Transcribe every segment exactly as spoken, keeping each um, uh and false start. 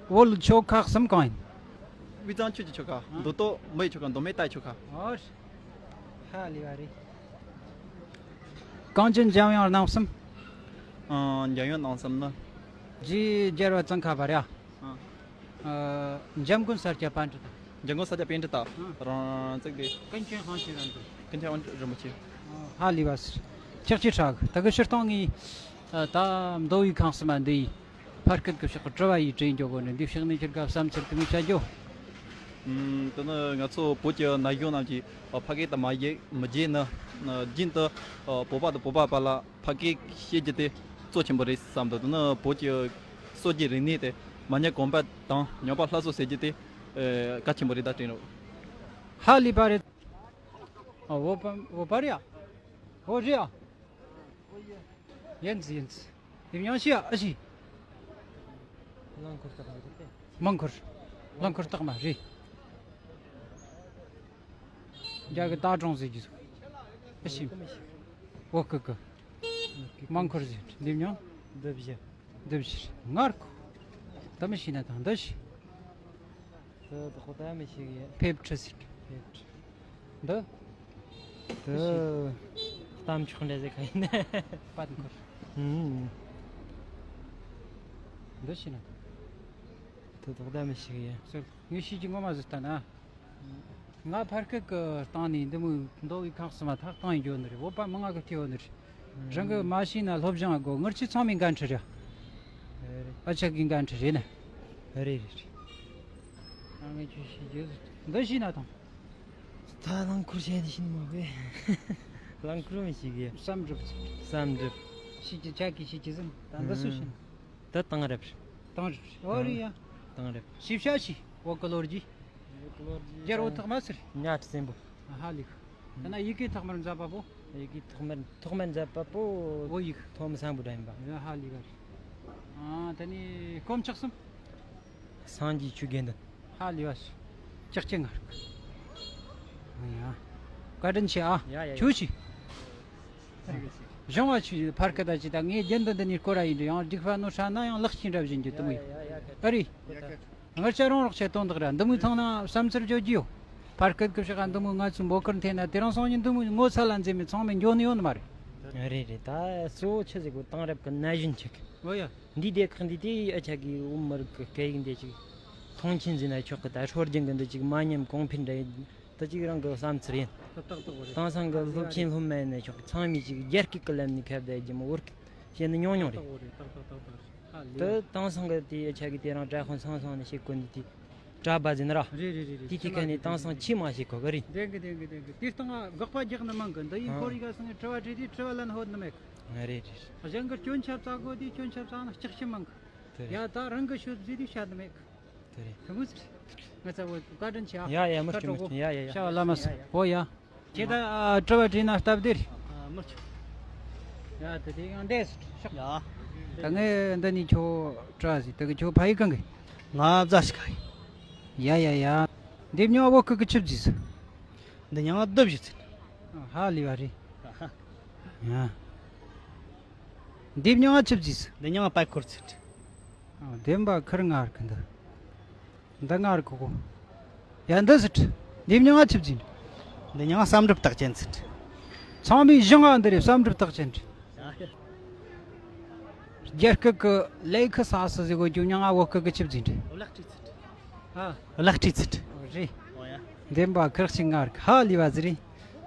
བོད་ཆོལ་ཁ་གསུམ་གང་ཡིན། དབུས་གཙང་ཆོས་ཀྱི་ཆོལ་ཁ། ཨ། མདོ་སྟོད་མི་ཡི་ཆོལ་ཁ། མདོ་སྨད་རྟའི་ཆོལ་ཁ། ཨོ། ཧ་ལས་པ་རེད། གངས་ཅན་འཇམ་དབྱངས་རྣམ་གསུམ། ཨ། འཇམ་དབྱངས་རྣམ་གསུམ་ནི། རྗེ་རྒྱལ་བ་ཙོང་ཁ་པ་རེད། ཨ། ཨ། འཇམ་མགོན་ས་སྐྱ་པཎྜི་ཏ། འཇམ་མགོན་ས་སྐྱ་པཎྜི་ཏ། ཨ། རང་ཚིག་དེ། ཀུན་མཁྱེན་དབང་ཆེན་རིན་པོ་ཆེ། ཀུན་མཁྱེན་དབང་ཆེན་རིན་པོ་ཆེ། ཨ། ཧ་ལས་པ་ཟེར། ཅིག་ཅིག་ཧྲག་ད་གི་ཕྱིར་གཏོང་ངས། ཨ། ད་མདོ་དབུས་ཁམས་གསུམ་མ་འདི་ཡི་ཕ་སྐད་ཀྱི་ཕྱོགས་ཀྱི་དྲི་བ་ཡིས་དྲན་རྒྱུ་དགོས་ནས། འདི་ཕྱོགས་ནས་ཁྱེད་ཀ་བསམ་ཚུལ་གང་བྱ་རྒྱུ། ཨམ། དེ་ནི་ང་ཚོ་བོད་ཀྱི་ན་གཞོན་རྣམས་ཀྱིས་ཕ་སྐད་དང་མ་བརྗེད་མི་བརྗེད་ནི། རྒྱུན་དུ་བོད་པ་དང་བོད་པ་བར་ལ་ཕ་སྐད་བཤད་རྒྱུ་དེ་གཙོ་ཆེན་པོ་རེད་བསམ་འདུག་དེ་ནི་བོད་ཀྱི་སྲོལ་རྒྱུན་རིག་གནས་དེ་མ་ཉམས་གོང་འཕེལ་དང་ཉམས་པ་སླར་གསོ་ཟེར་རྒྱུ་དེ་གལ་ཆེན་པོ་རེད། ད་དྲན་རོགས། ཧ་ལས་པ་རེད། ཨ། བོད་པ་བོད་པ་རེད་ཨ། བོད་རེད་ཨ། ཡིན་ཟིག་ཡིན་ཟིག་དེ་མྱང་ཤི་ཨ་ཨ་ཤི། རླངས་འཁོར་སྟག་མ་རེད་དེ། མང་འཁོར། རླངས་འཁོར་སྟག་མ་རེད། རྒྱ་གི་ད་གྲོང་ཟེར་རྒྱུ་ཟིག་ཨ་ཤི། བོད་སྐད་གི། མང་འཁོར་ཟེར་འདི་མྱང་། འདི་བཞི། འདི་བཞི་ངར་གོ། ད་མི་ཤི་ན་དང་འདི་ཤི། དེ་དག་ད་མི་ཤེས་གི། ཕེབས་ཁྲི་ཟིག་ཕེབས་ཁྲི། འདི། དེ། གཏམ་མཆོག་འདྲ་ཟིག་ག་ཡིན། པད་འཁོར། ཨུམ། འདི་ཤེས་ན། དེ་དག་ད་མི་ཤེས་གི། ཟེར། ངས་ཤེས་ཀྱི་ངོ་མ་ཟིག་ལྟ་ན། ང་ཕར་སྐད་ཀྱི་སྟེང་ནས་འདི་མོའི་མདོ་དབུས་ཁམས་གསུམ་མ་ཐག་བཏང་ཡིན་རྒྱུ་ནི་རེད། བོད་པ་མི་ང་གི་སྐྱེ་བོ་ནི་རེད། རང་གི་མ་ཤེས་ན་སློབ་སྦྱོང་དགོས། ངར་ཆེ་ཚང་མའི་འགན་འཁྲི་རེད། ཨ་ཅག་གི་འགན་འཁྲི་རེད་ན། རེད་རེད་རེད། ཨ་ངས་ཁྱོད་ཤེས་རྒྱུ་འདི་ཤེས་ན་དང་། ད་རླངས་འཁོར་བཤད་ནི་ཤེས་ནི་མ་རེད། རླངས་འཁོར་མི་ཤེས་གི། བསམ་གྲུབ། བསམ་གྲུབ། ཤེས་ཀྱི་ཆ་གི་ཤེས་ཀྱི་ཟིན་ད་འདི་སུ་ཤེས་ན། ད་དེང་རབས། དེང་རབས། ཨོ་རེད་ཡ། དེང་རབས། ཞིབ་ཆ་ཞིག་བོད་ཀྱི་ལོ་རྒྱུས། རྒྱལ་བོ་ཐོག་མ་ཟེར། གཉའ་ཁྲི་བཙན་པོ། ཧ་ལས། ད་ན་ཡི་གེ་ཐོག་མར་མཛད་པ་པོ། ཡི་གེ་ཐོག་མར་ཐོག་མར་མཛད་པ་པོ། བོད་ཡིག་ཐོག་མ་སམ་བྷོ་ཊ་ཡིན་པ། ཡ་ཧ་ལས་པ་རེད། ཨ་ད་ནི་དཀོན་མཆོག་གསུམ། སངས་རྒྱས་ཆོས་དགེ་འདུན། ཧ་ལས་པ་ཞིག་ཅག་ཅག་ངར། ཡ། བཀའ་དྲིན་ཆེ་ཨ། ཡ་ཡ་ཡ། ཁྱོད་ཤིག་གཞུང་བ་ཆུ་ཕར་ཁ་ད་ཅི་ད་ངས་རྒྱུན་དུ་འདི་ནས་སྐོར་ར་ཡིན་འདྲ། ཡང་སྒྲིག་པ་ནོ་ཧྲ་ན་ཡང་ལག་ཅིག་འདྲ་བཞིན་གྱི་དུ་མོ་ཡིན། ཨ་རེད། ང་ཅག་རོང་རོགས་ཆེ་དོན་དག་ར་འདི་མོའི་ཐང་ན་བསམ་ཚུལ་བརྗོད་རྒྱུ་ཡོད། ཕར་སྐད་ཀྱི་ཕྱོགས་འདི་མོའི་ང་ཚོའི་འབོད་སྐུལ་འཐེན་ན་དེ་རིང་སང་ཉིན་འདི་མོའི་ངོ་ཚ་ལ་འཛེམ་མི་ཚང་མས་འགྱོ་ནི་ཡོད་ནི་མ་རེད། རེད་རེད། ད་གཙོ་བོ་ཆི་ཟིག་གོ་དེང་རབས་ཀྱི་ན་གཞོན་ཆེ་གི། ཨོ་ཡ། འདི་སྡེ་ཁག་འདི་དེ་ཨ་ཅག་གི་བོད་མི་རིགས་ཀྱི་སྐད་ཡིག་འདི་ཅིག་མཐོང་ཆེན་ཟིན་ན་ཆོག་གི། ད་སྲོལ་རྒྱུན་གྱི་འདི་ཅིག་མ་ཉམས་གོང་འཕེལ་འདྲ་ཡིན། ད་ཅིག་རང་གི་བསམ་ཚུལ་ཡིན། ཏག་ཏག་ཏག་རེད། དེང་སང་གི་སློབ་ཆེན་སློབ་མ་ཡིན་ནའི་ཆོག་གི། ཚང་མས་ཅིག་རྒྱ་སྐད་ཀྱི་ལམ་ནས་ཁ་བརྡ་རྒྱུ་མོ་བོད་སྐད་བཤད་ནི་ཉུང་ཉུང་རེད། ཏག་ཏག་རེད། ཏག་ཏག་ཏག་ཏག་ཧ་ལས། ད་དེང་སང་གི་དེ་ཨ་ཅག་གི་དེ་རིང་གྲྭ་ཁོང་སང་སང་ནས་བཤད་གོ་འདི་དེ་གྲྭ་པ་ཟིན་ར། རེད་རེད་རེད་རེད། དེ་དེ་ཁ་ནས་དེང་སང་ཆི་མ་བཤད་གོ་གི་རེད། བདེན་གི་བདེན་གི་བདེན་གི། དེ་སྟེང་དགག་པ་རྒྱག་ནི་མང་གི། འདི་ཡིན་ཧ་ཁོར་ཡིག་ག་སང་ནས་དྲི་བ་དྲིས་དུས་དྲི་བ་ལན་ཧོད་ནི་མེད་གི། རེད་རེད། གཞན་གི་སྐྱོན་ཆ་བཙལ་དགོས་དུས་སྐྱོན་ཆ་བཙལ་ན་ལྕགས་ཤི་མང་གི། དེ་རེད། ཡ་ད་རང་གི་ཤོད་ཟེར་དུས་བཤད་ནི་མེད་གི། དེ་རེད། དེ་མོ་ཟེར། ང་ཚ་བོ་བཀའ་དྲིན་ཆེ་ཨ། ཡ་ཡ་མི་སྐྱོ་མི་སྐྱོ། ཡ་ཡ་ཡ། ཤ་བ་བླ་མ་ཟེར་ཨོ་ཡ། ཁྱེད་ད་དྲི་བ་དྲིས་ན་སྟབས་བདེ་རེད། ཨ་མི་སྐྱོ། ཡ་དེ་དེ་ཡང་འདས་ཤོག་ཡ། ད་ངས་འདི་ནས་ཁྱོད་དྲི་བ་ཟིག་ད་གི་ཁྱོད་ཕ་ཡུལ་གང་གི། ང་རྫ་ཤི་ཁ་ཡིན། ཡ་ཡ་ཡ། འདི་མྱོང་བོད་སྐད་གི་ཆི་བཟི་ཟིག་འདི་མྱོང་བ་འདི་བཞི་ཚིག་ཧ་ལས་པ་རེད། ཡ། འདི་མྱོང་བ་ཆི་བཟི་ཟིག་འདི་མྱོང་བ་པད་ཁོར་ཚིག་བདེན་པ་ཁིར་ངར་གི་འདི། འདི་ངར་གི་གོ། ཡ་འདི་ཟིག་འདི་མྱོང་བ་ཆི་བཟི། འདི་མྱོང་བ་བསམ་གྲུབ་རྟགས་ཅན་ཚིག་ཚང་མའི་གཞུང་བ་འདི་རེད། བསམ་གྲུབ་རྟགས་ཅན་རེད། རྒྱ་སྐད་ཀྱི་ལེ་ཁི་ས་སི་ཟེར་གོ་རྒྱུ་མྱོང་བ་བོད་སྐད་ཀྱི་ཆི་བཟི་འདྲི། ལག་ཁྲིད་ཚིག་ཨ། ལག་ཁྲིད་ཚིག་ཨོ་རེད། ཨོ་ཡ། འདེམས་པ་ཁིར་ཤིང་ངར་ཧ་ལས་པ་ཟི་རེད།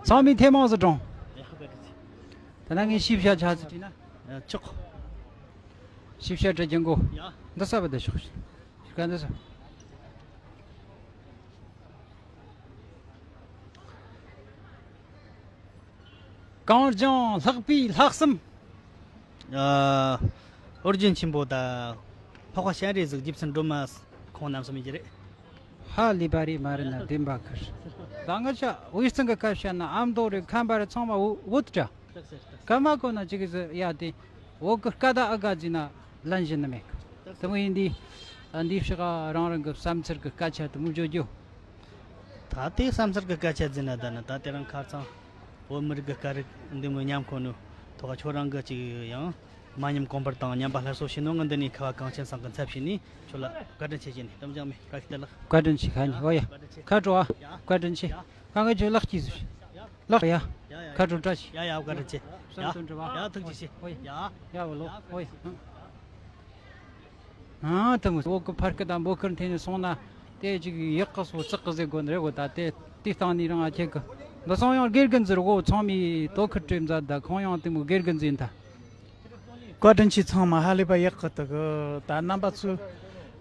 ཚང་མའི་ཐེ་མང་ཟི་གྲོང་། ཡ་ཧ་ག་ཁྲིད་ཚིག་ད་ནང་ངས་ཤིབ་ཤ་ཆ་ཚི་དྲིས་ན། ཡ་ཆོག་ཤིབ་ཤ་དྲི་རྒྱུ་མགོ། ཡ། འདི་ས་བ་འདི་ཤོག་ཤིབ་ཤ་འདི་ས། གངས་ལྗོངས་ལྷག་པའི་ལྷག་བསམ། ཨ། ཨོ་རྒྱན་ཆེན་པོ་དང་། འཕགས་པ་སྤྱན་རས་གཟིགས། རྗེ་བཙུན་སྒྲོལ་མ་ཁོང་རྣམ་གསུམ་ཡིན་གྱི་རེད། ཧ་ལས་པ་རེད་མ་རེད་ན་བདེན་པ་ཁིར། ད་ང་ཆ་དབུས་གཙང་གི་སྐད་བཤད་ན་ཨ་མདོ་རེད། ཁམས་པ་རེད། ཚང་མ་བོད་འདྲ། སྐད་མ་གོ་ན་ཅིག་གི་ཟི་ཡ་དེ། བོད་གི་སྐད་དང་ཨ་ག་ཟི་ན་ལན་བཞིན་ནི་མེད་གི། དེ་མོ་ཡིན་དུས། འདིའི་ཕྱི་ག་རང་རང་གི་བསམ་ཚུལ་གི་སྐད་ཆ་དེ་མོ་བརྗོད་རྒྱུ། ད་དེ་བསམ་ཚུལ་གི་སྐད་ཆ་ཟིན་ན་ད་ནི་ད་དེ་རིང་ཁ་རྩང་བོད་མི་རིགས་གི་སྐད་རིགས་འདི་མོ་ཉམས་ཁོ་ནོ་ཐོག་ཁྱོད་རང་གི་ཅིག་ཡང་ མ་ཉམས་གོང་འཕེལ་དང་ཉམས་པ་སླར་གསོ་བྱས་ནོ། ང་འདི་ནས་ཁ་བ་གངས་ཅན་ས་གི་ཚབ་བྱས་ནས་ཁྱོད་ལ་བཀའ་དྲིན་ཆེ་བྱས་ནས་གཏམ་རྒྱག་མེད། བཀའ་ཤིས་བདེ་ལེགས། བཀའ་དྲིན་ཆེ། ཁ་ཉིན། ཨོ་ཡ། བཀའ་དྲིན་ཆེ། ཁ་དྲོ་ཨ། ཡ། བཀའ་དྲིན་ཆེ། ཡ། ཁ་ང་ཁྱོད་ལགས་ཀྱིས་ཟེར། ལགས་ཡ། ཡ་ཡ། ཁ་དྲོ་བཀྲ་ཤིས། ཡ་ཡ། བཀའ་དྲིན་ཆེ། བསམ་དོན་འགྲུབ་པ། ཡ། ཐུགས་རྗེ་ཆེ། ཨོ་ཡ། ཡ་བ་ལོ། ཨོ་ཡ། ཨ་དེ་མོ་བོད་ཀྱི་ཕར་སྐད་དང་འབོད་སྐད་འཐེན་ནས་སོང་ན་དེ་ཅིག་ཡག་གི་སོ་ཙག་གི་ཟེར་དགོས་ནི་རེད་གོ། ད་དེ་དེ་སྟེང་ནས་རང་ཨ་ཁྱེད་ཀྱི་འདི་སོང་ཡང་དགེ་རྒན་ཟེར་གོ། ཚང་མས་དོ་ཁུར་སྤྲད་མཛད། ད་ཁོང་ཡང་དེ་མོ་དགེ་རྒན་ཟེར་ད། བཀའ་དྲིན་ཆེ། ཚང་མ་ཧ་ལས་པ་ཡག་གི་འདུག་གི། ད་རྣམ་པ་ཚོས་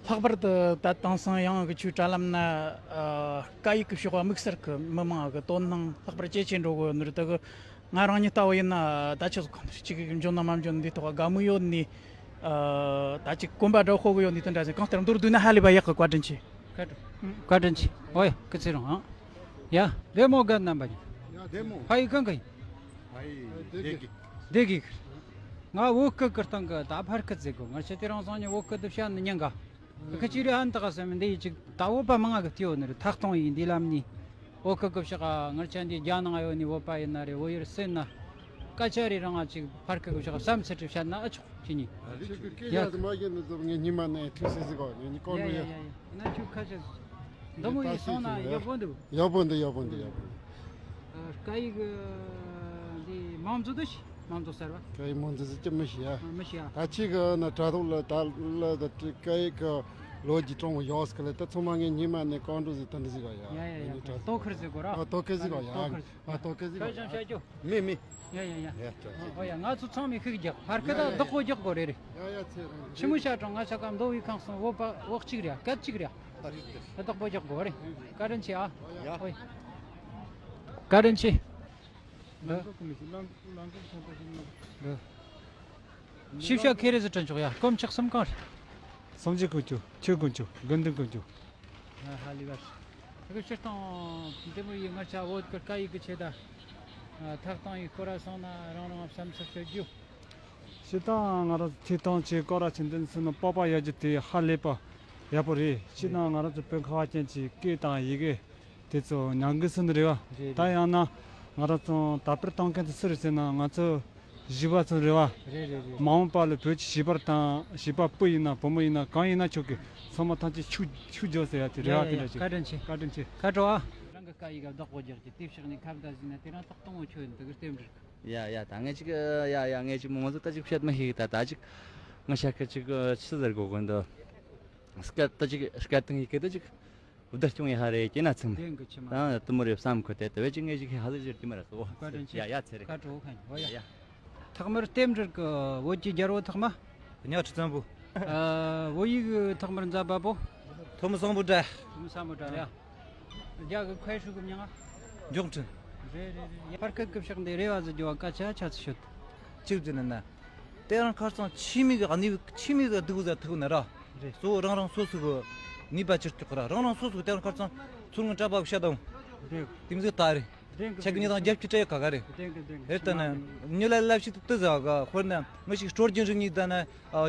ལྷག་པར་དུ་ད་དེང་སང་ཡང་གི་ཆོས་དྲ་ལམ་ན་ཨ་སྐད་ཡིག་གི་ཕྱོགས་དམིགས་བསལ་གི་མི་མང་གི་དོ་སྣང་ལྷག་པར་ཇེ་ཆེ་འགྲོ་གི་ནི་རེད་འདུག་གི། ང་རང་ཉིད་ལྟ་བུ་ཡིན་ན་ད་ཆི་ཟིག་གང་ལྟར་ཅིག་འཇོན་ན་མ་འཇོན་འདི་ཐོག་དགའ་མོས་ཡོད་ནི། ཨ་ད་ཅིག་གོམ་པ་འདྲ་ཤོར་གི་ཡོད་ནི་དེ་འདྲ་ཟིག། གང་ལྟར་མདོར་བསྡུས་ན་ཧ་ལས་པ་ཡག་གི། བཀའ་དྲིན་ཆེ། ཁ་དྲིན། བཀའ་དྲིན་ཆེ། ཨོ་ཡ། སྐུ་ཚེ་རིང་ཨང་། ཡ། བདེ་མོ་ག་རྣམ་པ་ཉིད། ཡ། བདེ་མོ། ཕ་ཡུལ་གང་གི་ཡིན། ཕ་ཡུལ་སྡེ་དགེ། སྡེ་དགེ་གི། ང་བོད་སྐད་གི་སྟེང་གི་ད་ཕར་སྐད་ཟེར་གོ། ང་ཆེ་དེ་རིང་སང་ཉིན་བོད་སྐད་དུ་བཤད་ནི་ཉན་ག། ཁ་ཅིག་རེ་ཧན་ཏག་སེམས་འདི་ཡི་ཅིག་ད་བོད་པ་མང་ང་གི་བལྟས་ཡོད་ནི་རེད། ཐག་གཏོང་ཡིན་འདི་ལམ་ནི། བོད་སྐད་གི་ཕྱོགས་ང་ཆ་འདི་རྒྱ་ནང་ཡོད་ནི་བོད་པ་ཡིན་ན་རེད། བོད་ཡུལ་སེམས་ན་སྐད་ཆ་རེ་རང་ང་ཅིག་ཕར་སྐད་གི་ཕྱོགས་བསམ་ཚུལ་ཅིག་བཤད་ན་ཨ་ཆོག་ཅི་ནི། ཨ་ཁྱེད་ཀྱི་སྐད་ཡ་ཡག་ཏུ་མ་བཤད་ནི་ཙམ་ངས་ཉི་མ་ནས་ཐུགས་སེ་ཟིག་གོ། ངས་ནི་ཀོང་ཡ་ཀྲུ་ཡ་ཡ། ཡ་ཡ། ན་ཆུ་ཁ་ཆེ་འདི་མོ་ཡི་སོང་ན་ཡག་པོ་འདུག། ཡག་པོ་འདུག། ཡག་པོ་འདུག། ཡག་པོ་འདུག། སྐད་ཡིག་འདི་མང་ཚོགས་འདུག་ཤི། མང་ཚོགས་གསར་བ། སྐད་ཡིག་མང་ཚོགས་ཟེར་གྱི་མི་ཤེས་ཡ། མི་ཤེས་ཡ། ད་ཅིག་གི་ན་དྲ་ཐོག་ལ་ད་ལ་ད་སྐད་ཡིག་གི་ལོ་རྒྱུས་དྲང་བོ་ཡོད་སྐད་ལ་ད་ཚང་མ་ངས་ཉི་མ་ནས་ཀོང་ཀྲུ་ཟིག་ད་འདི་ཟིག་ག་ཡ། ཡ་ཡ་ཡ། ངས་དྲ་ཐོག་ཏོ་ཁུར་ཟིག་གོ་ར། ཨ་ཏོ་ཁུར་ཟིག་གོ་ཡ། ཏོ་ཁུར། ཨ་ཏོ་ཁུར་ཟིག་གོ་ཡ། མི་མི། ཡ་ཡ་ཡ། ཡ་ཡ། ཨོ་ཡ། ང་ཚོ་ཚང་མས་ཤུགས་རྒྱག། ཕར་ཁ་ད་བདག་པོ་རྒྱག་དགོས་རེད་རེད། ཡ་ཡ། ཚེ་རིང་། ཆི་མོ་ཤ་གྲང་ང་ཆ་ཀ་མདོ་བའི་ཁང་སོང་བོད་པ་བོད་གཅིག་རེད། སྐད་གཅིག་རེད། བདག་པོ་རྒྱག་དགོས་རེད། བཀའ་དྲིན་ཆེ་ཨ། ཡ། ཨོ་ཡ། བཀའ་དྲིན་ཆེ། ལང་ཀོ་གི་མི་ཞིག་ལང་ལང་ཀོ་ཚོང་པ་ཞིག་ལ། ཤེས་བྱ་ཁེ་རེ་ཟི་དྲན་ཆོག་ཡ། སྐོམ་ཆག་སེམས་གང་རེད། སངས་རྒྱས་དཀོན་མཆོག་ཆོས་དཀོན་མཆོག་དགེ་འདུན་དཀོན་མཆོག་ཧ་ལས་པ། ད་གི་སྤྱིར་བཏང་འདི་མོ་ཡི་ང་ཆ་བོད་ཀྱི་སྐད་ཡིག་གི་ཆེད་དུ་ཐག་བཏང་ཡི་སྐོར་ར་སོང་ན་རང་རང་བསམ་ཚུལ་ཤོད་རྒྱུ། སྤྱིར་བཏང་ང་རང་ཐེ་ཐང་ཆེ་སྐོར་ར་ཆེ་འདུན་སུ་ནི་སྤོབས་པ་ཡོད་རྒྱུ་དེ་ཧ་ལས་པ་ཡག་པོ་རེད། སྤྱིར་ན་ང་རང་ཚོ་བོད་ཁ་བ་ཅན་གྱི་སྐད་དང་ཡི་གེ་དེ་ཚོ་ཉམས་རྒུད་སོང་ནི་རེད་བ། རེད་རེད། ད་ཡང་ན་ང་རང་ཚོ་དར་སྤེལ་གཏོང་མཁན་དེ་སུ་རེད་ཟེར་ན་ང་ཚོ་བཞི་པ་ཚོ་རེད་བ། རེད་རེད་རེད། མ་འོངས་པ་ལ་བོད་ཀྱི་བྱིས་པ་དང་བྱིས་པ་བུ་ཡིན་ན་བུ་མོ་ཡིན་ན་གང་ཡིན་ན་ཆོག་གི། ཚང་མ་ཐམས་ཅད་ཤུགས་ཤུགས་རྒྱོབ་ཟེར་ཡ་དེ་རེད་བ། ཡ་དེ་ཡ། འདྲ་ཞིག། བཀའ་དྲིན་ཆེ། བཀའ་དྲིན་ཆེ། ཁ་དྲོ་ཨ། རང་གི་སྐད་ཡིག་ག་བདག་པོ་རྒྱག་གི་དེ་ཕྱོགས་ནས་ཁ་བརྡ་ཟིན་ན་དེ་རང་ཐག་གཏོང་བོ་ཁྱོད་འདི་གི་རྟེན་འབྲེལ། ཡ་ཡ། ད་ངས་ཅིག་ཡ་ཡ། ངས་ཅིག་མོ་ཚོ་ད་ཅིག་བཤད་མི་ཤེས་གི། ད་ད་ཅིག་ང་ཤ་ཁ་ཅིག་ཆི་ཟེར་གོ་གོ་འདི་སྐད་ད་ཅིག་སྐད་དང་ཡི་གེ་ད་ཅིག་བདག་སྐྱོང་ཡ་ཧ་རེ་སྐྱེ་ན་ཚིམ། བདེན་གི་ཆི་མ། ད་དུ་མོ་རེ་བསམ་ཁོ་དེ་ད་བས་ཅིག་ངས་ཅིག་ཧ་ཟེར་ཅིག་དེ་མ་ར་སོ། བཀའ་དྲིན་ཆེ། ཡ་ཡ། ཚེ་རེ། ཁ་དྲོ་ཁ་ཉོ་ཡ། ཡ་ཡ། ཐོག་མར་རྟེན་འབྲེལ་གི་བོད་ཀྱི་རྒྱལ་པོ་ཐོག་མ། གཉའ་ཁྲི་བཙན་པོ། ཨ། བོད་ཡིག་ཐོག་མར་མཛད་པ་པོ། ཐོན་མི་སམ་བྷོ་ཊ། ཐོན་མི་སམ་བྷོ་ཊ་རེད། རྒྱ་གི་ཁའི་ཧྲུའུ་གི་མྱིང་ང་། མགྱོགས་དྲིན། རེད་རེད་རེད། ཕར་སྐད་ཀྱི་ཕྱོགས་འདི་རེ་བ་ཟིག་རྒྱོབ་བ། སྐད་ཆ་ཆ་ཚིག་ཤོད། གཅིག་བརྗོད་ན་ན། དེ་རིང་ཁ་སང་ཆི་མོ་གི་གནས་ཆི་མོ་གི་སྡུག་ཟ་ཐུག་ན་ར། རེད། གཙོ་བོ་རང་རང་སོ་སོ་གི་ནུས་པ་ཅིག་ཆོག་ར། རང་རང་སོ་སོ་གི་དེ་རིང་ཁ་སང་ཚུར་ངོ་གྲྭ་པ་བཤད་དང་། རེད། དེ་མོ་ཟིག་ད་རེད། ཆ་གི་ཉི་དང་རྒྱབ་ཀྱི་སྤྲད་ཡོད་ག་ག་རེད། རེད་ད་ན་ཉི་ལ་ལབ་ཞིག་ཏུ་ཟ་ག་ཧོར་ན་ང་ཞིག་སྲོལ་རྒྱུན་རིག་གནས་ད་ན་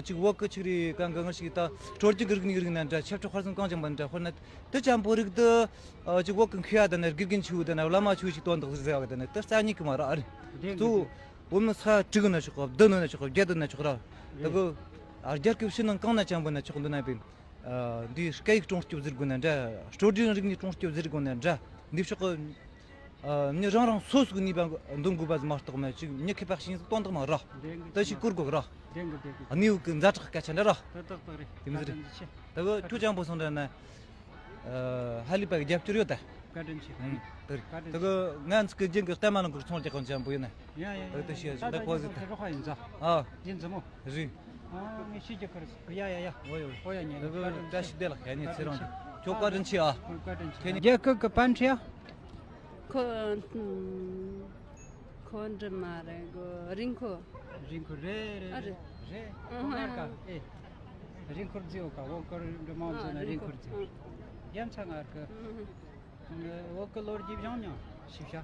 ཅིག་བོད་གི་ཆིག་རིག་གང་གི་ང་ཞིག་ད་སྲོལ་རྒྱུན་གི་རིག་གནས་རིག་ན་འདྲ། ཆབ་སྲིད་ཧོར་སེམས་གང་ཅན་པ་འདྲ། ཧོར་ན་དེ་ཅམ་པོ་རིག་ཏུ་ཅིག་བོད་གི་མཁས་པ་ད་ན་དགེ་རྒན་ཆེ་བོ་ད་ན་བླ་མ་ཆེ་བོ་ཞིག་དོན་དག་ཟེར་བ་གི་ད་ན་དེ་རྩ་ཉིད་གི་མ་ར། ཨ་རེད། གཙོ་བོ་བོད་མི་ས་དྲུག་ན་ཆོག་ག་བདུན་ན་ཆོག་ག་བརྒྱད་ན་ཆོག་ར། ད་གི་རྒྱལ་ཁབ་ཕྱི་ནང་གང་ན་ཅམ་པོ་ན་ཆོག་འདུག་ན་པིན། ཨ། འདིའི་སྐད་ཡིག་སྲུང་སྐྱོབ་ཟེར་དགོས་ན་འདྲ། སྲོལ་རྒྱུན་རིག་གནས་སྲུང་སྐྱོབ་ཟེར་དགོས་ན་འདྲ། འདི་ཕྱོགས་ཀྱི་ཨ་མི་རང་རང་སོ་སོ་གི་ནུས་པ་འདོན་དགོས་པ་ཟིག་མ་གཏོགས་མ་ཅིག་མི་ཁེ་པ་ཤིང་ཟིག་གཏོང་དག་མ་ར། ད་ཞིག་བཀུར་དགོས་ར། གནས་བབ་ཀྱི་ཛ་དྲག་སྐད་ཆ་འདྲ་ར། དེ་མི་ཟེར། ད་གི་ཁྱོད་ཅང་པོ་སོང་འདྲ་ན། ཨ། ཧ་ལས་པ་གི་རྒྱབ་སྐྱོར་ཡོད་ད། བཀའ་དྲིན་ཆེ། ཨང་། དེ་རེད། ད་གི་ང་ཚོ་གི་རྒྱུན་གི་ལྟད་མ་ནང་གི་ཚོང་རྒྱག་གང་ཅམ་པོ་ཡོད་ན། ཡ་ཡ་ཡ། ད་ཞིག་ད་གོ་ཟིག་ད། རོགས་ཡིན་ཟ། ཨ། ཡིན་ཟ་མོ། རེད། ཨ། ངས་ཤེས་རྒྱུ་ཁར་སོང་། ཡ་ཡ་ཡ། འོ་ཡོ། འོ་ཡ། ཉེ་ད་གི་བཀྲ་ཤིས་བདེ་ལེགས། ཡ་ཉེ་ཚེ་རིང་། ཁྱོད་བཀའ་དྲིན་ཆེ་ཨ། ཁྱོད་བཀའ་དྲིན་ཆེ། རྒྱལ་ཁབ་གི་པན་ཁྲི་ཡ། ཁོ། ཁོ་འདྲི་མ་རེད་གོ། རིན་ཁོ། རིན་ཁོ་རེད་རེད། ཨ། རེད། ཨ། ཁོ་ང་ཀ་ཨེ། རིན་ཁོར་རྫི་ཡོད་ཀ། འོ་ཀོ་འདྲི་མ་ཨ། འཛོ་ན་རིན་རིན་ཁོ། ཁོར་རྫི། ཨ། རྒྱ་མཚོ་ང་ཀ། ཨ། འོ་ཀོ་ལོ་རྒྱུས་བྱང་མྱོང་ཤི་ཤ། ཨ།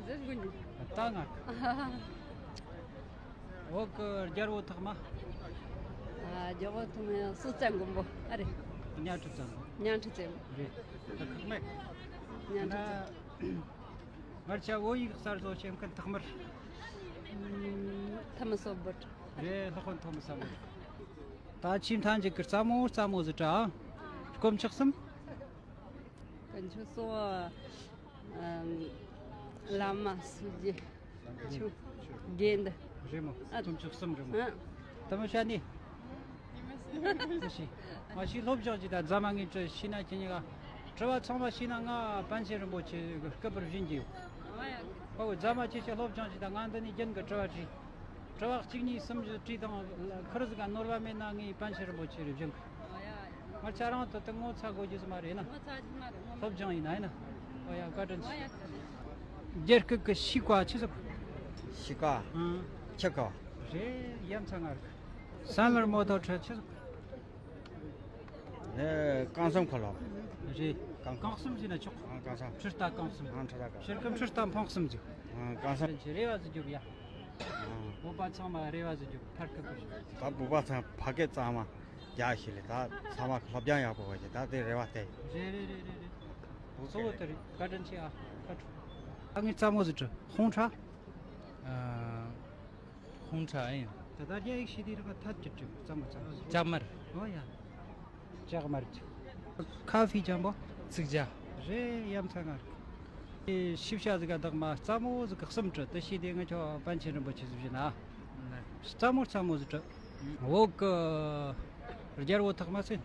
ཟེར་དགོས་ནི། ད་ང་ཀ། ཨ། འོ་ཀོ་རྒྱལ་པོ་ཐོག་མ། ཨ། རྒྱལ་པོ་ཐོག་མ་སྲོང་བཙན་སྒམ་པོ་ཨ་རེད། གཉའ་ཁྲི་བཙན་པོ། གཉའ་ཁྲི་བཙན་པོ། རེད། ད་ཁག་མེད། གཉའ་ཁྲི་བཙན་པོ། ང་ཆ་བོད་ཡིག་གསར་བཟོ་བྱེད་མཁན་ཐོག་མར། ཐོ་མ་སི་ཨོ་བྷོ་ཊ། རེད། ལྷག་དཀོན་ཐོན་མི་བསམ་མོ། ད་ཆེས་མཐའ་མཇུག་གི་རྩ་མོ་རྩ་མོ་ཟིག་དྲ། དཀོན་མཆོག་གསུམ། དཀོན་མཆོག་གསུམ། ཨམ། བླ་མ་སུ་ཇི། ཆུ། དགེ་འདུན། རེད་མོ། ཨ། དཀོན་མཆོག་གསུམ་རེད་མོ། ཨ། ད་མོ་ཤ་ནི། ཟི་ཤི། ང་ཞིག་སློབ་སྦྱོང་ཅིག་དང་རྫ་མ་ངས་དྲི་ཤེས་ན་ཁྱེད་གཉིས་ཀ། དྲི་བ་ཚང་མ་ཤེས་ན་ང་པཎ་ཆེན་རིན་པོ་ཆེ་གི་སྐུ་པར་བྱིན་གྱི་ཡོད། ཨོ་རྫ་མ་ཁྱེད་ཀྱི་སློབ་སྦྱོང་ཅིག་དང་ང་འདི་ནས་རྒྱུན་གི་དྲི་བ་དྲིས། དྲི་བ་གཅིག་གཉིས་གསུམ་བཞི་དྲིས་དང་ཁུར་ཟིག་ག་ནོར་བ་མེད་ན་ངས་པཎ་ཆེན་རིན་པོ་ཆེ་རེ་བྱིན་གི། ང་ཆ་རང་དུ་དེ་ངོ་ཚ་དགོས་རྒྱུ་ཟིག་མ་རེད་ན། སློབ་སྦྱོང་ཡིན་ན་ཡིན་ན། ཨོ་ཡ་བཀའ་དྲིན་ཆེ། རྒྱ་སྐད་ཀྱི་ཤི་ཀ་ཆི་ཟིག་ཤི་ཀ་ཨང་། ཆི་ཀ་རེད། ཡ་མཚན་ང་རིག་སན་ལར་མོ་ཐོ་ཁྲ་ཆི་ཟིག་ཨེ། རྐང་གསུམ་ཁ་ལོ། རེད། རྐང་རྐང་གསུམ་ཟེར་ན་ཆོག་ཨང་། རྐང་གསུམ། ཁྲི་རྟ་རྐང་གསུམ། ཨང་། ཁྲི་རྟ་རྐང་ཕྱིར་ཀ་ཁྲི་རྟ་འཕང་གསུམ་ཟིག་ཨང་། རྐང་གསུམ། རེ་བ་ཟིག་རྒྱོབ་ཡ། ཨང་། བོད་པ་ཚང་མ་རེ་བ་ཟིག་རྒྱོབ། ཕར་སྐད་པོ་ཞིག་ད་བོད་པ་ཚང་ཕ་སྐད་གཙང་མ་རྒྱག་ཤེས་ལེ། ད་ཚང་མ་སློབ་སྦྱོང་ཡག་པོ་བ་ཞིག་ད་དེ་རེ་བ་བལྟས་ཡོད། རེད་རེད་རེད་རེད་རེད། གཙོ་བོ་དེ་རེད། བཀའ་དྲིན་ཆེ་ཨ། ཁ་ཁྲོ། ཨ་ངའི་རྩ་མོ་ཟིག་ཁྲི་ཧོང་ཁྲ། ཨ། ཧོང་ཁྲ་ཨེ་ཡིན། ད་ལྟ་རྒྱ་ཡིག་ཤེས་དེ་རིག་ཐད་ཀྱི་གྲིབ་ཙམ་མ་ཙམ། ལྕགས་དམར། ཨོ་ཡ། ལྕགས་དམར་གྱི། ཁ་ཧྥི་ལྗང་པོ། ཚིག་ཇ། རེད། ཡ་མཚན་ང་རིག་ཨེ། ཤི་བྱ་ཟིག་ག་བདག་མ་རྩ་མོ་ཟིག་གི་གསུམ་དྲི་དེ་ཤེས་དེ་ང་ཁྱོད་པཎ་ཆེན་རིན་པོ་ཆེ་ཟིག་བྱིན་ན། རྩ་མོ་རྩ་མོ་ཟིག་དྲི། བོད་གི་རྒྱལ་པོ་ཐོག་མ་ཟིན།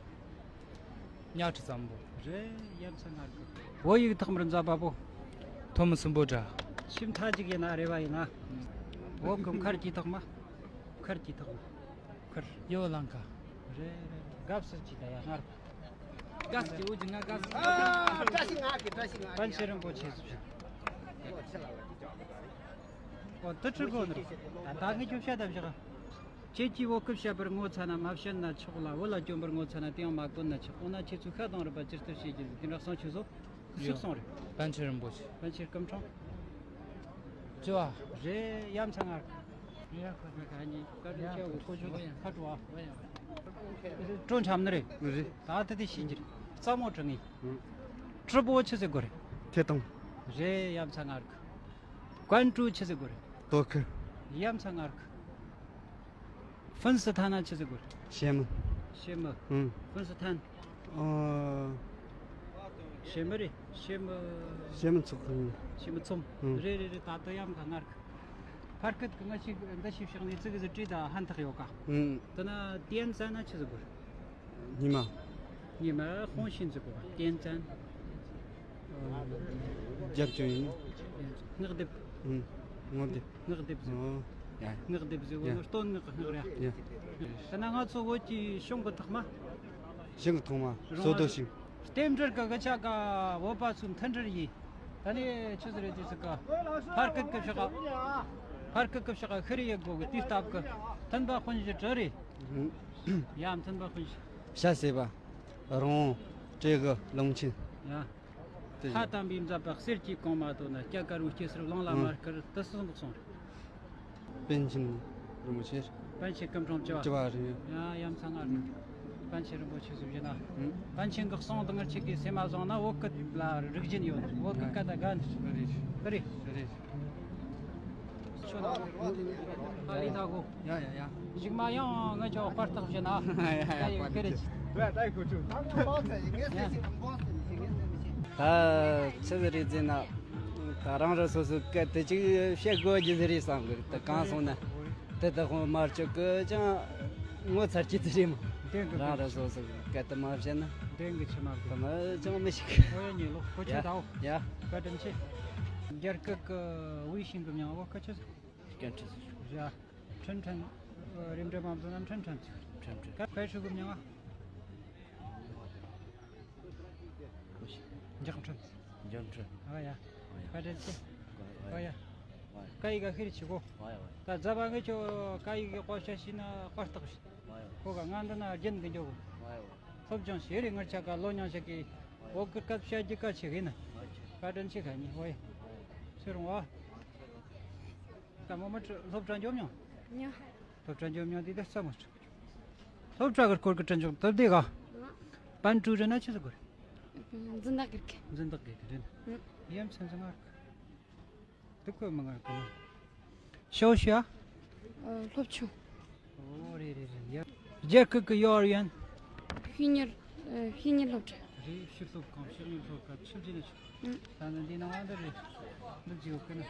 གཉའ་ཁྲི་བཙན་པོ། རེད། ཡ་མཚན་ང་རིག་བོད་ཡིག་ཐོག་མར་མཛད་པ་པོ། ཐོན་མི་སུམ་པོ་དྲ། ཆེས་མཐའ་མཇུག་ཡིན་ན་རེ་བ་ཡིན་ན། འོག་གི་མཁར་གྱི་ཐོག་མ། མཁར་གྱི་ཐོག་མ། མཁར། ཡོ་ལང་ཀ་རེད་རེད། དགའ་བསུ་གྱིས་ད་ཡ་སྔར། དགའ་བསུ་གྱིས་འུ་ཅི་ང་དགའ་བསུ། བཀྲ་ཤིས་ང་གི་བཀྲ་ཤིས་ང་གི་པཎ་ཆེན་རིན་པོ་ཆེ་ཟེར་བྱུང་། ཨོ་དུ་ཁྲི་གོ་ནི། ད་ངས་ཁྱོད་བཤད་ད་བཞག་ཁྱེད་ཀྱིས་བོད་སྐད་བཤད་པར་ངོ་ཚ་ན་མ་བཤད་ན་ཆོག་ལ། བོད་ལ་སྐྱོན་པར་ངོ་ཚ་ན་དེ་ཡང་མ་གོན་ན་ཆོག་འོ་ན་ཁྱེད་ཚོས་ཤ་དང་རུས་པ་ཇི་ལྟར་བྱེད་ཀྱི་འདུག་དེ་འདྲ་གསུང་ཆོས་སོ། ཤུགས་སོང་རེད། པཎ་ཆེན་རིན་པོ་ཆེ། པཎ་ཆེན་སྐུ་ཕྲེང་བཅུ་བ། རེད། ཡ་མཚན་ང་རིག་ཡ་ཁོ་ཁ་ཁ་གཉིས་བཀའ་དྲིན་ཆེ། འོ་ཁོ་ཆོ་ཁ་བྲོ་བ། སྤྲོ་འཆམ་ནི་རེད། རེད། ད་ལྟ་དེ་ཤེས་ཀྱི་རེད། རྩ་མོ་དྲི་ངེས། ཨུ། ཀྲི་པོ་ཆི་ཟེར་དགོས་རེད། ཐེ་ཏང་། རེད། ཡ་མཚན་ང་རིག་ཀན་ཀྲུའུ་ཆི་ཟེར་དགོས་རེད། དོ་ཁུ། ཡ་མཚན་ང་རིག་ཧྥུན་སི་ཐན་ན་ཆི་ཟེར་དགོས་རེད། ཤེ་མི། ཤེ་མི། ཨུ། ཧྥུན་སི་ཐན། ཨོ། ཤེ་མི་རེད། ཤེ་མི། ཤེ་མི་ཚོགས། ཨུ། ཤེ་མི་ཚོམ། ཨུ། རེད་རེད་རེད། ད་ལྟ་ཡ་མཚན་ང་རིག་ཕར་སྐད་ཀྱི་ང་ཞིག་འདི་ཞིག་བཞག་ནས་ཙི་གི་ཟིག་བྲིས་ད་ཧན་ཐག་ཡོད་ཀ་ཨུ། དེ་ན་ཏིན་ཙན་ན་ཆི་ཟེར་དགོས་རེད། ཉི་མ། ཉི་མ་ཧོང་ཤིན་ཟེར་གོ་བ་ཏིན་ཙན། རྒྱབ་ཅུང་ཡིན། སྔགས་སྡེབ། ཨུ། སྔགས་སྡེབ། སྔགས་སྡེབ་ཟེར། ཨོ། ཡ། སྔགས་སྡེབ་ཟེར་བ་ཡ། ནི་སྟོད་སྔགས་ཀྱི་སྔགས་རེད། ཡ། ད་ན་ང་ཚོ་བོད་ཀྱི་གཞུང་གི་ཐོག་མ། ཞིང་གི་ཐོག་མ། རོང་བ། སོ་དོ་ཞིང་། རྟེན་འབྲེལ་གི་གི་ཆ་ག་བོད་པ་ཚོའི་མཐུན་སྒྲིལ་ཡིན། ད་ནི་ཆི་ཟེར་རེད་དེ་ཟེར་ག་ཕར་སྐད་ཀྱི་ཕྱོགས་ག་ཕར་སྐད་ཀྱི་ཕྱོགས་ག་ཤི་རི་ཡེ་གོ་གི་དེའི་སྟབས་གི་མཐུན་པ་དཔུང་གཞི་གྲུ་རེད། ཡ་མཐུན་པ་དཔུང་གཞི། བྱ་ཟེར་བ། རོང་བོ། བྲེ་གི་ལུང་ཆེན། ཡ། དེ་ལྷ་དམ་པས་མཛད་པ་གསེར་གྱི་གོང་མ་དོ་ན་སྐྱ་དཀར་བོའི་སྐྱེ་སར་གླང་ལ་མ་དཀར་དུ་སུ་གསུངས་རེད། པཎ་ཆེན་རིན་པོ་ཆེ། པཎ་ཆེན་སྐུ་ཕྲེང་བཅུ་བ། བཅུ་བ་རེད། ཡ་ཡ་མཚན་ང་རིག་པཎ་ཆེན་རིན་པོ་ཆེ་ཟེར་བཞིན་ན། ཨུ། པཎ་ཆེན་གྱི་གསུང་དང་ངར་ཆེ་གི་སེམས་མ་བཟང་ན་བོད་སྐད་ལ་རིག་རྒྱུན་ཡོད། བོད་ཀྱི་སྐད་དང་དགའ་ནི། རེད། རེད། ཆོ་ད་ཨ་ལི་ད་གོ། ཡ་ཡ་ཡ། གཞུག་མ་ཡང་ང་ཅོ་པར་ཐག་བཞིན་ན། ཡ་ཡ་ཡ། ད་ཡི་ཀེ་རེ་ཆི། ད་ཆི་ཟིག་རེད་ཟེར་ན། ད་རང་རང་སོ་སོའི་སྐད་དེ་ཅིག་བཤད་དགོས་རྒྱུ་ཟིག་རེད་བསམ་གི། ད་གང་སོང་ན། དེ་ད་ཁོང་མར་ཅོག་གི་ཅང་ངོ་ཚར་གྱི་ཟིག་རེད་མོ། དེང་གི་རང་རང་སོ་སོའི་སྐད་དེ་མ་བཤད་ན། དེང་གི་ཆི་མ་གི། ད་མ་ཅང་མི་ཤེས་གི། ཨོ་ཡ་ཉེ་ལོ་ཁོ་ཆོ་ཡ་ད་འོ། ཡ། བཀའ་དྲིན་ཆེ། རྒྱ་སྐད་གི་ཝི་ཤིང་གི་མྱིང་བ་ཁ་ཆི་ཟིག་སྐད་ཁྲི་ཟིག་རེད། ཁྲིན་ཁྲིན། རིམ་གྲོ་མ་བཟོ་ན་ཁྲིན་ཁྲིན་ཟེར། ཁྲིན་ཁྲིན། ཀ་ཕའི་ཧྲུ་གི་མྱིང་ང་། འཇག་ཁྲིན། འཇག་ཁྲིན། ཨ་ཡ། ཨ་ཡ། ཀ་ཏྲེ་ཙེ། ཨ་ཡ། ཨ་ཡ། ཀ་ཡི་ག་ཤི་རི་ཆི་གོ། ཨ་ཡ། ད་རྫ་བ་ངེ་ཆོ་ཀ་ཡི་གི་ཀོ་ཤ་ཤི་ན་ཀོ་རྟག་ཤི། ཨ་ཡ། ཁོ་ག་ང་འདི་ན་རྒྱན་གི་འཇོག་གོ། ཨ་ཡ། སློབ་སྦྱོང་ཤེས་རེ་ངར་ཆ་ག་ལོ་ཉང་ཤ་གི། འོ་གི་སྐབས་ཤ་རྒྱུ་ཀ་ཆི་གི་ན། ཨ་ཡ། ཀ་ཏྲེ་ཆི་ག་ཉི་ཨོ་ཡ། ཚེ་རུང་བ། ད་མོ་མ་སློབ་གྲྭ་འཇོག་མྱོང་། ཉོ། སློབ་གྲྭ་འཇོག་མྱོང་དེ་ད་རྩ་མོ་ཆུ། སློབ་གྲྭ་གི་སྐོར་གི་དྲི་འཇོག་ད་བདེ་ག་ང་། པན་ཀྲུའུ་རེ་ན་ཆི་ཟིག་གོ་རེད། འཛིན་བདག་གི་རེད། འཛིན་བདག་གི་རེད། ཡ་མཚན་ཟིག་ང་རེད། དེ་ཁོས་མི་ང་རེད་གི་ན། ཞའོ་ཞུ་ཡ། སློབ་ཆུང་། ཨོ་རེད་རེད་རེད་ཡ། རྒྱལ་ཁབ་ཀྱི་ཡོ་ཨར་ཡན། བཤེས་གཉེན། ཨ། བཤེས་གཉེན་སློབ་གྲྭ། རེད། ཕྱི་སློབ་ཁང་། ཕྱི་གཉེན་སློབ་ཁང་། ཆུ་བཞི་ནི་ཆུ། ཨང་། ད་ནི་འདི་ནང་ང་འདི་རེད། འདི་ཅི་ཡོད་ཀི་ན། ཨ།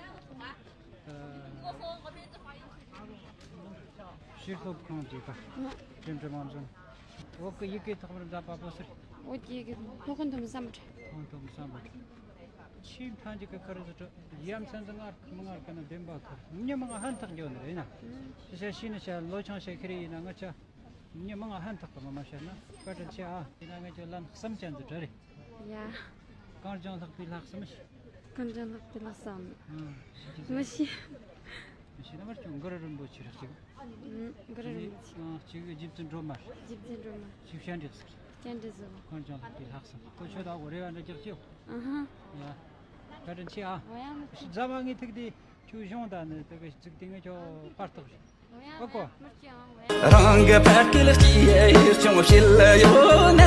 ཕྱི་སློབ་ཁང་དེ་ག། ཨང་། འགྲིམ་འགྲིམ་མང་འཛོམས། བོད་ཀྱི་ཡི་གེ་ཐོག་མར་མཛད་པ་པོ་སུ་རེད། བོད་ཀྱི་ཡི་གེ་སློབ་དཔོན་ཐོན་མི་སམ་བྷོ་ཊ། སློབ་དཔོན་ཐོན་མི་སམ་བྷོ་ཊ། ཆེས་མཐའ་མཇུག་གི་ཁ་རི་ཟི་ཁྲི་ཡ་མཚན་ཟི་ངར་མི་ངར་ག་ན་བདེན་པ་ཁར་མྱི་མང་ཧན་ཐག་འགྱོ་ནི་རེད་ན། ཨང་། ཤི་ཤ་ཤི་ནི་ཤ་ལོ་ཆུང་ཤ་ཁི་རེ་ཡིན་ན་ང་ཆ། མྱི་མང་ཧན་ཐག་གི་མ་མ་བཤད་ན་བཀའ་དྲིན་ཆེ་ཨ། ཡིན་ན་ང་ཆ་ལན་གསུམ་ཅན་ཟི་གྲ་རེད། ཡ། གངས་ལྗོངས་ལྷག་པའི་ལྷག་བསམ་ཤི། གངས་ལྗོངས་ལྷག་པའི་ལྷག་བསམ། ཨང་། ཤི་ཤི་ཟི། མི་ཤི། མི་ཤི་ན་མར་ཅུང་གུ་རུ་རིན་པོ་ཆེ་རེད་ཅིག། ཨང་། གུ་རུ་རིན་པོ་ཆེ། ཨང་། གཅིག་རྗེ་བཙུན་སྒྲོལ་མ། རྗེ་བཙུན་སྒྲོལ་མ། གཅིག་སྤྱན་རས་གཟིགས། སྤྱན་རས་གཟིགས། གངས་ལྗོངས་ལྷག་པའི་ལྷག་བསམ། ཁོ་ཆོས་དག་གོ་རེ་བ་འདྲ་རྒྱག་ཅིག། ཨ་ཧ། ཡ། བཀའ་དྲིན་ཆེ་ཨ། འོ་ཡ། མི་ཆེ། རྫ་མ་ངའི་ཐུག་དེ་ཁྱོད་གཞུང་ད་ནི་དེ་གི་ཚིག་དེ་ངས་ཁྱོད་པར་ཐག་རེད། ཨོ་ཀོ། རང་གི་ཕ་སྐད་སྐྱེས་ཡུལ་ཆུང་བྱེད་ཡོད་ན།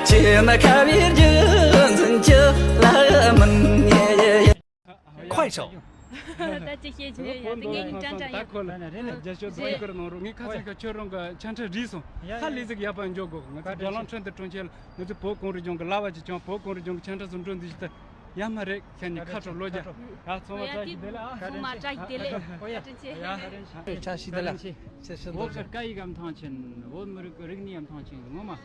ཆེ་ན་ཁ་བའི་རྒྱུ་འཛིན་གྱི་ལ་མིན། ཁོའི་ཆོ། ད་ཅི་བཤད་ཀྱི་ཡོད་ཡ། དེ་ངས་ཀྱི་ཅང་ཅང་ཡ། ད་ཁོ་ལ་རྒྱ་ཤོད་རྫོང་ཁུར་གནང་རོགས། ངས་ཁ་ཚན་ཁ་ཁྱོད་རང་གི་ཆ་འཕྲིན་རིས་སོང་། ཧ་ལས་ཟིག་ཡག་པ་འཇོག་དགོས། ང་ཚོ་རྒྱ་ལམ་ཁྲོད་དུ་གྲོང་ཁྱེར་ང་ཚོ་བོད་གངས་རི་ལྗོངས་ཀྱི་ལ་བ་ཅིག་ཀྱང་བོད་གངས་རི་ལྗོངས་ཀྱི་ཆ་འཕྲིན་སུ་འགྲོ་འདི་ཞིག་ད། ཡ་མ་རེད། ཁྱེད་ནི་ཁ་དྲོ་ལོ་རྒྱ། ཡ་ཚང་མ་བཀྲ་ཤིས་བདེ་ལེགས་ཨ། ཚང་མ་བཀྲ་ཤིས་བདེ་ལེགས། བཀའ་དྲིན་ཆེ། བཀྲ་ཤིས་བདེ་ལེགས། བོད་ཀྱི་སྐད་ཡིག་གམ་ཐང་ཆེན། བོད་མི་རིགས་ཀྱི་རིག་གནས་ཡམ་ཐང་ཆེན་ངོ་མ་ཧ་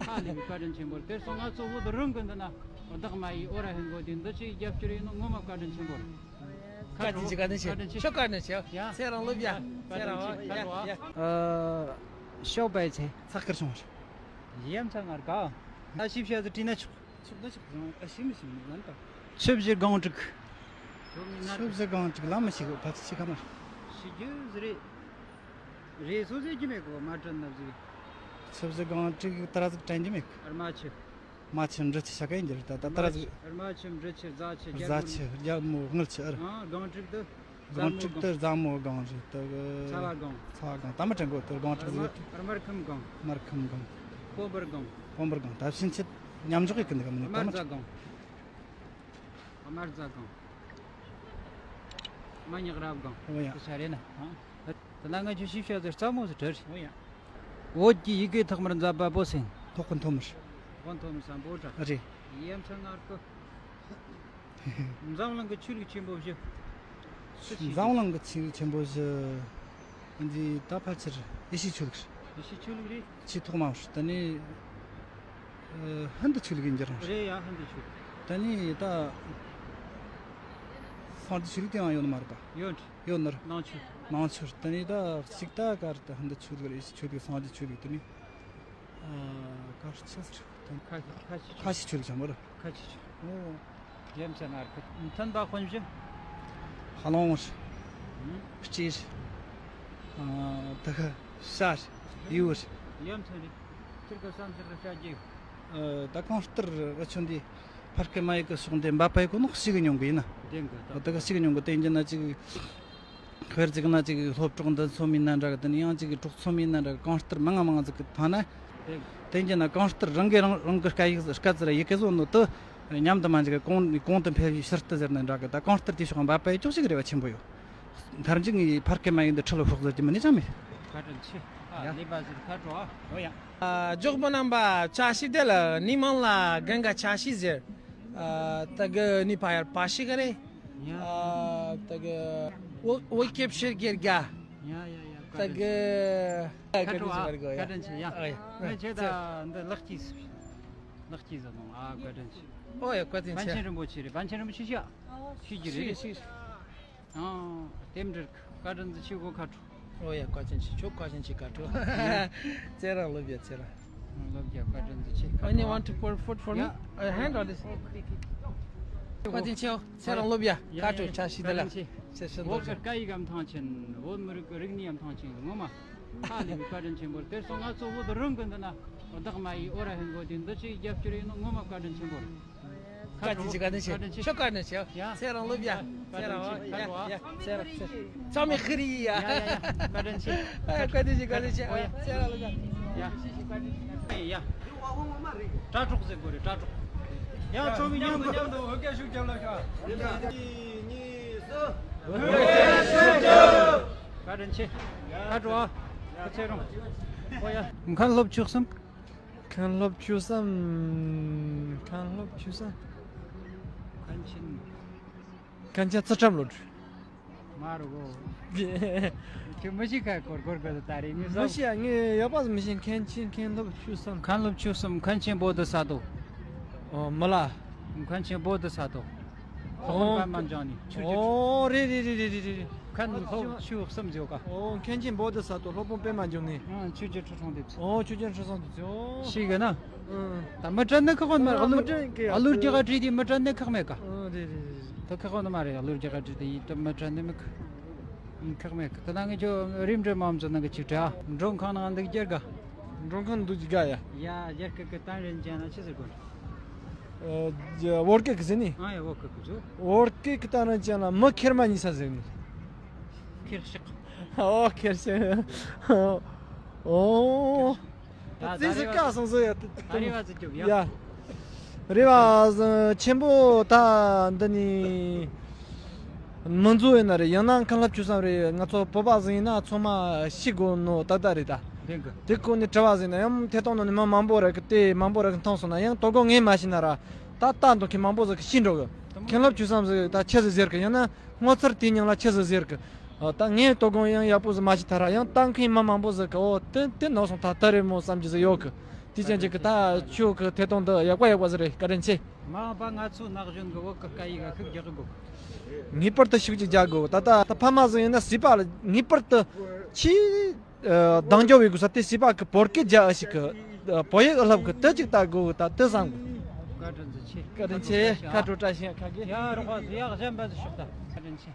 ལས་པའི་བཀའ་དྲིན་ཆེན་པོ་རེད། དེར་སོང་ང་ཚོ་བོད་རང་གི་འདི་ན་བདག་མ་ཡི་ཨོ་ར་ཧན་གོ་དེ་འདི་ཅིག་རྒྱབ་སྐྱོར་ཡིན་ནོ་ངོ་མ་བཀའ་དྲིན་ཆེན་པོ་རེད། བཀའ་དྲིན་ཆེ། བཀའ་དྲིན་ཆེ། ཁྱོད་བཀའ་དྲིན་ཆེ། ཡ། ཚེ་རིང་ལོ་བརྒྱ། ཚེ་རིང་། ཡ་ཡ། ཨ། ཤོག་པའི་ཚེ། ཚགས་ཁར་སོང་བ་རེད། ཡ་མཚན་ངར་ག། ད་ཞིབ་བཤད་དུ་བྲིས་ན་ཆོག། ཆུབ་ཟིན་སྒང་དྲུག། ཆུབ་ཟིན་སྒང་དྲུག་ལ་མི་ཤེས་གི་ཕལ་ཆེར་ཤེས་ཁ་མ། ཤེས་རྒྱུ་ཟིག་རེད། རེད་སོ་ཟེར་རྒྱུ་མེད་གོ། མ་དྲན་ན་ཟིག། ཆུབ་ཟིན་སྒང་དྲུག་ད་ར་ཟིག་དྲན་རྒྱུ་མེད་གི། རྨ་ཆུ། རྨ་ཆུ། འབྲི་ཆུ་ཤ་ཀ་ཡིན་རྒྱུ་རེད། ད་ད་ར་ཟིག། རྨ་ཆུ། འབྲི་ཆུ། རྫ་ཆུ། རྒྱལ་རྫ་མོ། ཆུ། རྒྱལ་མོ། དངུལ་ཆུ་ཨར། ཨ། སྒང་དྲུག་ཏུ། སྒང་དྲུག་ཏུ་རྫ་མོ་སྒང་རེད་དེ་གི། ཚ་བ་སྒང་། ཚ་བ་སྒང་། ད་མི་དྲན་གོ། དེ་སྒང་དྲུག་ཟིག་ཡོད། དམར་ཁམས་སྒང་། དམར་ཁམས་སྒང་། སྤོམ་པར་སྒང་། སྤོམ་པར་སྒང་། ད་ཕྱིན་ཆད་མཉམ་འཇོག་ཡེད་གི་འདུག་གམ། དམར་རྫ་སྒང་། དམར་རྫ་སྒང་། མ་ཉག་རབ་སྒང་། ཨོ་ཡ། དེ་ཆ་རེད་ན། ཨ། དེ་ན་ང་ཆོ་ཤིབ་བཤད་དེ་རྩ་མོ་སུ་གྲར། ཨོ་ཡ། བོད་ཀྱི་ཡི་གེ་ཐོག་མར་མཛད་པ་པོ་སེང་། ཐོག་ཁོ་ཐོ་མར། ཐོག་ཁོ་ཐོ་མར་སམ་བྷོ་ཊ། རེད། ཡ་མཚན་ངར་གི། འཛམ་གླིང་གི་ཆོས་ལུགས་ཆེན་པོ་བཞི། སུ་ཞིག་འཛམ་གླིང་གི་ཆོས་ལུགས་ཆེན་པོ་བཞི། འདི་ད་ཕལ་ཆེར་ཡེ་ཤུའི་ཆོས་ལུགས་རེད། ཡེ་ཤུའི་ཆོས་ལུགས་རེད། ཆེས་ཐོག་མ་རེད། ད་ནི་ཨ། ཧིན་དུ་ཆོས་ལུགས་ཡིན་རྒྱུ་རང་རེད། རེད་ཡ། ཧིན་དུ་ཆོས་ལུགས། ད་ནི་ད་སངས་རྒྱས་ཆོས་ལུགས་དེའང་ཡོད་ནི་མ་རེད་པ། ཡོད་རེད། ཡོད་ནི་རེད། ནང་ཆོས། ནང་ཆོས་རེད། ད་ནི་ད་གཅིག་ད་ག་རེད། ད་ཧིན་དུ་ཆོས་ལུགས་རེད། ཡེ་ཤུ་ཆོས་ལུགས། སངས་རྒྱས་ཆོས་ལུགས། ད་ནི་ཨ། ག་རེ་ཆོས་ཟེར། ཁ་ཤས། ཁ་ཤས་ཆོས་ལུགས་ཆེན་པོ་རེད། ཁ་ཤས་ཆོས། ཨོ། རྒྱལ་མཚན་ངར་གི། མཐུན་པ་དཔོན་བཞི། ཧ་ལོང་རེད། ཨུ། སྤྲེའུ་རེད། ཨ། དེ་གི་བྱ་རེད། ཡུལ་རེད། རྒྱལ་མཚན་རེད། ཁྱེད་ཀྱི་བསམ་ཤེས་རེ་བྱ་རྒྱུ། ཨ། ད་གང་ལྟར་འུ་ཆོ་འདི་ཕ་སྐད་མ་ཡིག་གི་ཕྱོགས་འདི་འབད་པ་ཡི་གོ་ནོ་ཞིག་གི་མྱོང་གི་ཡིན་ན། བདེན་གི་ད། དེ་གི་ཞིག་གི་མྱོང་གི། དེ་ཡིན་རྒྱུ་ན་ཅིག། ཁོར་ཅིག་ན་ཅིག་སློབ་གྲོགས་འདི་ཚོ་མིན་ན་འདྲ་གི། དེ་ནས་ཡང་ཅིག་གྲོགས་ཚོ་མིན་ན་འདྲ་གི། གང་ལྟར་མི་ང་མང་ཟིག་གི་ཐང་ན། དེ་ཡིན་རྒྱུ་ན་གང་ལྟར་རང་གི་རང་རང་གི་སྐད་ཡིག་སྐད་ཟེར་ཡི་གེ་བཟོ་ནོ་དེ་ཉམས་དུ་མ་འཇུག་གི། གོང་གོང་དུ་འཕེལ་བའི་ཕྱིར་དུ་ཟེར་ན་འདྲ་གི། ད་གང་ལྟར་དེ་ཕྱོགས་འབད་པ་ཡི་ཅོག་ཞིག་རེ་བ་ཆེན་པོ་ཡོད། མཐར་འཇུག་ངའི་ཕ་སྐད་མ་ཡིག་འདི་ཁྲི་ལོ་ཤོག་ཟེར་གྱི་མིན་ནི་ཅང་མེད། བཀའ་དྲིན་ཆེ། ཨ། ཡ། ལེགས་པ་ཟེར། ཁ་དྲོ་ཨ། ཨོ་ཡ། ཨ། འཇོག་པོ་རྣམ་པ་བཀྲ་ཤིས་བདེ་ལེགས། ནི་མིང་ལ་གན་ག་བཀྲ་ཤིས་ཟེར། ཨ། ད་གི་ནི་ཕ་ཡར་པ་ཤི་ག་རེ། ཡ། ཨ། ད་གི་བོད་སྐད་ཕྱིར་གྱི་དགའ། ཡ་ཡ་ཡ། ད་གི། ཁ་དྲོ་ཨ། བཀའ་དྲིན་ཆེ། ཡ། ཨ་ཡ། ངས་ཁྱེད་ད་འདི་ལག་སྐྱེས། ལག་སྐྱེས་ཟེར་ནོ། ཨ། བཀའ་དྲིན་ཆེ། ཨོ་ཡ། བཀའ་དྲིན་ཆེ། པཎ་ཆེན་རིན་པོ་ཆེ་རེད། པཎ་ཆེན་རིན་པོ་ཆེ་ཤ། ཤི་རྒྱུ་རེད། ཤི་ཤི། ཨང་། རྟེན་འབྲེལ་བཀའ་དྲིན་ཆེ། ཁོ་ཁ་དྲོ། ཨོ་ཡ། བཀའ་དྲིན་ཆེ། ཁྱོད་བཀའ་དྲིན་ཆེ། ཁ་དྲོ། ཚེ་རིང་ལོ་བརྒྱ། ཚེ་རིང་། ལོ་བརྒྱ། བཀའ་དྲིན་ཆེ། ཁ་དྲོ། Any want to pour food for me? Yeah. Uh, hand or this? བཀའ་དྲིན་ཆེ། ཚེ་རིང་ལོ་བརྒྱ། ཡ་ཁ་དྲོ། ཡ་ཡ། བཀྲ་ཤིས་བདེ་ལེགས། བཀའ་དྲིན་ཆེ། ཚེ་བསོད་བོད་ཀྱི་སྐད་ཡིག་གམ་ཐང་ཆེན། བོད་མི་རིགས་ཀྱི་རིག་གནས་ཡམ་ཐང་ཆེན་ངོ་མ་ཧ་ལས་པའི་བཀའ་དྲིན་ཆེན་པོ་རེད། དེར་སོང་ང་ཚོ་བོད་རང་གི་འདི་ན་བདག་མ་ཡི་ཨོ་ར་ཧན་གོ་དེ་འདི་ཅིག་རྒྱབ་སྐྱོར་ཡིན་ནོ་ངོ་མ་བཀའ་དྲིན་ཆེན་པོ་རེད། བཀའ་དྲིན་ཆེ། བཀའ་དྲིན་ཆེ། བཀའ་དྲིན་ཆེ། ཁྱོད་བཀའ་དྲིན་ཆེ། ཡ། ཚེ་རིང་ལོ་བརྒྱ། ཚེ་རིང་། ཡ་ཡ། ཚེ་རིང་། ཚང་མས་ཁི་རི་ཡ། ཡ་ཡ་ཡ། བཀའ་དྲིན་ཆེ། ཨ། བཀའ་དྲིན་ཆེ། བཀའ་དྲིན་ཆེ། ཨ། ཚེ་རིང་ལོ་བརྒྱ། ཡ། ཡ། དྲ་གྲོགས་ཟེར་དགོས་རེད། དྲ་གྲོགས། ཡང་ཚང་མས་མཉམ་དུ། མཉམ་དུ་འོ་སྐད་ཤུགས་རྒྱབ་ལ་ཤོག། གཅིག་གཉིས་གསུམ། བཀའ་དྲིན་ཆེ། ཁ་དྲོ། ཁ་ཆེ་རུང་། ཨོ་ཡ། མཁན་སློབ་ཆོས་གསུམ། མཁན་སློབ་ཆོས་གསུམ། མཁན་སློབ་ཆོས་གསུམ། མཁན་ཆེན། མཁན་ཆེན་ཚུལ་ཁྲིམས་བློ་གྲོས། མ་རུ་གོ། ཁྱོད་མི་ཤེས་ཁ་སྐོར་སྐོར་གི་ད་རེད་ངས་མི་ཤེས་ཡ། ངས་ཡག་པ་མི་ཤེས། མཁན་ཆེན། མཁན་སློབ་ཆོས་གསུམ། མཁན་སློབ་ཆོས་གསུམ། མཁན་ཆེན་བོ་དྷི་ས་ཏྭ། ཨོ་མི་ལ། མཁན་ཆེན་བོ་དྷི་ས་ཏྭ། ཨོ། སློབ་དཔོན་པདྨ་འབྱུང་གནས། ཆོས་རྗེ། ཨོ་རེད་རེད་རེད། མཁན་སློབ་ཆོས་གསུམ་ཟེར་ག། ཨོ་མཁན་ཆེན་བོ་དྷི་ས་ཏྭ། སློབ་དཔོན་པདྨ་འབྱུང་གནས། ཨང་། ཆོས་རྗེ་ཁྲི་སྲོང་ལྡེ་བཙན། ཨོ་ཆོས་རྗེ་ཁྲི་སྲོང་ལྡེ་བཙན། ཨོ་ཤེས་གི་ན། ཨང་། ད་མི་དྲན་ནི་ཁག་པོ་མ་རེད། ཨ་ལུ། མི་དྲན་གི། ཨ་ལུ་རྒྱ་གར་བྲིས་དེ་མི་དྲན་ནི་ཁག་མེད་ག། ཨང་རེད་རེད་རེད། ད་ཁག་པོ་ནི་མ་རེད། ཨ་ལུ་རྒྱ་གར་བྲིས་དེ་ཡིན་ད་མི་དྲན་ནི་མི་ཁག་ཁག་མེད་ག། ད་ང་ཚོ་རིམ་གྲོ་མ་འཛོམས་ན་གི་ཅིག་དྲ། མགྲོན་ཁང་ནང་འདུག་རྒྱལ་ག། མགྲོན་ཁང་འདུག་རྒྱལ་ཡ། ཡ་རྒྱལ་ཁབ་ཀྱི་ཏན་རིན་ཅན་ལ་ཆི་ཟེར་དགོས། ཨ་བོད་སྐད་གི་ཟེར་ནི། ཨ་ཡ་བོད་སྐད་གི་ཟེར། བོད་སྐད་གི་ཏན་རིན་ཅན་ལ་མི་ཁེར་མ་གཉིས་ས་ཟེར་ནི། ཁེར་ཤག། ཨོ་ཁེར་ཤག། ཨོ། ད་ད་རེ་བ། ཀ་སོང་སོ་ཡ། ད་རེ་བ་ཟིག་རྒྱོབ་ཡ། ཡ། རེ་བ་ཆེན་པོ་ད་འདི་ནི་མི་འཛོ་ཡིན་ན་རེད། ཡང་ན་མཁན་སློབ་ཆོས་གསུམ་རེད། ང་ཚོ་བོད་པ་ཟིག་ཡིན་ན་ཚང་མ་ཤེས་དགོས་ནོ་ད་ད་རེད་ད། དེ་གི། དེ་སྐོར་ནས་དྲི་བ་ཟིག་ན་ཡང་ཐད་གཏོང་ནང་ནས་མི་མང་པོ་རེད་གི། དེ་མང་པོ་རེད་གི་མཐོང་སོང་ན་ཡང་དོ་དགོང་ངས་མ་ཤེས་ན་ར་ད་ལྟ་འདོན་མཁན་མང་པོ་ཟིག་གི་ཤེས་འགྲོ་གི། མཁན་སློབ་ཆོས་གསུམ་ཟིག་ད་ཆི་ཟིག་ཟེར་གི། ཡང་ན་སྔོ་ཚར་དེའི་མིང་ལ་ཆི་ཟིག་ཟེར་གི། ཨ་ད་ངས་དོ་དགོང་ཡང་ཡག་པོ་ཟིག་མ་ཤེས་ཐལ་ར། ཡང་ལྟ་མཁན་མི་མང་པོ་ཟིག་གི་ཨོ་དེ་དེ་ནོར་སོང་ད་ལྟ་རེད་མོ་བསམ་གྱི་ཟིག་ཡོད་གི། དེ་ཅན་ཅིག་གི་ད་ཁྱོད་གི་ཐད་གཏོང་འདི་ཡག་པ་ཡག་པ་ཟིག་རེད། བཀའ་དྲིན་ཆེ། མ་འོངས་པ་ང་ཚོ་ན་གཞོན་གི་བོད་གི་སྐད་ཡིག་ག་ཤུགས་རྒྱག་གི་དགོས། ངེས་པར་དུ་ཤུགས་ཅིག་རྒྱག་དགོས། ད་ད་ད་ཕ་མ་ཟིག་ཡིན་ན་སྲིད་པ་ལ་ངེས་པར་དུ་ཆེས་ཨ་གདེང་འཇོག་བྱེད་དགོས་ས་དེ་སྲིད་པ་གི་བོད་སྐད་རྒྱག་ཨ་ཞིག་གི། ཨ་བོད་ཡིག་ཨ་ལབ་གི་དེ་ཅིག་ལྟ་དགོས་གི་ད་དེ་བསམ་གི། བཀའ་དྲིན་ཆེ། བཀའ་དྲིན་ཆེ། ཁ་དྲོ་བཀྲ་ཤིས་ཁ་གི། ཡ་རོགས་པ་ཡག་གཞན་པ་ཟིག་ཤོག་ད། བཀའ་དྲིན་ཆེ།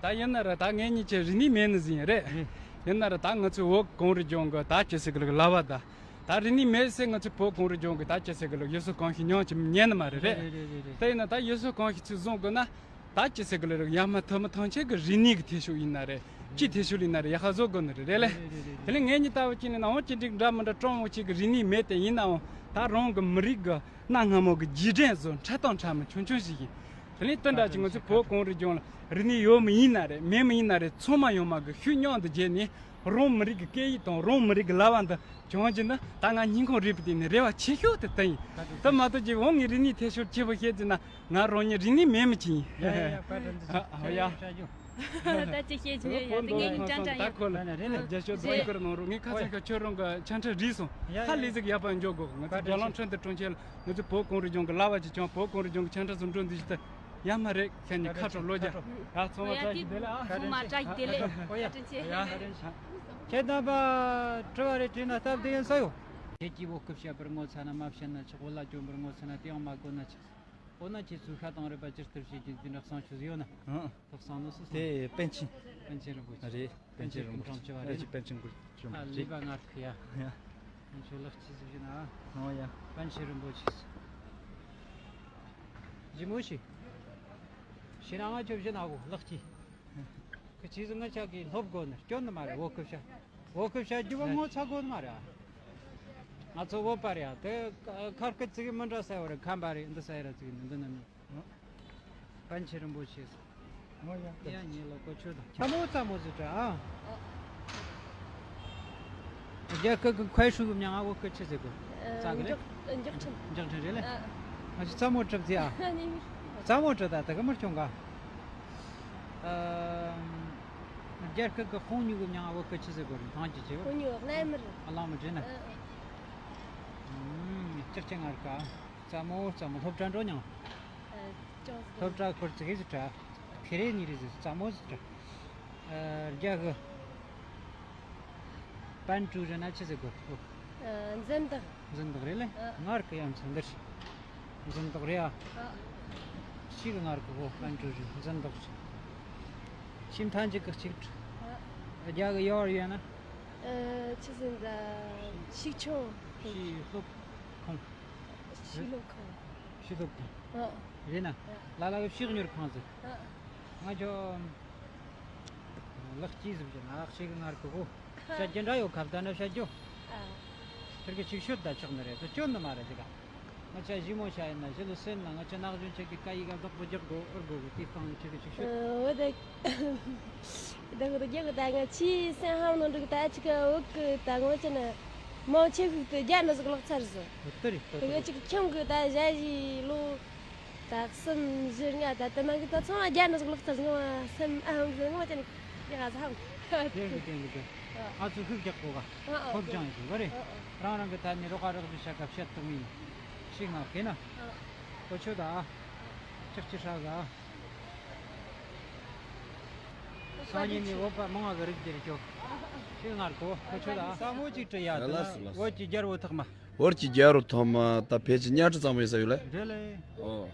ད་ཡིན་ན་ར་ད་ངེད་གཉིས་ཀྱི་རིག་གནས་མེད་ནི་ཟིག་ཡིན་རེད། ཡིན་ན་ར་ད་ང་ཚོའི་བོད་གངས་རི་ལྗོངས་གི་ད་ཅི་ཟེར་གི་ལུགས་ལབ་པ་ད། ད་རིག་གནས་མེད་ཟེར་ང་ཚོའི་བོད་གངས་རི་ལྗོངས་གི་ད་ཅི་ཟེར་གི་ལུགས་ཡུལ་སྲོལ་གོམས་གཤིས་ཉམས་ཀྱི་ཉན་ནི་མ་རེད་རེད། རེད་རེད་རེད་རེད། དེ་ཡིན་ན་ད་ཡུལ་སྲོལ་གོམས་གཤིས་ཚོ་བཟུང་དགོས་ན། ད་ཅི་ཟེར་གི་ལུགས་ཡར་མར་ཐུ་མི་ཐང་ཆད་གི་རིག་གནས་གི་འཐུས་ཤོར་ཡིན་ན་རེད། སྤྱི་འཐུས་ཤོར་ཡིན་ན་རེད། ཡག་པ་བཟོ་དགོས་ནི་རེད་རེད་ལེ། རེད་རེད་རེད་རེད། དེ་ལས་ངེད་གཉིས་ལྟ་བུ་ཅིག་ནི་ནང་བོ་ཅི་འགྲིག་འདྲ་མི་འདྲ་ཀྲུང་བོ་ཅིག་གི་རིག་གནས་མེད་དེ་ཡིན་ནའང་ད་རང་གི་མི་རིགས་གི་གནའ་སྔ་མོ་གི་རྗེས་དྲན་བཟོ་འཕྲལ་དང་འཕྲལ་མི་ཆུང་ཆུང་ཞིག་ཡིན། དེ་ལས་དོན་འདྲ་ཅིག་ང་ཚོའི་བོད་གངས་རི་ལྗོངས་ལ་རིག་གནས་ཡོད་མི་ཡིན་ན་རེད། མེད་མི་ཡིན་ན་རེད། ཚང་མ་ཡོང་མ་གི་ཤུལ་མཉམ་དུ་བརྗེས་ནས་རང་མི་རིགས་ཀྱི་སྐད་ཡིག་དང་རང་མི་རིགས་ཀྱི་ལབ་པ་འདི་སྦྱོང་རྒྱུ་ནི་ད་ང་སྙིང་ཁོང་རུས་པའི་གཏིང་ནས་རེ་བ་ཆེ་ཤོས་དེ་དེ་ཡིན། དེ་མ་གཏོགས་ཀྱི་འོ་ངའི་རིག་གནས་འཐུས་ཤོར་ཆེ་བོ་བཤད་རྒྱུ་ན་ང་རང་ཉིད་རིག་གནས་མེད་མི་ཅིག་ཡིན། ཡ་ཡ་བཀའ་དྲིན་ཆེ། ཨ་ཡ། ད་ཅི་བཤད་ཀྱི་ཡོད་ཡ། དེ་ངས་ཀྱང་ཅང་ཅང་ཡ། ད་ཁོ་ལ་རྒྱལ་ཤོག་རྫོང་ཡིག་སྐོར་གནང་རོགས། ངས་ཁ་སང་ཁ་ཁྱོད་རང་གི་ཆ་འཕྲིན་རིག་སོང་། ཧ་ལས་ཟིག་ཡག་པ་འཇོག་དགོས། ང་ཚོ་རྒྱལ་ལམ་འཕྲིན་དེ་གྲོང་ཁྱེར་ལ་ང་ཚོ་བོད་གངས་རི་ལྗོངས་ཀྱི་ལབ་པ་ཅིག་ཀྱང་བོད་གངས་རི་ལྗོངས་ཀྱི་ཆ་འཕྲིན་སུ་འགྲོ་འདུག་ཞིག་ད་ཡ་མ་རེད། ཁྱེད་ནི་ཁ་དྲོ་ལོ་རྒྱ་ཡ་ཚང་མ་བཀྲ་ཤིས་བདེ་ལེགས་ཨ། ཚང་མ་བཀྲ་ཤིས་བདེ་ལེགས། བཀའ་དྲིན་ཆེ། ཁྱེད་རྣམ་པ་དྲི་བ་རེ་དྲིས་ན་སྟབས་བདེ་ཡིན་ས་ཡོད། ཁྱེད་ཀྱིས་བོད་སྐད་བཤད་པར་ངོ་ཚ་ན་མ་བཤད་ན་ཆོག་བོད་ལྭ་གྱོན་པར་ངོ་ཚ་ན་དེའང་མ་གོ་ན་ཆོག་འོ་ན་ཁྱེད་ཚོས་ཤ་དང་རུས་པ་ཇི་ལྟར་བྱེད་ཀྱི་འདི་འདྲ་གསང་ཆོས་ཡོད་ན། ཧང་། ཐབས་གསང་ནོ་སུ་གསང་། དེ་པཎ་ཆེན། པཎ་ཆེན་རིན་པོ་ཆེ། རེད། པཎ་ཆེན་རིན་པོ་ཆེ། ཨ་ཅེ་པཎ་ཆེན་སྐུ་ཆུང་མ་ཨ་རེད། ལུས་པ་ངར་ཁུ་ཡ། ཡ། ཁྱོད་ལག་ཅི་ཟིག་བཞིན་ཨ། ཨོ་ཡ། པཎ་ཆེན་རིན་པོ་ཆེ། ཞི་མོ་ཞིག་ཤི་ན་ང་ཁྱོད་བཞིན་ཨ་གོ་ལག་ཅི། ཁི་ཆི་ཟིག་ང་ཅག་གི་སློབ་དགོ་ནི་སྐྱོན་ནི་མ་རེད། བོད་སྐད་བཤད། བོད་སྐད་བཤད་རྒྱུ་བ་ངོ་ཚ་དགོ་ནི་མ་རེད་ཨ། ང་ཚོ་བོད་པ་རེད་ཨ། དེ་ཁ་སྐད་ཅིག་མི་འདྲ་ས་ཡོད་རེད། ཁམས་པ་རེད། འདི་ས་ཡོད་རེད་ཅིག་འདི་ནི་མི། པཎ་ཆེན་རིན་པོ་ཆེ། ཨོ་ཡ། ཡ་ཉེ་ལོ་གོ་ཆོད་དང་། ཚ་མོ་ཚ་མོ་ཟེར་དྲ་ཨ། རྒྱ་སྐད་ཀྱི་ཁོའི་ཧྲུའུ་གི་མྱིང་ང་བོད་སྐད་ཆི་ཟེར་གོ་ཨ། ཙག་གི་ལེ། མགྱོགས་མགྱོགས་ཕྲན། མགྱོགས་ཕྲན་རེད་ལེ། ཨ། ང་ཚོ་ཚ་མོ་གྲབས་ཟེར་ཨ། ཚ་མོ་གྲབས་ད་ད་ག་མར་ཁྱོང་ག་ཨ། རྒྱ་སྐད་ཀྱི་ཧོང་ཉུ་གི་མྱིང་ང་བོད་སྐད་ཆི་ཟེར་གོ་རེད། ཐང་ཅི་ཆེ་བ། ཧོང་ཉུ་གླང་མི་རེད། གླང་མི་རེད་ན། ཨ། ཨ། ཅག་ཅག་ང་ར་ཀ་ཙ་མོ་ཙ་མོ་སློབ་གྲྭ་འགྲོ་མྱོང་། ཨ། ཅོག་ཙེ། སློབ་གྲྭ་སྐོར་ཙི་གེ་ཙི་གྲྭ། ཁེ་རེ་ནི་རེ་ཟེར་ཙ་མོ་ཙི་གྲྭ། ཨ། རྒྱ་གི། པན་ཀྲུའུ་རེ་ན་ཆི་ཟེར་གོ་ཨ། འཛིན་བདག་འཛིན་བདག་རེད་ལེ། ཨ། ངར་གི་ཡང་ཚང་འདིར། འཛིན་བདག་རེད་ཨ། ཨ། ཤི་གི་ངར་གི་གོ་པན་ཀྲུའུ་རེ་འཛིན་བདག་ཅིག་ཤིམ་ཐང་ཅིག་གི་ཅིག་ཨ། རྒྱ་གི་ཡོར་ཡོད་ན། ཨ། ཆི་ཟེར་ད། ཤིག་ཆོ། ཤི་སློབ་ཁང་། ཤི་ལོ་ཁང་། ཤི་ལོ་ཁང་། ཨ། རེད་ན། ཨ། ལ་ལ་གི་ཕྱིར་ཉོར་ཁང་ཟེར། ཨ། ང་ཅོ། ལག་སྐྱེས་ཟིག་བྱས་ན་ཨག་ཤེས་གི་ངར་གི་གོ་ཨ། བཤད་རྒྱུ་འདྲ་ཡོད་ཁབ་ད་ནི་བཤད་རྒྱུ། ཨ། ཁྱེད་ཀྱི་ཅིག་ཤོད་ད་ཆོག་ནི་རེད། དུ་སྐྱོན་ནི་མ་རེད་ཅིག་ཨ། ང་ཅག་ཞི་མོ་ཆ་ཡིན་ན་ཞི་ལུ་སེམས་ན། ང་ཅག་ནག་གཞོན་ཆ་གི་ཀ་ཡི་ག་བདག་པོ་རྒྱག་དགོ་ཨོར་དགོ་གི་དེ་སྟེང་ནས་ཁྱེད་ཀྱི་ཅིག་ཤོད། འོ་ད། ད་གི་ད་རྒྱག་གི་ད་ང་ཆི་སེམས་ཧམ་ནང་འགྲོ་གི་ད་ཅི་ག་འོ་གི་ད་ང་ཅག་ན་མང་ཆེ་ཤོས་དེ་རྒྱ་ནག་ཟིག་ལག་ཚར་སོང་། ད་རེད་ད་དེ་ག་རེད། ཅིག་ཁྱིམ་གི་ད་ཞ་ཞི་ལོ་ད་གསུམ་བཞི་ལྔ་ད་དེ་ནང་གི་ད་ཚང་མ་རྒྱ་ནག་ཟིག་ལག་ཚར་སོང་། ང་སེམས་ཨ་ཧམ་གི་ང་ཅག་ནི་ཡ་ང་ཚ་ཧམ། དེ་གི་དེ་གི་དེ་ཨ་ཚོ་ཤུགས་རྒྱག་གོ་ག་ཨ་ཨ་ཧོབ་ཅང་ཡིན་ག་རེད། ཨ་ཨ། རང་རང་གི་ད་ནི་རོགས་ཨ་རོགས་ཞུ་ཤ་ག་བཤད་ཐུབ་མི་ཤིག་ང་གེ་ན། ཨ། ཁོ་ཆོད་ད་ཨ། ཅག་ཅི་ཧྲ་ག་སང་ཉིན་ནི་བོད་པ་མང་བ་གི་རིགས་དེར་ཁྱོད་ཤིག་ངར་གོ་ཁོ་ཆོད་ད་ཨ། ས་མོ་ཅིག་བྲི་ཡ་ལ་ལ་ལ་ལ། བོད་ཀྱི་རྒྱལ་བོ་ཐོག་མ། བོད་ཀྱི་རྒྱལ་བོ་ཐོག་མ་ད་ཕལ་ཆེར་གཉའ་ཁྲི་གཙང་པོ་ཡིན་ས་ཡོད་ལེ། རེད་ལེ། ཨོ།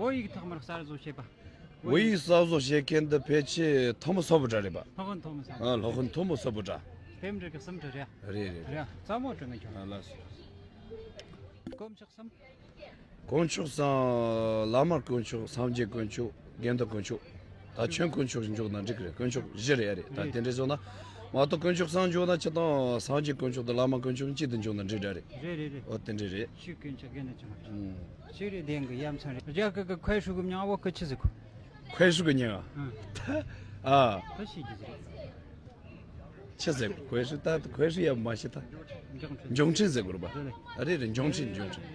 བོད་ཡིག་ཐོག་མར་གསར་བཟོ་བྱས་པ། བོད་ཡིག་གསར་བཟོ་བྱེད་མཁན་འདི་ཕལ་ཆེར་མཐོ་མོ་སོ་བུ་དྲ་རེད་པ། སློབ་དཔོན་མཐོ་མོ་ས། ཨ་སློབ་དཔོན་མཐོ་མོ་སོ་བུ་དྲ། དེ་འདྲ་གི་སུམ་དྲ་རེད། རེད་རེད་རེད། རེད་ཙམ་མོ་དྲི་ངན་ཆུང་། ཨ་ལགས་སོ། དཀོན་མཆོག་གསུམ། དཀོན་མཆོག་གསུམ། བླ་མ་དཀོན་མཆོག་སངས་རྒྱས་དཀོན་མཆོག་དགེ་འདུན་དཀོན་མཆོག་ད་ཁྱོད་དཀོན་མཆོག་འཇོག་ན་འགྲིག་གི་རེད། དཀོན་མཆོག་བཞི་རེད་ཨ་རེད། ད་རེད། དེ་འདྲ་བཟོ་ན་མ་གཏོགས་དཀོན་མཆོག་གསུམ་འཇོག་ན་ཅི་དང་སངས་རྒྱས་དཀོན་མཆོག་དང་བླ་མ་དཀོན་མཆོག་གཅིག་ཏུ་འཇོག་ན་འགྲིག་འདྲ་རེད། རེད་རེད་རེད། ཨོ་དེ་འདྲ་རེད། ཤིག་དཀོན་མཆོག་དགེ་འདུན་ཆུང་བ། ཨུམ། ཤིག་རེད་བདེན་གི་ཡ་མཚན་རེད། རྒྱ་གི་གི་ཁོའི་ཧྲུ་གི་མྱིང་བོད་གི་ཆི་ཟེར་གོ། ཁོའི་ཧྲུ་གི་མྱིང་ཨ། ཨ། ད་ཤིག་གི་ཟེར། ཆི་ཟེར་གོ་ཁོའི་ཧྲུ་ད་ཁོའི་ཧྲུ་ཡ་མ་ཤི་ད། འབྱུང་འཕྲིན། འབྱུང་འཕྲིན་ཟེར་གོ་ར་བ། རེད་རེད། རེད་རེད། འབྱུང་འཕྲིན་འབྱུང་འཕྲིན།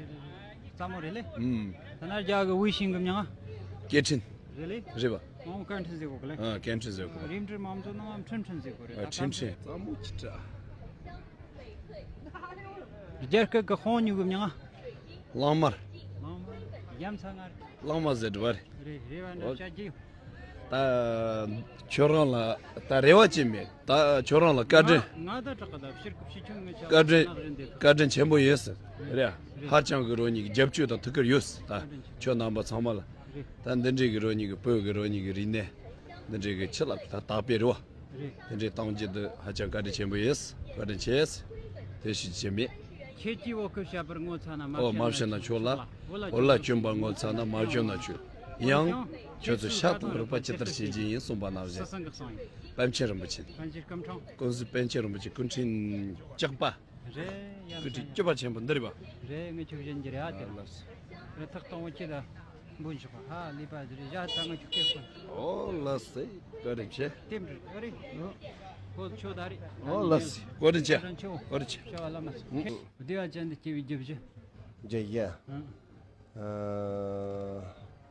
རྩ་མོ་རེད་ལེ། ཨུམ། ད་ན་རྒྱ་གི་ཝི་ཤིང་གི་མྱིང་ཨ། སྐད་འཕྲིན། རེད་ལེ། རེད་བ། ཨོ་སྐད་འཕྲིན་ཟེར་གོ་གི་ལེ། ཨ་སྐད་འཕྲིན་ཟེར་གོ། རིམ་གྲོ་མང་ཚོགས་ནང་འཕྲིན་འཕྲིན་ཟེར་གོ་རེད། ཨ་ད་འཕྲིན་འཕྲིན། རྩ་མོ་ཅི་དྲ། རྒྱ་སྐད་གི་ཧོང་ཉུ་གི་མྱིང་ཨ། གླང་དམར། གླང་དམར། ཡ་མཚན་ང་རེད། གླང་དམར་ཟེར་བ་རེད། རེད་རེད་བ་འདྲ་བྱ་རྒྱུ། ད་ཁྱོད་རང་ལ་ད་རེ་བ་ཅི་མེད། ད་ཁྱོད་རང་ལ་བཀའ་དྲིན། ང་ད་དྲག་ག་ད་ཕྱིར་གི་ཕྱི་ཁྱོད་ངི་ཆ་བཀའ་དྲིན། ནག་རིན་དེ་བཀའ་དྲིན་ཆེན་པོ་ཡོད་ཟེར། རེད། རེད། ཧ་ཅང་གི་རོ་ཉིད་ཀྱི་རྒྱབ་སྐྱོར་དང་ཐུགས་ཁུར་ཡོད་ཟེར། ད་བཀའ་དྲིན་ཆེ། ཁྱོད་རྣམ་པ་ཚང་མ་ལ། རེད། ད་འདི་འདྲའི་གི་རོ་ཉིད་ཀྱི་བོད་ཀྱི་རོ་ཉིད་ཀྱི་རིག་གནས་འདི་འདྲའི་གི་ཆི་ལབ་ད་དག་པའི་རེ་བ། རེད། དེ་འདྲའི་གཏོང་རྒྱུ་འདི་ཧ་ཅང་བཀའ་དྲིན་ཆེན་པོ་ཡིན། བཀའ་དྲིན་ཆེ། དེ་ཞིག་བྱེད་མེད། ཁྱེད་ཀྱིས་འོ་སྐུ་བཤད་པར་ངོ་ཚ་ན་མ་ཨོ་མ་བཤད་ན་ཆོག་ལ། འོ་ལ་བཅོམ་པར་ངོ་ཚ་ན་མ་བཅོམ་ན་ཆོག་ཡང་ཁྱོད་ཚོ་ཤ་དང་རུས་པ་ཇི་ལྟར་བྱེད་ཀྱི་ཡིན་གསུངས་པ་ནང་བཞིན། སྲིད་སྲུང་གི་གསུང་ཡིན། པཎ་ཆེན་རིན་པོ་ཆེ། པཎ་ཆེན་སྐུ་ཕྲེང་། ཀུན་གཟིགས་པཎ་ཆེན་རིན་པོ་ཆེ་སྐུ་ཕྲེང་བཅུ་པ། རེད་ཡ། སྐུ་ཕྲེང་བཅུ་པ་ཆེན་པོ་འདི་རེད་པ། རེད་ངས་ཁྱོད་གཞན་གྱི་རེད་ཨ་དེ་ལ། རེད་ཐག་གཏོང་བ་ཁྱེད་ལ་འབུལ་ཆོག་པ་ཧ་ལས་པ་དེ་རེད་ཡ། ད་ངས་ཁྱོད་སྐད་ཁོ། ཨོ་ལ་སེ་བཀའ་དྲིན་ཆེ། དེ་འདྲ་ཨ་རེད། ཁོ་ཆོ་ད་རེད། ཨོ་ལ་སེ་བཀའ་དྲིན་ཆེ། བཀའ་དྲིན་ཆེ། བཀའ་དྲིན་ཆེ། བྱ་བ་ལ་མ་སོང་། བདེ་བ་ཅན་དུ་སྐྱེ་བའི་རྒྱུ་བཞི། རྒྱུ་བཞི། ཨང་། ཨ།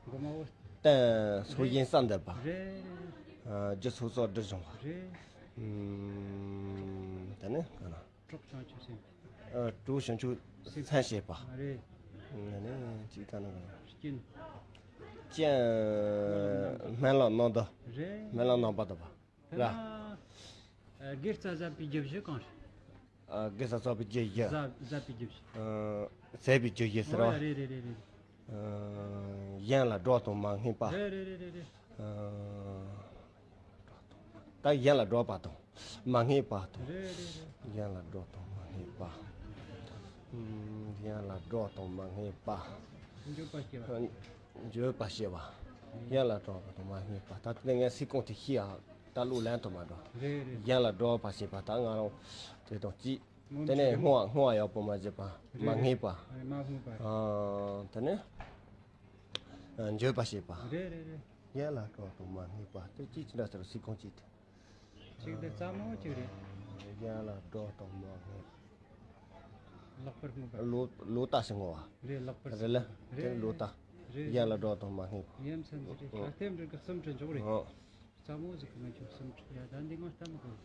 སྒོ་མ་བོ། རྟེན་སྲོག་ཤིང་བསམ་འདས་པ། རེད། ཨ། རྒྱུ་ཚོགས་གསོག་སྒྲིབ་སྦྱོང་བ། རེད། ཨུམ། དེ་ནས་ག་ན། གྲོགས་བྱང་ཆུབ་སེམས། ཨ། གྲོགས་བྱང་ཆུབ་སེམས་བསྐྱེད་པ། རེད། ཨ་ནི་ཅི་ག་ན་ག་ན། རྐྱེན། རྐྱེན། སྨོན་ལམ་རྣམ་དག་རེད། སྨོན་ལམ་རྣམ་པར་དག་པ། དེ་ལ། ར། ཨ། དགེ་རྩ་ཟབ་པའི་རྒྱུ་བཞི་གང་རེད། ཨ། དགེ་རྩ་ཟབ་པའི་རྒྱུ་བཞི། ཟབ་ཟབ་པའི་རྒྱུ་བཞི། ཨ། ཟད་པའི་རྒྱུ་བཞི་ཟེར་བ། ཨོ་ཡ་རེད་རེད་རེད་རེད། ཨ། གཞན་ལ་སྒྲོ་དང་མ་བསྔོས་པ། རེད་རེད་རེད་རེད་རེད། ཨ། ད་གཞན་ལ་སྒྲོ་པ་དང་མ་བསྔོས་པ་དང་། རེད་རེད་རེད། གཞན་ལ་སྒྲོ་དང་མ་བསྔོས་པ། ཨུམ། གཞན་ལ་སྒྲོ་དང་མ་བསྔོས་པ། འགྱོད་པ་སྐྱེ་བ། འགྱོད་པ་སྐྱེ་བ། གཞན་ལ་སྒྲོ་པ་དང་མ་བསྔོས་པ། ད་དེ་ངས་སའི་གོང་དེ་ཤེས་ཨ། ད་ལོ་ལན་དུ་མ་འགྲོ། རེད་རེད། གཞན་ལ་སྒྲོ་པ་བྱེད་པ་ད་ང་རང་དེ་དང་གཅིག་ངོམ་དེ་ནས་ཆུ་བསྔོ་བ་བསྔོ་བ་ཡག་པོ་མ་བྱེད་པ། རེད་མ་རེད། བསྔོས་པ། རེད་མ་བསྔོས་པ་རེད། ཨ། དེ་ནས་འགྱོད་པ་བྱེད་པ། རེད་རེད་རེད། གཞན་ལ་སྒྲོ་དང་མ་བསྔོས་པ་དེ་གཅིག་ཅི་འདྲ་ཟེར་སའི་གོང་གཅིག་དེ། གཅིག་དེ་རྩ་མོ་གཅིག་རེད། གཞན་ལ་སྒྲོ་དང་མ་བསྔོས། ལག་པར་བསྔོས་པ། ལོ་ལོ་ལྟར་ཞིག་བསྔོ་བ། རེད་ལག་པར་རེད་ལ། བསྔོས་པ། དེ་ལོ་ལྟར། རེད། གཞན་ལ་སྒྲོ་དང་མ་བསྔོས་པ། ཡ་མཚན་འདི་རེད། ཨོ། ད་ལྟའི་འདྲ་གི་གསུམ་དྲི་འཇོག་རེད། ཨོ། རྩ་མོ་ཟིག་གི་ང་ཁྱོད་གསུམ་དྲི་ཡ་ད་འདི་ང་ལྟ་མི་དགོས།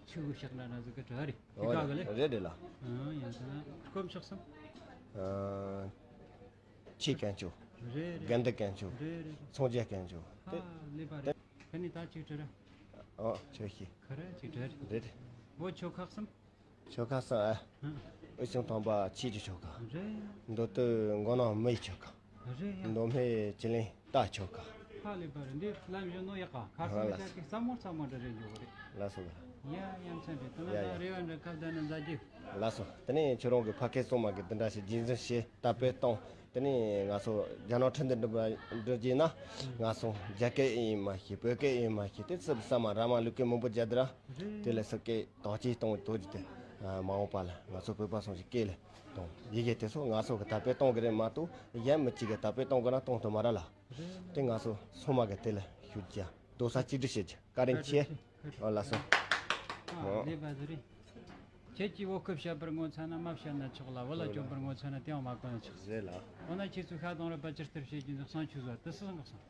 ཆུ་གི་ཤག་ན་ན་ཟིག་གི་དྲི་རེད། ཨོ་དེ་ག་གི་ལེ། རེད་རེད་ལ། ཨ་ཡ་ད་ན་དཀོན་མཆོག་གསུམ། ཨ། ཆོས་དཀོན་མཆོག་རེད་རེད། དགེ་འདུན་དཀོན་མཆོག་རེད་རེད། སངས་རྒྱས་དཀོན་མཆོག་ཧ་དེ་ལས་པ་རེད། ཁ་ནས་ད་ཅིག་དྲི་ར། ཨོ་ཆོས་ཤིག་ཁ་ར་ཅིག་དྲི་རེད། རེད་རེད། བོད་ཆོལ་ཁ་གསུམ། ཆོལ་ཁ་གསུམ་ཨ། ཧུམ། དབུས་གཙང་སྟོན་པ་ཆོས་ཀྱི་ཆོལ་ཁ་རེད། མདོ་སྟོད་མགོ་ནག་མི་ཡི་ཆོལ་ཁ་རེད་ཡ། མདོ་སྨད་ཆི་ལེན་རྟ་ཆོལ་ཁ་ཧ་ལས་པ་རེད། འདི་ལམ་བཞིན་ནོ་ཡག་ག་ཁ་སང་ཧ་ལ་ཅག་གི་ས་མོ་ས་མོ་འདྲ་རེད་འཇོག་རེད། ལ་སོ་ཡ་ཡ་མཚན་རེད། དེ་ན་ཡ་ད་ཡ་རེ་བ་འདྲ་ཁ་བརྡ་ན་མཛའ་རྒྱུ། ལ་སོ་དེ་ནས་ཁྱོད་རང་གི་ཕ་སྐད་གཙང་མ་གི་འདི་འདྲ་ཞིག་རྒྱུན་འཛིན་བྱེད་ད་དཔེ་གཏོང་། དེ་ནས་ང་ཚོ་རྒྱ་ནག་ཁྲིན་ཏུ་འགྲིམ་པ་འགྲུབ་རྗེས་ན་ང་ཚོ་རྒྱ་སྐད་ཡིན་མ་ཤེས། བོད་སྐད་ཡིན་མ་ཤེས། དེ་ཚོ་ས་མ་ར་མ་ལུག་སྐད་མང་པོ་རྒྱག་དུས་ར། དེ་ལས་སུ་སྐད་དོག་ཅིག་གཏོང་དོག་ཅིག་དེ་མ་འོངས་པ་ལ་ང་ཚོ་བོད་པ་སོང་ཞིག་སྐད་ལ་ དང་ཡི་གེ་དེ་ཚོ་ང་ཚོ་གི་དར་སྤེལ་གཏོང་གི་རེད་མ་གཏོགས། གཞན་མི་གཅིག་གི་དར་སྤེལ་གཏོང་དགོས་ན་གཏོང་ཐུབ་མ་རེད་ལ། དེ་ང་ཚོ་ཚང་མ་གི་དེ་ལ་ཞུ་རྒྱུ། རྡོག་རྩ་གཅིག་སྒྲིལ་བྱེད་རྒྱུ། བཀའ་དྲིན་ཆེ། ཨོ་ལགས་སོ། ཨ། ཨོ། ལེགས་པ་ཟིག་རེད། ཁྱེད་ཀྱིས་བོད་སྐད་བཤད་པར་ངོ་ཚ་ན་མ་བཤད་ན་ཆོག་ལ། བོད་ལྭ་གྱོན་པར་ངོ་ཚ་ན་དེའང་མ་གོན་ན་ཆོག་ཟེར་ལ། འོ་ན་ཁྱེད་ཚོས་ཤ་དང་རུས་པ་ཇི་ལྟར་བྱེད་རྒྱུ་འདུག་བསམ་ཆོག་ཟེར་དུས་སུ་འདུག་སོང་།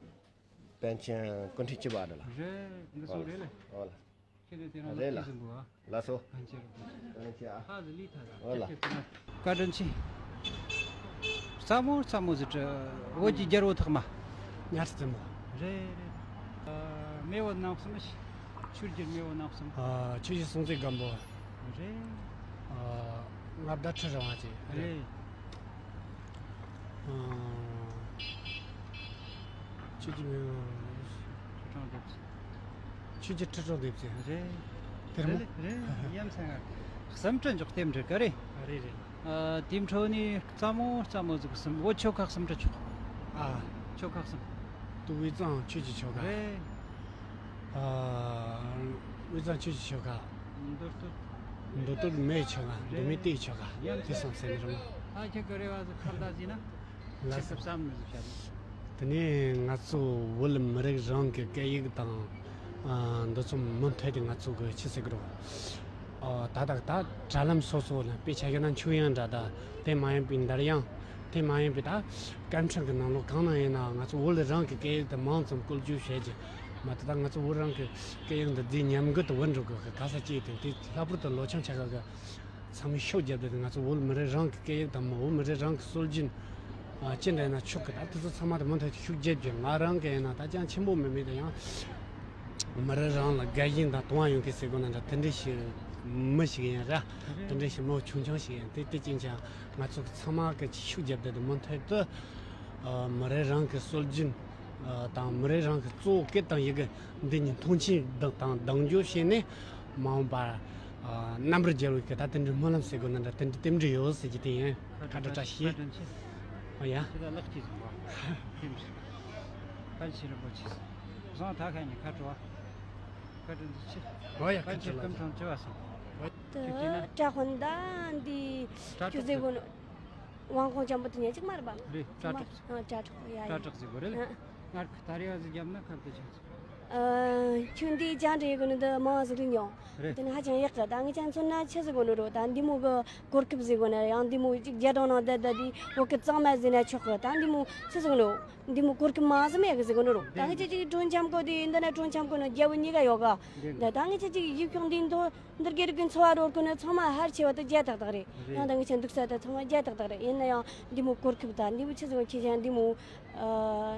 པཎ་ཆེན་སྐུ་ཕྲེང་བཅུ་པ་འདྲ་ལ། རེད། འདི་སོང་རེད་ལེ། ཨོ་ལ། ཁྱེད་ཚོས་དེ་རང་ལ་རེད་ལ། ཁྱེད་ཚོས་འགུག་ཨ། ལགས་སོ། གང་ཆེ་རུ། གང་ཆེ་ཨ། ཧ་ལས་ལི་ཐ་ར། ཨོ་ལ། ཁྱེད་ཚོས་དེ་ན། བཀའ་དྲིན་ཆེ། རྩ་མོ་རྩ་མོ་ཟེར་གྲི། བོད་ཀྱི་རྒྱལ་པོ་ཐོག་མ། ཉ་རྩེ་མོ། རེད་རེད། ཨ། མེས་པོ་རྣམ་གསུམ་ཤི། ཆོས་རྒྱལ་མེས་པོ་རྣམ་གསུམ། ཨ། ཆོས་རྒྱལ་སྲོང་བཙན་སྒམ་པོ། རེད། ཨ། མངའ་བདག་ཁྲི་རིང་བ་བཅས་རེད། རེད། ཨ། ཆོས་རྒྱལ་མེས་པོ། ཁྲི་སྲོང་ལྡེ་བཙན། ཆོས་རྒྱལ་ཁྲི་སྲོང་ལྡེ་བཙན། རེད། དེར་མོ། རེད་རེད། ཡ་མཚན་ང་། བསམ་གྲུབ་འཇོག་རྟེན་འབྲེལ་ག་རེད། རེད་རེད། ཨ། དེའི་འཕྲོ་ནས་རྩ་མོ་རྩ་མོ་ཟིག་གསུམ། བོད་ཆོལ་ཁ་གསུམ་རེད་ཆོག་ཨ། ཆོལ་ཁ་གསུམ། དུ་དབུས་གཙང་ཆོས་ཀྱི་ཆོལ་ཁ། རེད། ཨ། དབུས་གཙང་ཆོས་ཀྱི་ཆོལ་ཁ། མདོ་སྟོད། མདོ་སྟོད་མེའི་ཆོལ་ཁ། མདོ་སྨད་རྟའི་ཆོལ་ཁ། ཡ་མཚན་དེ་གསུམ་ཟེར་ནི་རེད་མོ། ད་ཁྱེད་ཀྱི་རེ་བ་ཟིག་ཁ་བརྡ་བྱས་ན། ལགས་སོ། དེ་ནས་ང་ཚོ་བོད་མི་རིགས་རང་གི་སྐད་ཡིག་དང་། ཨ། འདི་ཚོ་མུ་མཐུད་དེ་ང་ཚོ་གི་ཆི་ཟེར་གི་རོ། ཨ། ད་ད་ད་དྲ་ལམ་སོ་སོ་ལ་དཔེ་ཆ་བཞག་ན་ཆོས་དབྱིངས་འདྲ། ད་དེ་མ་ཡིན་པའི་འདར་དབྱངས། དེ་མ་ཡིན་པའི་ད་སྐད་འཕྲིན་གི་ནང་ལོགས་གང་ན་ཡིན་ན་ང་ཚོ་བོད་རང་གི་སྐད་ཡིག་དེ་མང་ཙམ་བཀོལ་སྤྱོད་བྱེད་རྒྱུ། མ་ད་ད་ང་ཚོ་བོད་རང་གི་སྐད་ཡིག་འདི་རྫས་ཉམས་རྒུད་དུ་འགྲོ་གི་གི་ག་ས་ཅིག་དེ་དེ་ལྷག་པར་དུ་ལོ་ཆུང་ཆ་ག་གི་ཚང་མས་ཤུགས་རྒྱབ་སྟེ། ང་ཚོ་བོད་མི་རིགས་རང་གི་སྐད་ཡིག་དང་། བོད་མི་རིགས་རང་གི་སྲོལ་རྒྱུན། ཨ། ཅི་འདྲ་ཡིན་ན་ཆོག་གི། ད་དེ་ཚོ་ཚང་མ་དེ་མུ་མཐུད་དེ་ཤུགས་རྒྱབ་རྒྱུ། ང་རང་གི་ཡིན་ན་ད་ཅང་ཆེན་པོ་མེད་མེད་དུ་ཡང་། མི་རིགས་རང་ལ་དགའ་ཞེན་དང་དུང་བ་ཡོད་མཁན་ཟེར་དགོས་ན་འདྲ། དེ་འདྲ་ཞིག་མི་ཞིག་ཡིན་ར། དེ་འདྲ་ཞིག་མི་ཆུང་ཆུང་ཞིག་ཡིན། དེ་དེ་ཅན་ཅང་ང་ཚོ་ཚང་མ་གི་ཤུགས་རྒྱབ་སྟེ། དེ་མུ་མཐུད་དུ། ཨ། མི་རིགས་རང་གི་སྲོལ་རྒྱུན། ཨ། དང་མི་རིགས་རང་གི་གཙོ་བོ་སྐད་དང་ཡི་གེ་འདི་གཉིས་མཐོང་ཆེན་དང་དང་གདེང་འཇོག་བྱས་ནས། མ་འོངས་པར། ཨ། རྣམ་པར་རྒྱལ་བའི་གི་ད་དེ་འདྲའི་སྨོན་ལམ་ཟེར་དགོས་ན་འདྲ། དེ་འདྲའི་རྟེན་འབྲེལ་ཡོད་ཟེར་རྒྱུ་དེ་ཡིན། ཁ་དྲོ་བཀྲ་ཤིས། བཀའ་དྲིན་ཆེ། ཨོ་ཡ། ཁྱེད་ལ་ལག་གཅིག་ཟིན་པ། བཀའ་དྲིན་ཆེ་རིན་པོ་ཆེ། བཟང་ཐག་ཁ་ཉིན་ཁ་དྲོ་བ། བཀའ་དྲིན་ཆེ། ཨོ་ཡ། བཀའ་དྲིན་ཆེ། སྐུ་མཁྱེན་བཅུ་བ་སོང་། དེ་ཁྱེད་ཀྱིས་ན། བཀྲ་ཤིས་ད་འདི་ཁྱོད་ཟེར་དགོས་ནོ། དབང་ཁོང་ཅན་པོ་དེ་ཉན་ཅིག་མ་རེད་པ། རེད། སྤྲ་གྲོགས། ཨ། སྤྲ་གྲོགས། ཡ་ཡ། སྤྲ་གྲོགས་ཟེར་དགོས་རེད། ཨ། ངར་ཁ་ད་རེ་བ་ཟིག་བརྒྱབ་ན་ཁ་བརྡ་ཆགས་ཚུལ། ཨ། ཁྱོད་འདི་ཅང་འདྲི་ཡོད་གི་ནི་འདི་མང་ཟིག་རིག་མྱོང་། རེད། དེ་ནི་ཧ་ཅང་ཡག་གི། ད་ངས་ཅང་མཚོན་ན་ཆི་ཟིག་གོ་ནོ་རོ། ད་འདི་མོ་གི་གོ་སྐབས་ཟིག་གོ་ན་ཡང་འདི་མོ་ཅིག་རྒྱ་གྲོང་ནང་བསྡད་བསྡད་དེ་བོད་སྐད་གཙང་མ་ཟིན་ན་ཆོག་གི། ད་འདི་མོ་ཆི་ཟིག་ནོ། འདི་མོ་གོ་སྐབས་མང་ཟིག་མེད་གི་ཟིག་གོ་ནོ་རོ། ད་ངས་ཅི་ཅིག་གྲོན་འཆམ་གོ་དེ་འདི་ན་གྲོན་འཆམ་གོ་ནོ་རྒྱ་བོད་གཉིས་ཀ་ཡོད་ག། རེད། ད་ད་ངས་ཅི་ཅིག་ཡིབ་ཤོང་འདི་འདོ། འདིར་གི་རིགས་ཀྱི་འཚོ་བ་རོལ་གོ་ནི་ཚང་མ་ཧར་ཆེ་བ་དེ་རྒྱ་ཏག་ཏག་རེད། རེད། ཡང་ད་ངི་ཆ་འདུག་ས་དེ་ཚང་མ་རྒྱ་ཏག་ཏག་རེད། ཡིན་ན་ཡང་འདི་མོ་གོ་སྐབས་དང་འདི་མོ་ཆི་ཟིག་ཁྱེད་ཅག་འདི་མོ་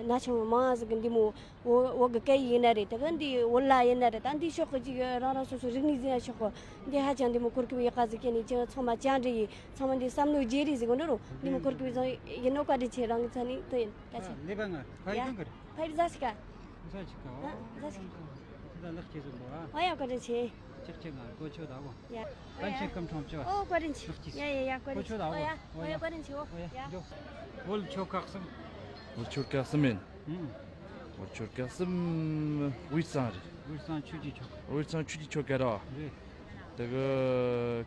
ན་ཆུང་མང་ཟིག་གི་འདི་མོ་བོད་བོད་གི་སྐད་ཡིག་ཡིན་ན་རེད། ད་གི་འདི་བོད་ལྭ་ཡིན་ན་རེད། ད་འདི་ཕྱོགས་གི་ཅིག་རང་རང་སོ་སོ་རིག་གནས་ཟིན་ན་ཆོག་གི། འདི་ཧ་ཅང་འདི་མོ་གོ་སྐབས་ཡག་ག་ཟིག་ཁྱེད་ནི་ཅི་ཚང་མ་ཅང་འདྲི་ཡི་ཚང་མ་འདི་བསམ་བློ་བརྗེ་རེས་ཟིག་གོ་འདྲ་རོ། འདི་མོ་གོ་སྐབས་བཟང་ཡིན་ནོ། བཀའ་དྲིན་ཆེ། རང་གི་ཚ་ནི་དུ་ཡིན། བཀའ་དྲིན་ཆེ། ལེ་བ་ང་ཕ་ཡི་ཀྱང་གི་རེད། ཕ་ཡི་ཟ་ཞིག་ག་ཟ་ཞིག་ག་ཨ། ཟ་ཞིག་ཁྱེད་ད་ལག་ཁྱེད་ཟིན་པོ་ཨ། ཨ་ཡ། བཀའ་དྲིན་ཆེ། ཅིག་ཅིག་ང་གོ་ཆོད་ད་གོ། ཡ། པཎ་ཆེན་སྐུ་ཕྲེང་བཅུ་བ། ཨོ། བཀའ་དྲིན་ཆེ། ལག་ཅིག་ཡ་ཡ་ཡ། བཀའ་དྲིན་ཆེ། གོ་ཆོད་ད་གོ། ཨོ་ཡ། ཨོ་ཡ། བཀའ་དྲིན་ཆེ། ཨོ་ཡ། ཡ། འཇོག་བོད་ཆོལ་ཁ་གསུམ། བོད་ཆོལ་ཁ་གསུམ་ཡིན། ཨུམ། བོད་ཆོལ་ཁ་གསུམ། དབུས་གཙང་རེད། དབུས་གཙང་ཆོས་ཀྱི་ཆོལ་ཁ། དབུས་གཙང་ཆོས་ཀྱི་ཆོལ་ཁ་ར། རེད། དེ་གི་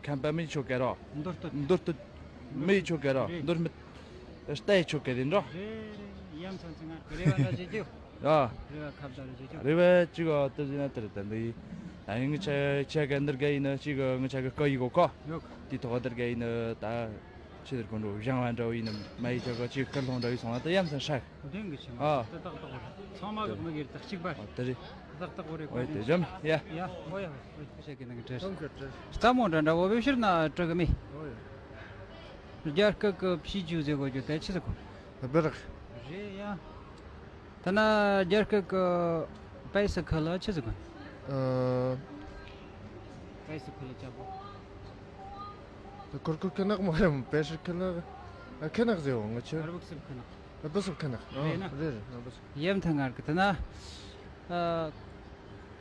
ཁམས་པ་མི་ཆོལ་ཁ་ར། མདོ་སྟོད། མདོ་སྟོད་མི་ཆོལ་ཁ་ར། རེད། མདོ་སྨད་རྟའི་ཆོལ་ཁ་རེད་འགྲོ། རེད་རེད། ཡ་མཚན་མཚན་ང་རེ་བ་ད་བྱེད་རྒྱུ། ཨ། རེ་བ་ཁ་བརྡ་རེ་བྱེད་རྒྱུ། རེ་བ་གཅིག་ཨ་ཏི་ཟིན་ན་དེར་ད་འདི་ཡིན། ད་ཡིན་ངི་ཆ་ཆ་ག་འདིར་ག་ཡིན་ན་གཅིག་ངི་ཆ་ག་ཀ་ཡི་གོ་ཁ་ཡོད། དེ་ཐོག་འདིར་ག་ཡིན་ན་ད་ཆི་དེར་གོ་འགྲོ་བཞེངས་བ་འདྲ་བོ་ཡིན་ན་མ་ཡི་ཆ་ག་གཅིག་སྐུ་སློང་འདྲ་བོ་ཡིན་སོང་ན་ད་ཡ་མཚན་ཧྲ། བདེན་གི་ཆེ་མ། ཨ། ད་ཏག་ཏག་རེད། ཚང་མ་གི་མི་སྒེར་དག་གཅིག་པ། ཨ། དེ་རེད། ཏག་ཏག་རེད། ཨོ་དེ་འཇམ་ཡ། ཡ། ཨོ་ཡ། ཨོ་ཡ། ཤ་གི་ནང་གི་བྲེལ། རྩ་མོ་འདྲ་འདྲ་བོ་བེ་ཕྱིར་ན་སྤྲུག་གི་མི། ཨོ་ཡ། རྒྱ་སྐད་ཀྱི་ཕྱི་རྒྱུ་ཟེར་གོ་རྒྱུ་དེ་ཆི་ཟེར་གོ། སྦི་རག་རེད་ཡ། ད་ན་རྒྱ་སྐད་ཀྱི་པའི་སི་ཁི་ལ་ཆི་ཟེར་གོ། ཨ། པའི་སི་ཁི་ལ་ཅ་པོ། ད་གུར་གུར་ཁེ་ནག་མ་རེད། པའི་སི་ཁི་ལ་ཁེ་ནག་ཟེར་བ་ང་ཆོ། ཨ་ར་བུག་སིབ་ཁེ་ནག་ཨ་བུག་སིབ་ཁེ་ནག་ཨ། རེད་ན། རེད་རེད། ཨ་བུག་སིབ། ཡེམ་ཐང་ངར་གི་ད་ན། ཨ།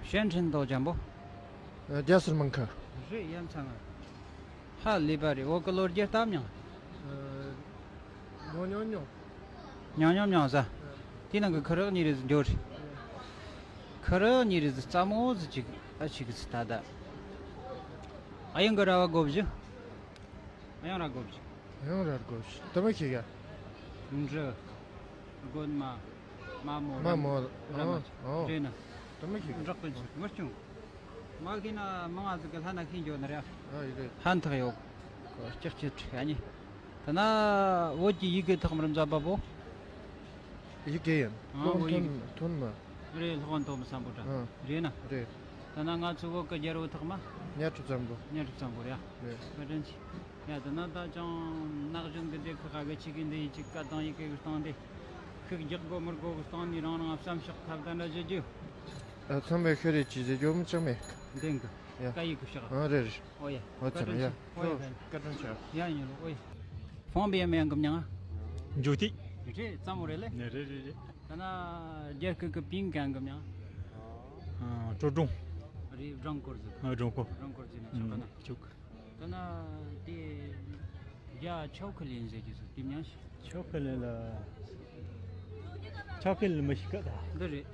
ཞན་ཁྲིན་དོ་ཇམ་པོ། ཨ། རྒྱ་ཟུར་མང་ཁ། རེད། ཡེམ་ཚང་ང་། ཧ་ལས་པ་རེད། འོ་གི་ལོ་རྒྱུས་ལྟ་མྱོང་། ཨ། མྱོང་མྱོང་མྱོང་། མྱོང་མྱོང་མྱོང་ས། ཨ། དེ་ནང་གི་ཁི་རག་གཉིས་རེ་ཟིག་འབྱོར་རེད། ཁི་རག་གཉིས་རེ་ཟིག་རྩ་མོ་ཟིག་ཅིག་ཨ་ཅིག་གི་ཚི་ད་ད། ཨ་ཡང་གི་ར་བ་གོ་བཞི། ཨ་ཡང་ར་གོ་བཞི། ཡང་ར་དགོས་ཤི་དུ་མི་ཤི་ག་འབྲུ། རྒོད་མ། མ་མོ། མ་མོ། ར་མ། ཨོ། རེད་ན། དུ་མི་ཤི་ག་འབྲོག་པའི་ཚུལ་མི་སྐྱོང་། མ་ཤི་ན་མང་ང་ཟིག་གི་ལྷ་ན་ཤི་འགྱོ་ན་ར། ཨ་ཡི་རེད། ཧན་ཐག་ཡོད། ཀོ་ལྕགས་ཀྱི་ཁྲི་ཨ་ནི། ད་ན་བོད་ཀྱི་ཡི་གེ་ཐོག་མར་མཛད་པ་པོ། ཡི་གེ་ཡིན། ཨ། ཁོང་བོད་ཡི་གེ་ཐོན་མ། རེད། ལྷག་དབང་ཐོག་མ་བསམ་པོ་འདྲ། ཨ། རེད་ན། རེད། ད་ན་ང་ཚོ་བོད་ཀྱི་རྒྱལ་པོ་ཐོག་མ། གཉའ་ཁྲི་བཙན་པོ། གཉའ་ཁྲི་བཙན་པོ་རེད། རེད། བཀའ་དྲིན་ཆེ། ཡ་ད་ན་ད་ཅང་ན་གཞོན་གྱི་སྡེ་ཁག་གི་ཆི་གི་འདི་ཡི་ཅིག་བཀའ་དང་ཡི་གེ་གི་སྟེང་དེ། ཤུགས་རྒྱག་དགོས་མི་དགོས་གི་སྟེང་ནས་རང་རང་བསམ་ཤོག་ཁ་བརྡ་འདྲ་བྱེད་རྒྱུ། ཨ། ཚང་མས་ཤེས་རེ་ཅི་ཟེར་རྒྱུ་མི་ཅང་མེད། འདེང་གི་ཡ། བཀའ་ཡིག་གི་ཤོག་ཨ། རེད་རེད། ཨོ་ཡ། ཨོ་ཙམ་ཡ། བཀའ་དྲིན་ཆེ། ཨོ་ཡ། བཀའ་དྲིན་ཆེ། ཡ་ཡིན་ལོ། ཨོ་ཡ། ཧྥང་པི་ཡ་མེ་ཡང་གི་མྱང་ང་། འཇུ་ཏི། རེད། རྩ་མོ་རེད་ལེ། ནི་རེད་རེད་རེད། ད་ན་རྒྱ་སྐད་གི་པིང་གང་གི་མྱང་ང་། ཨ། ཀྲོ་ཀྲུང་། རེད། སྦྲང་སྐོར་ཟིག་ཨ། སྦྲང་སྐོར། སྦྲང་སྐོར་ཟིག་ནི་ཆོག་གི་ན། ཨ། ཆོག་ད་ན་དེ་རྒྱ་ཆོ་ཁི་ལིན་ཟེར་གྱི་སོ་དེ་མྱང་ཤི། ཆོ་ཁི་ལིན་ལ། ཆོ་ཁི་ལིན་མི་ཤི་ཀ་ད། འདི་རེད།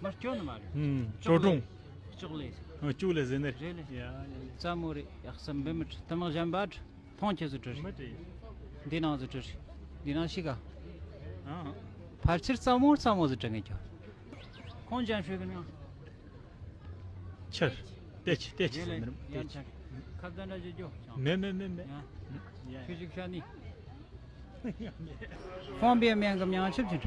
མར་སྐྱོ་ནི་མ་རེད། ཨུམ། ཀྲོ་ཀྲུང་། ཅོག་ལེ། ཨ། ཅོག་ལེ་ཟེར་ནི་རེད་ལེ། ཡ་ཡ་ཡ། རྩ་མོ་རེད། ཡག་སམ་བེ་མི་ཁྲི་ཐ་མག་གཞན་པ་ཁྲི། ཐོང་ཁྱེད་ཚོ་བྲི་རེད། མི་བྲི། འདི་ནང་ཚོ་བྲི་རེད། འདི་ནང་ཤི་ཀ་ཨ། ཕལ་ཆེར་རྩ་མོ་རྩ་མོ་ཟིག་བྲི་ངེས་ཀྱང་། ཁོང་ཅན་ཧྲུའི་གི་ནང་། ཆར། ཏེ་ཆི་ཏེ་ཆི་ཟེར་ནི་རེད། ཡ་ཆར། ཁ་བརྡ་འདྲ་བྱེད་རྒྱུ། མེད་མེད་མེད་མེད། ཡ། ཁྱོད་ཅིག་ཤ་ནི། ཧྥང་པི་མེན་གི་མྱང་ཆུབ་ཅིག་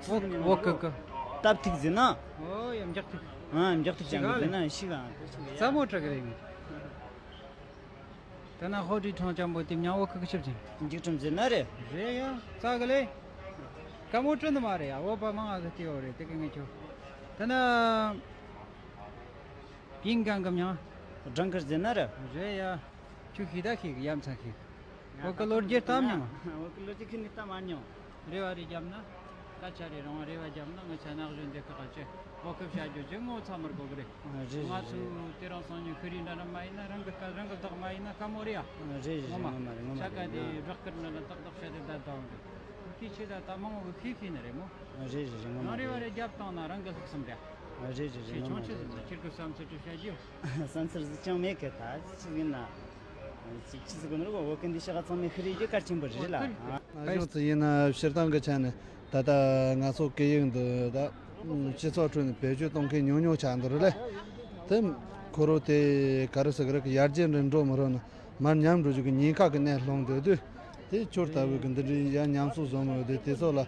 བོ་ཀི་ཀི། སྟབས་ཐིག་ཟེར་ན། ཨོ་ཡ། འཇག་ཐིག་ཨ། འཇག་ཐིག་ཅན་གི་ཟེར་ན་ཤི་ག་རྩ་མོ་ཁྲག་གི་རེད། དེ་ན་ཧོ་ཏི་ཁྲོང་ཅམ་པོ་དེ་མྱང་བོ་ཁི་ཁི་ཆུབ་ཅིག་འཇིག་ཁྲིམས་ཟེར་ན་རེད། རེད་ཡ། རྩ་གི་ལེ། ཀ་མོ་ཀྲི་ནི་མ་རེད་ཡ། བོད་པ་མང་ང་གི་ལྟེ་བ་རེད། དེ་གི་ངེད་ཆོ། དེ་ན། པིང་གང་གི་མྱང་། སྦྲང་དཀར་ཟེར་ན་ར། རེད་ཡ། ཁྱོད་ཤེས་ད་ཤེས་གི། ཡ་མཚན་ཤེས་གི། བོད་ཀྱི་ལོ་རྒྱུས་ལྟ་མྱོང་། བོད་ཀྱི་ལོ་རྒྱུས་ཁྱོད་ནི་ལྟ་མ་མྱོང་། རེ་བ་རེ་བརྒྱབ་ན། སྐད་ཆ་རེ་རང་རེ་བ་བརྒྱབ་ན་ང་ཆ་ནག་གཞོན་སྡེ་ཁག་ཅེ་བོད་སྐད་བཤད་རྒྱུ་ཅེ་ངོ་ཚ་མར་གོ་གི་རེད། རེད་རེད། ང་ཚོ་དེ་རིང་སང་ཉིན་ཁི་རི་འདྲ་འདྲ་མ་ཡིན་ན། རང་གི་སྐད་རང་གི་བདག་མ་ཡིན་ན་དཀའ་མོ་རེད་ཡ། རེད་རེད། ངོ་མ་རེད། ངོ་མ་རེད། ཆ་ག་དེ་བྲག་དཀར་འདྲ་ལ་ཏག་ཏག་བཤད་དེ་བསྡད་བསྡད་འོང་གི། ཁྱི་ཆེ་ད་ད་མང་བོ་གི་ཁི་ཁི་ནི་རེད་མོ། རེད་རེད་རེད། ངོ་མ་རང་རེ་བ་རེད། རེ་བརྒྱབ་བཏང་ན་རང་གི་ལྷག་བསམ་རེད། རེད་རེད་རེད། ཆེ་ཆུང་ཆེ་ཟིག་ཁྱེད་ཀྱི་བསམ་ཚུལ་དྲི་བཤད་རྒྱུ། བསམ་ཚུལ་ཟིག་ཅང་མེད་གི། ད་ཅི་ཟིག་ཡིན་ན། ཅི་ཅི་ཟིག་གོ་ནོར་གོ་བོད་སྐད་འདི་ཤ་ཁ་ཚང་མས་ཤི་རེ་རྒྱུ་གལ་ཆེན་པོ་རེད་ལ། ཨ། གཞུང་ཚུལ་ཡིན་ན་སྤྱིར་བཏང་གི་ཆ་ནས་ད་ལྟ་ང་ཚོ་སྐད་ཡིག་འདི་ད་སྤྱི་ཚོགས་ཁྲོད་ནས་བེད་སྤྱོད་གཏོང་མཁན་ཉུང་ཉུང་ཆགས་འདུག་རེད་ལ། དེ་ཁོ་རོ་དེ་ག་རེ་ཟེར་གི་རེད། ཡར་རྒྱས་འགྲོ་འགྲོ་མི་རུང་ན། མར་ཉམས་འགྲོ་རྒྱུ་གི་ཉེན་ཁ་གི་གནས་ལྷུང་སྡོད་དུས། དེ་ཁྱོད་ལྟ་བུ་གི་འདི་འདྲའི་ཡ་ཉམས་གསོ་བཟོ་མི་ཡོད་དེ། དེ་ཚོ་ལ་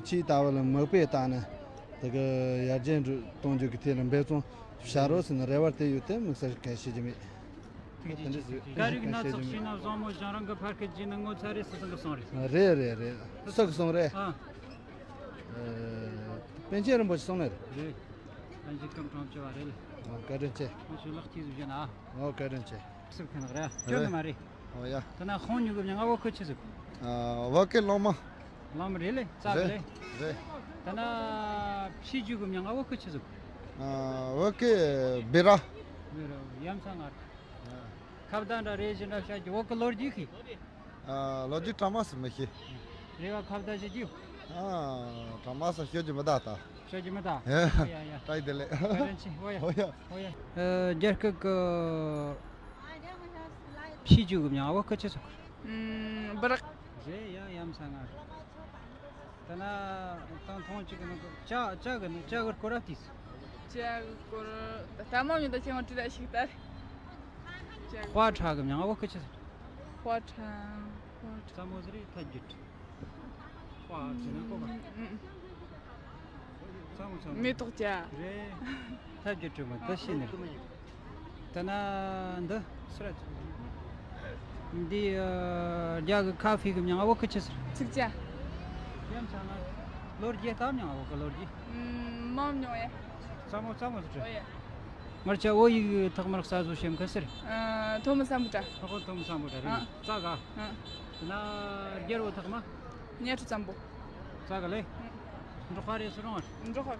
ཆེས་ལྟ་བུ་ལ་མིག་དཔེ་བལྟས་ནས། དེ་གི་ཡར་རྒྱས་འགྲོ་གཏོང་རྒྱུ་གི་ཐད་ལ་འབད་བརྩོན་བྱ་རོགས་ཟེར་ནས་རེ་བ་དེ་ཡོད་དེ། དམིགས་བསལ་གང་བྱེད་ཀྱི་མེད། དེ་འདྲ་ཟེར། སྐད་རིགས་སྣ་ཚོགས་ཤེས་ན་བཟང་མོ་ཞིང་རང་གི་ཕ་སྐད་བརྗེད་ན་ངོ་ཚ་རེད་ཟེར་བསམ་གི་སོང་རེད། རེད་རེད་རེད། སུ་གི་སོང་རེད། ཨ། ཨ། པཎ་ཆེན་རིན་པོ་ཆེ་སོང་ནི་རེད། རེད། པཎ་ཆེན་སྐུ་ཕྲེང་བཅུ་བ་རེད་ལ། ཨ། བཀའ་དྲིན་ཆེ། ང་ཚོའི་ལག་ཐིག་བཟོ་བྱས་ན། ཨ། ཨོ། བཀའ་དྲིན་ཆེ། སུབ་ཁན་རེད། ཁྱོད་ནི་མ་རེད། ཨོ་ཡ། ད་ན་ཁོང་ཉུ་གི་མྱང་ང་བོད་སྐད་ཆི་ཟིག་ཨ། བོད་སྐད་གླང་མ། གླང་མ་རེད་ལེ། རྩ་གི་ལེ། རེད། ད་ན་ཕྱི་རྒྱུད་གི་མྱང་ང་བོད་སྐད་ཆི་ཟིག་ཨ། བོད་སྐད་སྦི་ར། སྦི་ར། ཡ་མཚན་ང་རེད། ཁ་བརྡ་འདྲ་རེ་བཞིན་འདྲ་བཤད་རྒྱུ། བོད་ཀྱི་ལོ་རྒྱུས་ཤེས། ཨ། ལོ་རྒྱུས་གྲངས་མང་སུ་མི་ཤེས། རེ་བ་ཁ་བརྡ་བྱེད་རྒྱུ། ཨ། གྲངས་མང་སུ་ཤོད་རྒྱུ་མི་གདའ་ད། ཤོད་རྒྱུ་མི་གདའ། ཡ་ཡ་ཡ། བཀྲ་ཤིས་བདེ་ལེགས། བཀའ་དྲིན་ཆེ། ཨོ་ཡ། ཨོ་ཡ། ཨོ་ཡ། ཨ། རྒྱ་སྐད་ཀྱི་ཕྱི་རྒྱུད་ཀྱི་མྱང་ང་བོད་སྐད་ཆི་ཟིག་ཨམ། སྦི་རག་རེད་ཡ། ཡ་མཚན་ང་རེད། ད་ན་ད་ཐོང་ཅིག་གི་ནང་གི་ཇ། ཇ་གི་ནང་ཇ་གི་སྐོར་ར་ཏིས། ཇ་གི་སྐོར་ད་ལྟ་མ་མྱོང་། ད་ཁྱེད་ང་དྲི་ད་ཞིག་ད། ཇ་གི། དཔའ་ཁྲ་གི་མྱང་ང་བོད་སྐད་ཆི་ཟིག་དཔའ་ཁྲ། དཔའ་ཁྲ། ས་མོ་ཟེར་རེད། ཐ་རྒྱུད་དཔའ་ཟེར་ན་གོ་ག་ས་མོ་ས་མོ། མེ་ཏོག་ཇ། རེད། ཐ་རྒྱུད་དྲི་མ་ད་ཤེས་ནི་རེད། ད་ན་འདི་སུ་རེད། འདི། ཨ། རྒྱ་གི་ཁ་ཧྥེ་གི་མྱང་ང་བོད་སྐད་ཆི་ཟེར། ཚིག་ཇ། ཡ་མཚན་ང་། ལོ་རྒྱུས་ལྟ་མྱང་ང་། བོད་གི་ལོ་རྒྱུས། ཨམ། མ་མྱོང་ཡ། ས་མོ་ས་མོ་ཟེར། ཨོ་ཡ། ང་ཆ་བོད་ཡིག་ཐོག་མར་གསར་བཟོ་བྱེད་མཁན་སུ་རེད། ཨ། ཐོན་མི་སམ་བྷོ་ཊ། ཨ་ཁོ་ཐོན་མི་སམ་བྷོ་ཊ་རེད། ཨ། རྩ་ག་ཨ། ན་རྒྱལ་པོ་ཐོག་མ། གཉའ་ཁྲི་བཙན་པོ། རྩ་ག་ལེ། ཨ། འབྲོག་པ་རེད་སུ་རང་རེད། འབྲོག་པ།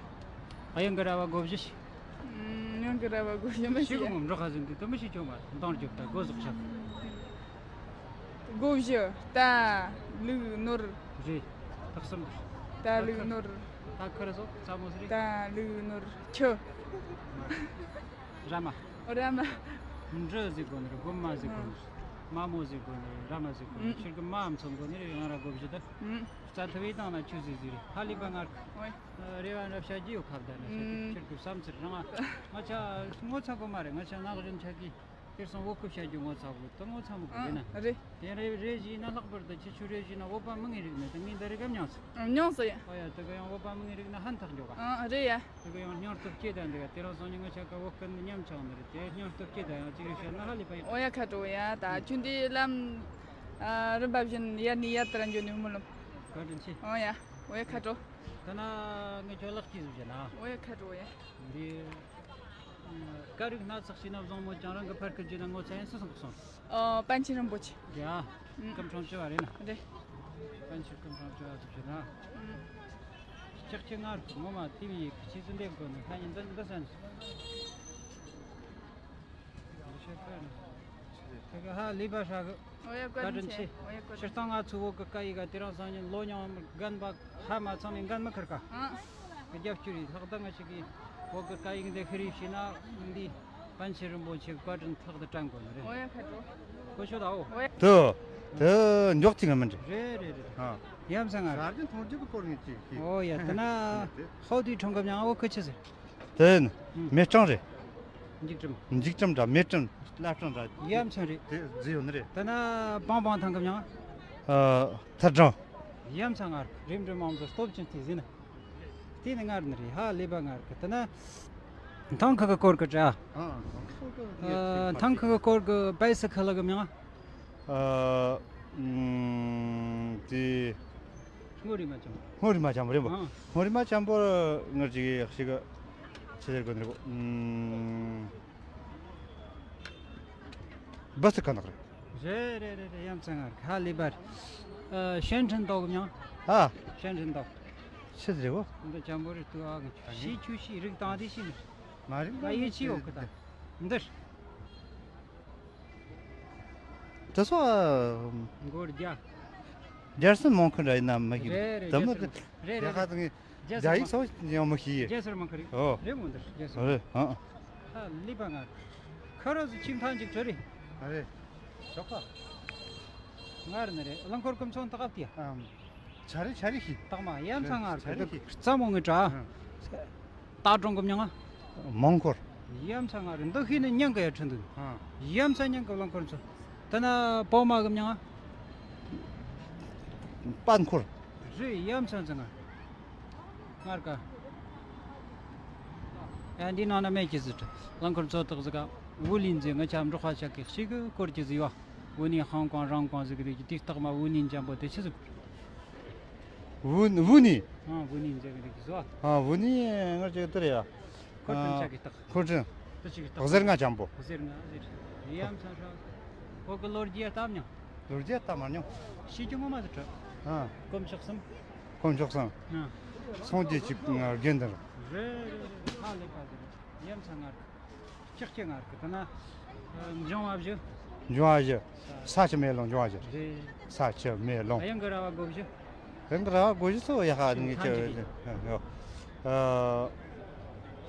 ཨ། ཡང་གི་ར་བ་དགོ་བཞི་ཤི། ཨམ། ཡང་གི་ར་བ་དགོ་བཞི་མི་ཤི་ཤི་གི། ངོ་འབྲོག་པ་ཟིན་དུས་དུ་མི་ཤི་ཆོག་མ་རེད། འདང་རྒྱོབ་ད་དགོ་ཟོག་ཆག་དགོ་བཞི། རྟ། ལུག། ནོར། རེད། ལྷག་བསམ་འདུག་རྟ། ལུག། ནོར། རྟ། ཁུར་སོགས་ཚ་མོ་ཟེར། རྟ། ལུག། ནོར། ཁྱི། ར་མ། ར་མ། འབྲུ་ཟེར་གོ་ནི་རེད། རྒོད་མ་ཟེར་གོ་ནི་རེད། མ་མོ་ཟེར་གོ་ནི་རེད། ར་མ་ཟེར་གོ་ནི་ཨུམ། ཁྱེད་ཀྱི་མ་མཚོན་གོ་ནི་རེད། ང་ར་གོ་བཞི་ད། ཨུམ། རྩ་ཐུབ་ཡིན་དང་ན་ཆུ་ཟིག་ཟིག་རེད། ཧ་ལས་པ་ངར་གི། ཨོའི། རེ་བ་འདྲ་བྱ་རྒྱུ་ཡོད་ཁ་བརྡ་ན་བྱ་རྒྱུ། ཨུམ། ཁྱེད་ཀྱི་བསམ་ཚུལ་རང་ང་ཆ་ངོ་ཚ་གོ་མ་རེད། ང་ཆ་ནག་གཞོན་ཆ་གི་དེར་སོང་བོད་སྐུ་བྱ་རྒྱུ་ངོ་ཚ་གོ་ད་ངོ་ཚ་མོ་གོ་རེད་ན། ཨ་རེད། དེ་རེ་རེ་བཞིན་ན་ལྷག་པར་དུ་ཁྱེད་ཆུ་རེ་བཞིན་ན་བོད་པ་མི་ངའི་རིག་ནི་ད་ངའི་འདི་རིག་གམ་མྱངས་སོ། མྱངས་སོ་ཡ། ཨོ་ཡ། དེ་ག་ཡང་བོད་པ་མི་ངའི་རིག་ན་ཧན་ཐག་འཇོག་ག་ཨ་རེད་ཡ། དེ་ག་ཡང་སྙིང་སྟོབས་སྐྱེད་ད་འདི་ག་དེ་རང་སང་ཉིན་ང་ཆ་ག་བོད་སྐད་ནི་ཉམས་ཆག་འདི་རེད། དེ་སྙིང་སྟོབས་སྐྱེད་ད་ཡང་ཅིག་རེ་བཤད་ན་ཧ་ལས་པ་ཡིན། ཨོ་ཡ། ཁ་དྲོ་ཡ། ད་ཁྱོད་འདི་ལམ་ཨ་རིམ་པ་བཞིན་ཡར་ནས་ཡར་དུ་ར་འགྱོ་ནས་མི་ལོམ། བཀའ་དྲིན་ཆེ། ཨོ་ཡ། ཨོ་ཡ། ཁ་དྲོ། ད་ན་ངས་ཁྱོད་ལག་སྐྱེས་བཟོ་བྱས་ན། ཨོ་ཡ། ཁ་དྲོ་ཡ། འདི་སྐད་རིགས་སྣ་ཚོགས་ཤིག་ན་བཟང་མོད་ཀྱང་རང་གི་ཕར་སྐད་བརྗོད་ན་ངོ་ཚ་ཡིན་སུ་སོང་གི་སོང་། ཨ། པཎ་ཆེན་རིན་པོ་ཆེ། ཡ། ཨུམ། སྐུ་ཕྲེང་བཅུ་བ་རེད་ན། རེད། པཎ་ཆེན་སྐུ་ཕྲེང་བཅུ་བ་ཟེར་གྱི་ན། ཨུམ། ལྕགས་ཀྱི་ངར་ངོ་མ་དེ་བས་ཁྱི་ཚོ་འདེབས་དགོས་ནི་ལྷ་ཡིན་འདི་འདི་ཟེར་ནས། དེ་ག་ཧ་ལས་པ་ཧྲ་གི། ཨོ་ཡ། བཀའ་དྲིན་ཆེ། ཨོ་ཡ། བཀའ་དྲིན་ཆེ། སྤྱིར་བཏང་ང་ཚོའི་བོད་ཀྱི་སྐད་ཡིག་ག་དེ་རིང་སང་ཉིན་ལོ་མྱོང་རྒན་པ་ཧ་མ་ཚང་མས་འགན་མི་འཁུར་ག་ཨ། རྒྱབ་སྐྱོར་ཡིན་ལྷག་ད་ང་ཞིག་གིས་བོད་ཀྱི་སྐད་ཡིག་འདི་ཤེས་རིག་བྱས་ན་འདི་པཎ་ཆེན་རིན་པོ་ཆེ་བཀའ་དྲིན་ལྷག་ཏུ་དྲན་དགོས་ནི་རེད། ཨོ་ཡ། ཁ་དྲོ། གོ་ཤོད་ཨོ། ཨོ་ཡ། དུ། དུ་མགྱོགས་ཅིག་ང་མི་འདྲི། རེད་རེད་རེད། ཨ། ཡ་མཚན་ང་རེད། ཟ་རྒྱུ་འཐུང་རྒྱུ་གི་སྐོར་ངས་ཅིག་ཤེས། ཨོ་ཡ། དེ་ན་ཧོ་དུའི་ཁྲོང་གི་མྱང་ཨོ་ཁུ་ཆི་ཟེར། དེ་ནི་ཨུམ། མེ་སྤྲང་རེད། འཇིགས་སྒྲིམ། འཇིགས་སྒྲིམ་འདྲ་མེ་སྤྲང་བླ་སྤྲང་འདྲ། ཡ་མཚན་རེད། དེ་རྫི་ཡོད་ནི་རེད། དེ་ན་པང་པང་ཐང་གི་མྱང་། ཨ། ཐར་སྦྲང་། ཡ་མཚན་ང་རེད། རིམ་གྲོ་མང་ཚོ་སྟོབས་ཅན་དེ་ཟིན་ན། དེ་ནི་ངར་ནི་རེད། ཧ་ལས་པ་ངར་གི་དེ་ན། ཐང་ཁ་གི་སྐོར་གི་དྲ། ཨ། ཐང་ཁ་གི་སྐོར་གི་པའི་སི་ཁ་ལ་གི་མྱང་། ཨ། ཨམ། དེ། སྔོ་རིས་མ་ཅམ་པོ། སྔོ་རིས་མ་ཅམ་པོ་རེད་པ། ཨ། སྔོ་རིས་མ་ཅམ་པོ་ངར་ཅིག་ཞིག་གི་ཆེ་ཆེར་གི་ནི་རེད་པ། ཨམ། བ་སི་ཁ་ནག་རེད། རེད་རེད་རེད་རེད། ཡ་མཚན་ང་རེད། ཧ་ལས་པ་རེད། ཨ། ཤན་ཁྲིན་ཏོག་གི་མྱང་། ཨ། ཤན་ཁྲིན་ཏོག་ཆི་ཟེར་བོ། འདི་ཅམ་པོ་རེད་དུ་ཨ། ང་ཤི་ཆུ་ཤི་རིག་དང་དེ་ཤི་ནི། མ་རིག་ང་ཡིད་ཆེས་ཡོད་གི་ད། འདིར། དེ་སོ། མགོ་རྒྱ། རྒྱལ་སྲིད་མང་ཁུལ་ར་ཡིན་ན་མི་ཤེས། རེད་རེད། དེ་མོ་རྒྱལ་སྲིད། རེད་རེད་རྒྱ་ཁ་རེད། དང་རྒྱལ་རྒྱ་སྲིད་ཡིག་མང་སོགས་ཡང་མི་ཤེས། རྒྱལ་སྲིད་མང་ཁུལ་རེད། ཨོ། རེད་མོ་འདིར་རྒྱལ་སྲིད། རེད་ཨ། ཧ་ལས་པ་ང་། ཁ་རོ་སུ་ཁྱིམ་ཐང་ཅིག་བྲོས་རེད། ཨ་རེད། ཞོགས་པ། ངར་ནི་རེད། རླངས་འཁོར་ཀུན་ཚོང་ཏག་ཏི་ཡ། ཨམ། ཆ་རེ་ཆ་རེ་ཤི། སྟག་མ་ཡ་མཚན་ང་རེད། ཆ་རེ་ཤི། རྩ་མོ་ངི་དྲ། ཨ། སྟག་གྲོང་གི་མྱང་ང་། མོང་འཁོར། ཡ་མཚན་ང་རེད། འདི་ཤི་ནི་མྱང་གི་ཡ་ཁྲིན་འདུག་ཨ། ཡ་མཚན་མྱང་གི་རླངས་འཁོར་ཚོ། དེ་ན་པོ་མ་གི་མྱང་ང་། པད་འཁོར། རེད། ཡ་མཚན་ཚ་ང་། ངར་ག་ཡ་འདི་ནང་ན་མེད་ཀྱི་ཟིག་རླངས་འཁོར་ཚོ་དག་ཟིག་ག་བུ་ལིན་ཟེར། ང་ཆ་འབྲོག་ཁ་ཆ་གི་ཤི་གི་སྐོར་གྱི་ཟིག་ཡོད། ཝུ་ནི་ཧང་ཀོང་རང་ཀོང་ཟེར་གི་རེད་ཀྱི། དེ་སྟག་མ་ཝུ་ནི་འཇམ་པོ་དེ་ཆི་ཟིག་ཝུ་ཝུ་ནི། ཨ། ཝུ་ནི་ཟེར་གི་རེད་ཀྱི་ཟོ། ཨ། ཝུ་ནི་ང་ཅག་དེ་རེད་ཡ། ཁོ་ཀུན་ཨ། ཆ་གི་སྟག་ཁོ་ཀུན། དེ་ཆི་གི་སྟག་ཟེར་ང་འཇམ་པོ། ཟེར་ང་ཟེར། ཡ་མཚན་ཧྲ། ཁོ་གི་ལོ་རྒྱུས་ལྟ་མྱོང་། ལོ་རྒྱུས་ལྟ་མ་མྱོང་། ཤེས་རྒྱུ་ངོ་མ་ཟིག་དྲི། ཨ། དཀོན་མཆོག་གསུམ། དཀོན་མཆོག་གསུམ། ཨ། སངས་རྒྱས་ཀྱི་དགེ་འདུན། རེད་རེད་རེད། ཧ་ལས་པ་ཟིག་རེད། ཡ་མཚན་ང་རེད། ལྕགས་ཀྱི་ངར་གི་དེ་ན། འབྱུང་བ་བཞི། འབྱུང་བ་བཞི། ས་ཆུ་མེ་རླུང་འབྱུང་བ་བཞི། རེད། ས་ཆུ་མེ་རླུང་། དབྱངས་ཀྱི་ར་བ་སྒོ་བཞི། དབྱངས་ཀྱི་ར་བ་སྒོ་བཞི་སོ་ཡ་ཧ་ནི་ཆུ་ཐམས་ཅད། ཨ།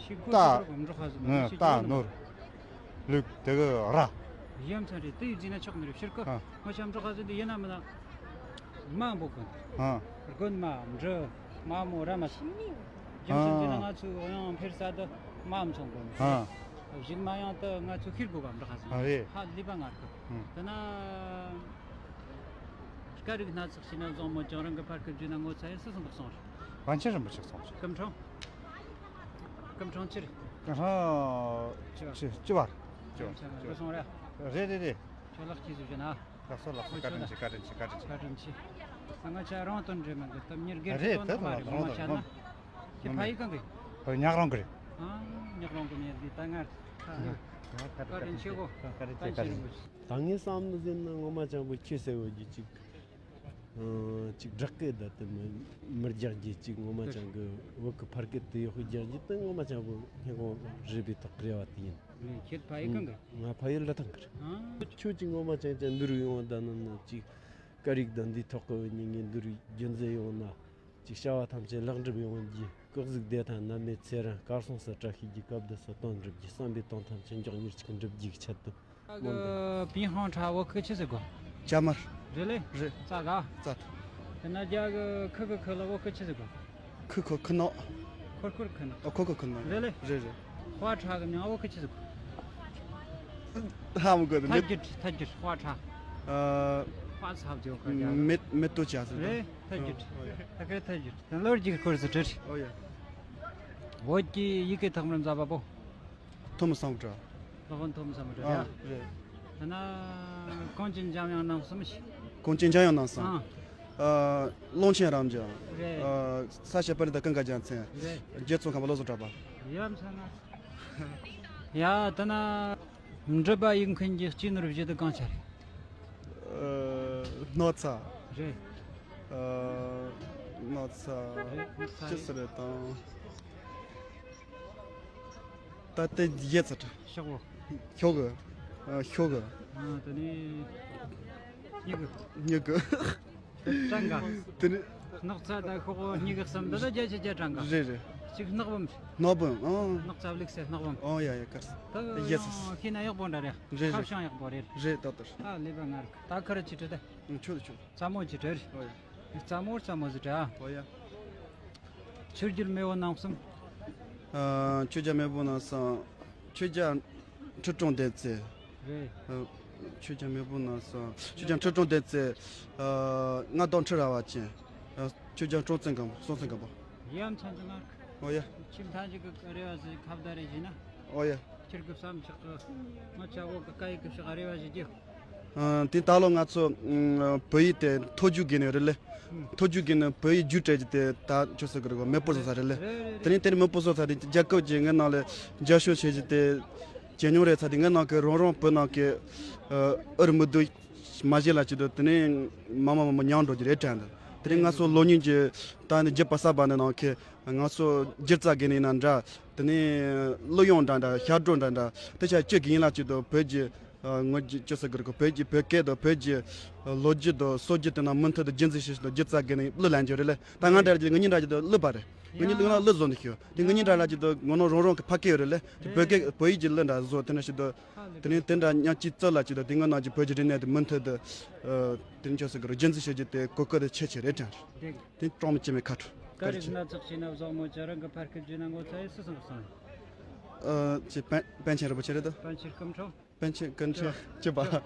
ཤི་སྒོ་རྟ། ཤི་སྒོ་འབྲོག་ཁ་ཟིག་ཨ། ཤི་རྟ་སྒོ་ནོར། ལུག་དེ་གི་ར། ཡ་མཚན་རེད། དེ་ཡི་རྫི་ན་ཆོག་ནི་རེད་ཕྱིར་གི། ཨ། ང་ཆ་འབྲོག་ཁ་ཟིག་འདི་ཡིན་ན་མིན་ན། མ་འབོ་གོ། ཨ། དགོན་མ་འབྲི། མ་མོ་ར་མ་ཆི། རྒྱུ་མཚན་དེ་ནི་ང་ཚོའི་དབྱངས་འཕེར་ས་དུ་མ་མཚོན་དགོས། ཨ། གཞུག་མ་ཡང་དུ་ང་ཚོ་ཤེས་དགོས་པ་འདྲ་ཁ་ཟིག་ཨ་རེད། ཧ་ལས་པ་ངར་གི། ཨ། དེ་ན་སྐད་རིགས་སྣ་ཚོགས་ཤིག་ན་བཟང་མོད་ཀྱང་རང་གི་ཕར་སྐད་བརྗོད་ན་ངོ་ཚ་ཡིན་སུ་སོང་གི་སོང་རེད། པཎ་ཆེན་རིན་པོ་ཆེ་སོང་རེད། སྐུ་ཕྲེང་། སྐུ་ཕྲེང་ཅི་རེད། སྐུ་ཕྲེང་ཅི་བ། ཅི་བ། ཅི་བ། ཅི་བ་སོང་རེད། རེད་རེད་རེད། ཁྱོད་ལགས་ཀྱིས་བཟོས་བྱས་ན། ལགས་སོ་ལགས་སོ། བཀའ་དྲིན་ཆེ། བཀའ་དྲིན་ཆེ། བཀའ་དྲིན་ཆེ། བཀའ་དྲིན་ཆེ། ང་ཆ་རང་དོན་འདྲེ་མི་འདུག་ད་མྱི་སྒེར་གྱི་དོན་དག་མ་རེད། ངོ་མ་བཤད་ན། ཁྱེད་ཕ་ཡུལ་གང་གི། ཨ། ཉག་རོང་གི་རེད། ཨ། ཉག་རོང་གི་མྱི་འདི་ད་ངར། བཀའ་དྲིན་ཆེ་གོ། བཀའ་དྲིན་ཆེ། བཀའ་དྲིན་ཆེ། ད་ངས་བསམ་ནི་ཟེར་ན་ངོ་མ་ཅང་པོ་ཁྱེད་ཟེར་བ་རྒྱུ་ཅིག་ཨ། ཅིག་སྦྲག་སྐད་ད་དེ་མི་མི་རྒྱག་རྒྱུ། ཅིག་ངོ་མ་ཅང་གི་བོད་ཀྱི་ཕར་སྐད་དེ་ཡག་པོ་རྒྱག་རྒྱུ་དེ་ངོ་མ་ཅང་པོ་སྙིང་ཁོང་རེ་བའི་ཐོག་གི་རེ་བ་དེ་ཡིན། ཁྱེད་ཕ་ཡུལ་གང་གི། ང་ཕ་ཡུལ་ལི་ཐང་གི་རེད། ཨ། ཁྱོད་ཀྱིས་ངོ་མ་ཅང་ཅང་འདུར་ཡོང་བ་ད་ནི་ནི་ཅིག་སྐད་རིགས་དང་འདིའི་ཐོག་གི་ཉིན་ངས་འདུར་རྒྱུན་འཛིན་ཡོང་ན། ཅིག་བྱ་བ་ཐམས་ཅད་ལེགས་འགྲུབ་ཡོང་རྒྱུ། སྐུ་གཟུགས་བདེ་ཐང་ནད་མེད་ཚེ་རིང་། གར་སོང་ས་བཀྲ་ཤིས་རྒྱུ། སྐབས་འདི་ས་དོན་འགྲུབ་རྒྱུ། བསམ་པའི་དོན་ཐམས་ཅད་མགྱོགས་མྱུར་ཅིག་འགྲུབ་རྒྱུ་གི་ཆེད་དུ། གི་པིན་ཧང་ཁྲ་བོད་ཁུ་ཆི་ཟེར་གོ། ཅ་དམར། རེད་ལེ། རེད། ཙ་ག་ཙ། དེ་ན་རྒྱ་གི་ཁུ་གི་ཁུ་ལ་བོད་ཁུ་ཆི་ཟེར་གོ། ཁུ་ཁོ་ཁུ་ནག། ཁོར་ཁོར་ཁུ་ནག། ཨ་ཁོ་ཁོ་ཁུ་ནག། རེད་ལེ། རེད་རེད། ཧྭ་ཁྲ་གི་མིང་བོད་ཁུ་ཆི་ཟེར་གོ། ཧ་མི་གོ་ཐ་རྒྱུད་ཐ་རྒྱུད་ཧྭ་ཁྲ། ཨ། ཧྭ་ས་ཧབ་ཅོ་ཁ་རྒྱ་གི། མེ་མེ་ཏོག་ཅ་ཟེར། རེད། ཐ་རྒྱུད། ཨོ་ཡ། ཐ་ཁེ་ཐ་རྒྱུད། དེ་ལོར་རྒྱུག་སྐོར་ཟེར་བྲིས། ཨོ་ཡ། བོད་ཀྱི་ཡི་གེ་ཐོག་མར་མཛད་པ་པོ། ཐོན་མི་སམ་བྷོ་ཊ། སློབ་དཔོན་ཐོན་མི་སམ་བྷོ་ཊ། ཨ་རེད། ད་ན་གངས་ཅན་འཇམ་དབྱངས་རྣམ་གསུམ་ཞིག་གངས་ཅན་འཇམ་དབྱངས་རྣམ་གསུམ། ཨ། ཨ། ཀློང་ཆེན་རབ་འབྱམས། རེད། ཨ། ས་སྐྱ་པཎྜི་ཏ་ཀུན་དགའ་རྒྱལ་མཚན། རེད། རྗེ་ཙོང་ཁ་པ་བློ་བཟང་གྲགས་པ། ཡ་མཚན་ན། ཡ་ད་ན། འབྲི་པ་ཡིག་མཁན་གྱི་སྤྱི་ནོར་བཞི་དེ་གང་ཆ་རེད། ཨ། སྣག་ཚ། རེད། ཨ། སྣག་ཚ། རེད། སྣག་ཚ་ཅི་ཟེར་རེད་དང་། ད་ལྟའི་རྒྱལ་ཚ་ཁྲ། ཤོག་བུ། ཤོག་གུ། ཨ། ཤོག་གུ། ཨ། དེ་ནས་སྨྱུ་གུ། སྨྱུ་གུ། གྲངས་ཀ་དེ་ནས། སྣག་ཚ་དང་ཤོག་བུ་སྨྱུ་གུ་གསུམ་འདི་ལ་བརྒྱད་ཅུ་གྱ་གྲངས་ཀ་རེད་རེད། གཅིག་སྣག་བུམ། སྣག་བུམ། ཨང་། སྣག་ཚ་བླུགས་སའི་སྣག་བུམ། ཨང་། ཡ་ཡ་གར། ད་ཡེ་སི། ཤེས་ན་ཡག་པོ་འདྲ་རེད། རེད་རེད། ཁ་བྱང་ཡག་པོ་རེད། རེད་ད་ལྟར། ཨ་ལེ་བ་ང་རིག་ད་ཁར་ཅི་དྲི་ད། ཨང་། ཆོད་ཆོད། ཙ་མོ་ཅི་དྲི་རེད། ཨོ་ཡ། ཙ་མོ་ཙ་མོ་ཟི་དྲི་ཨ། ཨོ་ཡ། ཆོས་རྒྱལ་མེས་པོ་རྣམ་གསུམ། ཨ། ཆོས་རྒྱལ་མེས་པོ་རྣམ་གསུམ། ཆོས་རྒྱལ་ཁྲི་སྲོང་ལྡེ་བཙན། རེད། ཨ། ཆོས་རྒྱལ་མེས་པོ་རྣམ་གསུམ། ཆོས་རྒྱལ་ཁྲི་སྲོང་ལྡེ་བཙན། ཨ། མངའ་བདག་ཁྲི་རལ་པ་ཅན། ཨ། ཆོས་རྒྱལ་སྲོང་བཙན་སྒམ་པོ། སྲོང་བཙན་སྒམ་པོ། ཡ་མཚན་ཅི་ང་། ཨོ་ཡ། ཁྱིམ་ཐང་ཅིག་གི་རེ་བ་ཟིག་ཁ་བརྡ་རེ་བྱས་ན། ཨོ་ཡ། ཁྱེད་ཀྱི་བསམ་ཆག་གི། ང་ཆ་བོ་གི་སྐད་ཡིག་གི་ཕྱོགས་རེ་བ་བྱེད་རྒྱུ། ཨ། དེ་ད་ལོ་ང་ཚོ་ཨ། བོད་ཡིག་དེ་མཐོ་རྒྱུགས་དགོས་ནི་རེད་ལེ། ཨ། མཐོ་རྒྱུགས་དགོས་ནི་བོད་ཡིག་རྒྱུགས་སྤྲད་རྒྱུ་དེ་ད་ཆོས་སྲིད་གི་རེད་གོ། མེད་པོ་བཟོ་ས་རེད་ལེ། རེད་རེད་རེད། དེ་ནས་དེ་ནས་མེད་པོ་བཟོ་ས་དེ་རྒྱལ་ཁབ་ཀྱི་ངའི་ནང་ལ་རྒྱབ་སྐྱོར་བྱེད་རྒྱུ་དེ་ཇེ་ཉུང་རེད་ས་དེ། ངའི་ནང་གི་རང་རང་བོད་ནང་གི་ཨ། ཨུར་མི་སྡུག་མ་བྱེད་ལ་ཅི་དུ། དེ་ནས་མ་མ་མ་མ་མྱང་འགྲོ་རྒྱུ་རེད་དྲན་འདུག། དེ་ནས་ང་ཚོ་ལོ་ཉིན་གྱི་ད་ནི་རྒྱུད་པ་གསར་པ་ནི་ནང་གི། ང་ཚོ་སྒྱུ་རྩལ་གི་ནི་ཡིན་ན་འདྲ། དེ་ནས་གླུ་དབྱངས་འདྲ་འདྲ། ཞབས་བྲོ་འདྲ་འདྲ། དེ་ཆ་ཅི་གི་ཡིན་ལ་ཅི་དུ་བོད་ཀྱི་ཨ། ངོ་རྒྱུ་ཅི་ཟེར་གི་རེད་གོ། བོད་ཀྱི་བོད་སྐད་དང་བོད་ཀྱི་ཨ། ལོ་རྒྱུས་དང་སྲོལ་རྒྱུན་དེ་ན་མུ་མཐུད་དུ་རྒྱུན་འཛིན་བྱེད་ཞིག་དང་སྒྱུ་རྩལ་གི་ནི་གླུ་ལེན་རྒྱུ་རེད་ལེ། ད་ང་འདྲ་རྒྱུ་ངེད་གཉིས་འདྲ་རྒྱུ་དུ་གླུ་པ་རེད། ངེད་གཉིས་གླུ་ན་གླུ་བཟོ་འདི་ཤོད། དེ་ངེད་གཉིས་འདྲ་ལ་ཅི་དུ་ངོ་ནོ་རང་རང་གི་ཕ་སྐད་ཡོད་རེད་ལེ། དེ་བོད་སྐད་བོད་ཡིག་གི་གླུ་འདྲ་བཟོ། དེ་ན་ཞིག་དུ། དེ་ནས་དེ་འདྲ་ཉག་གཅིག་རྩོད་ལ་ཅི་དུ་དེ་སྔོན་ན་ཅི་བོད་ཀྱི་རིག་གནས་དེ་མུ་མཐུད་དུ་ཨ། དེ་ནས་ཅི་ཟེར་གི་རེད། རྒྱུན་འཛིན་བྱེད་རྒྱུ་དེ་གོ་སྐབས་དེ་ཆེ་ཆེ་རེད་དྲན། དེ་གྲོང་མི་སྐྱེ་མེད་ཁ་ཕྲུ། ཀ་རི་སྣ་ཚོགས་ཤེས་ན་བཟང་མོ་ཅི་རང་གི་ཕར་སྐད་བརྗོད་ན་ངོ་ཚ་ཡི་སུ་སོང་སོང་། ཨ། ཅི་པན་པན་ཆེན་རིན་པོ་ཆེ་རེད་དོ། པན་ཆེན་སྐུ་ཕྲེང་། པན་ཆེན་སྐུ་ཕྲེང་ཅི་པ།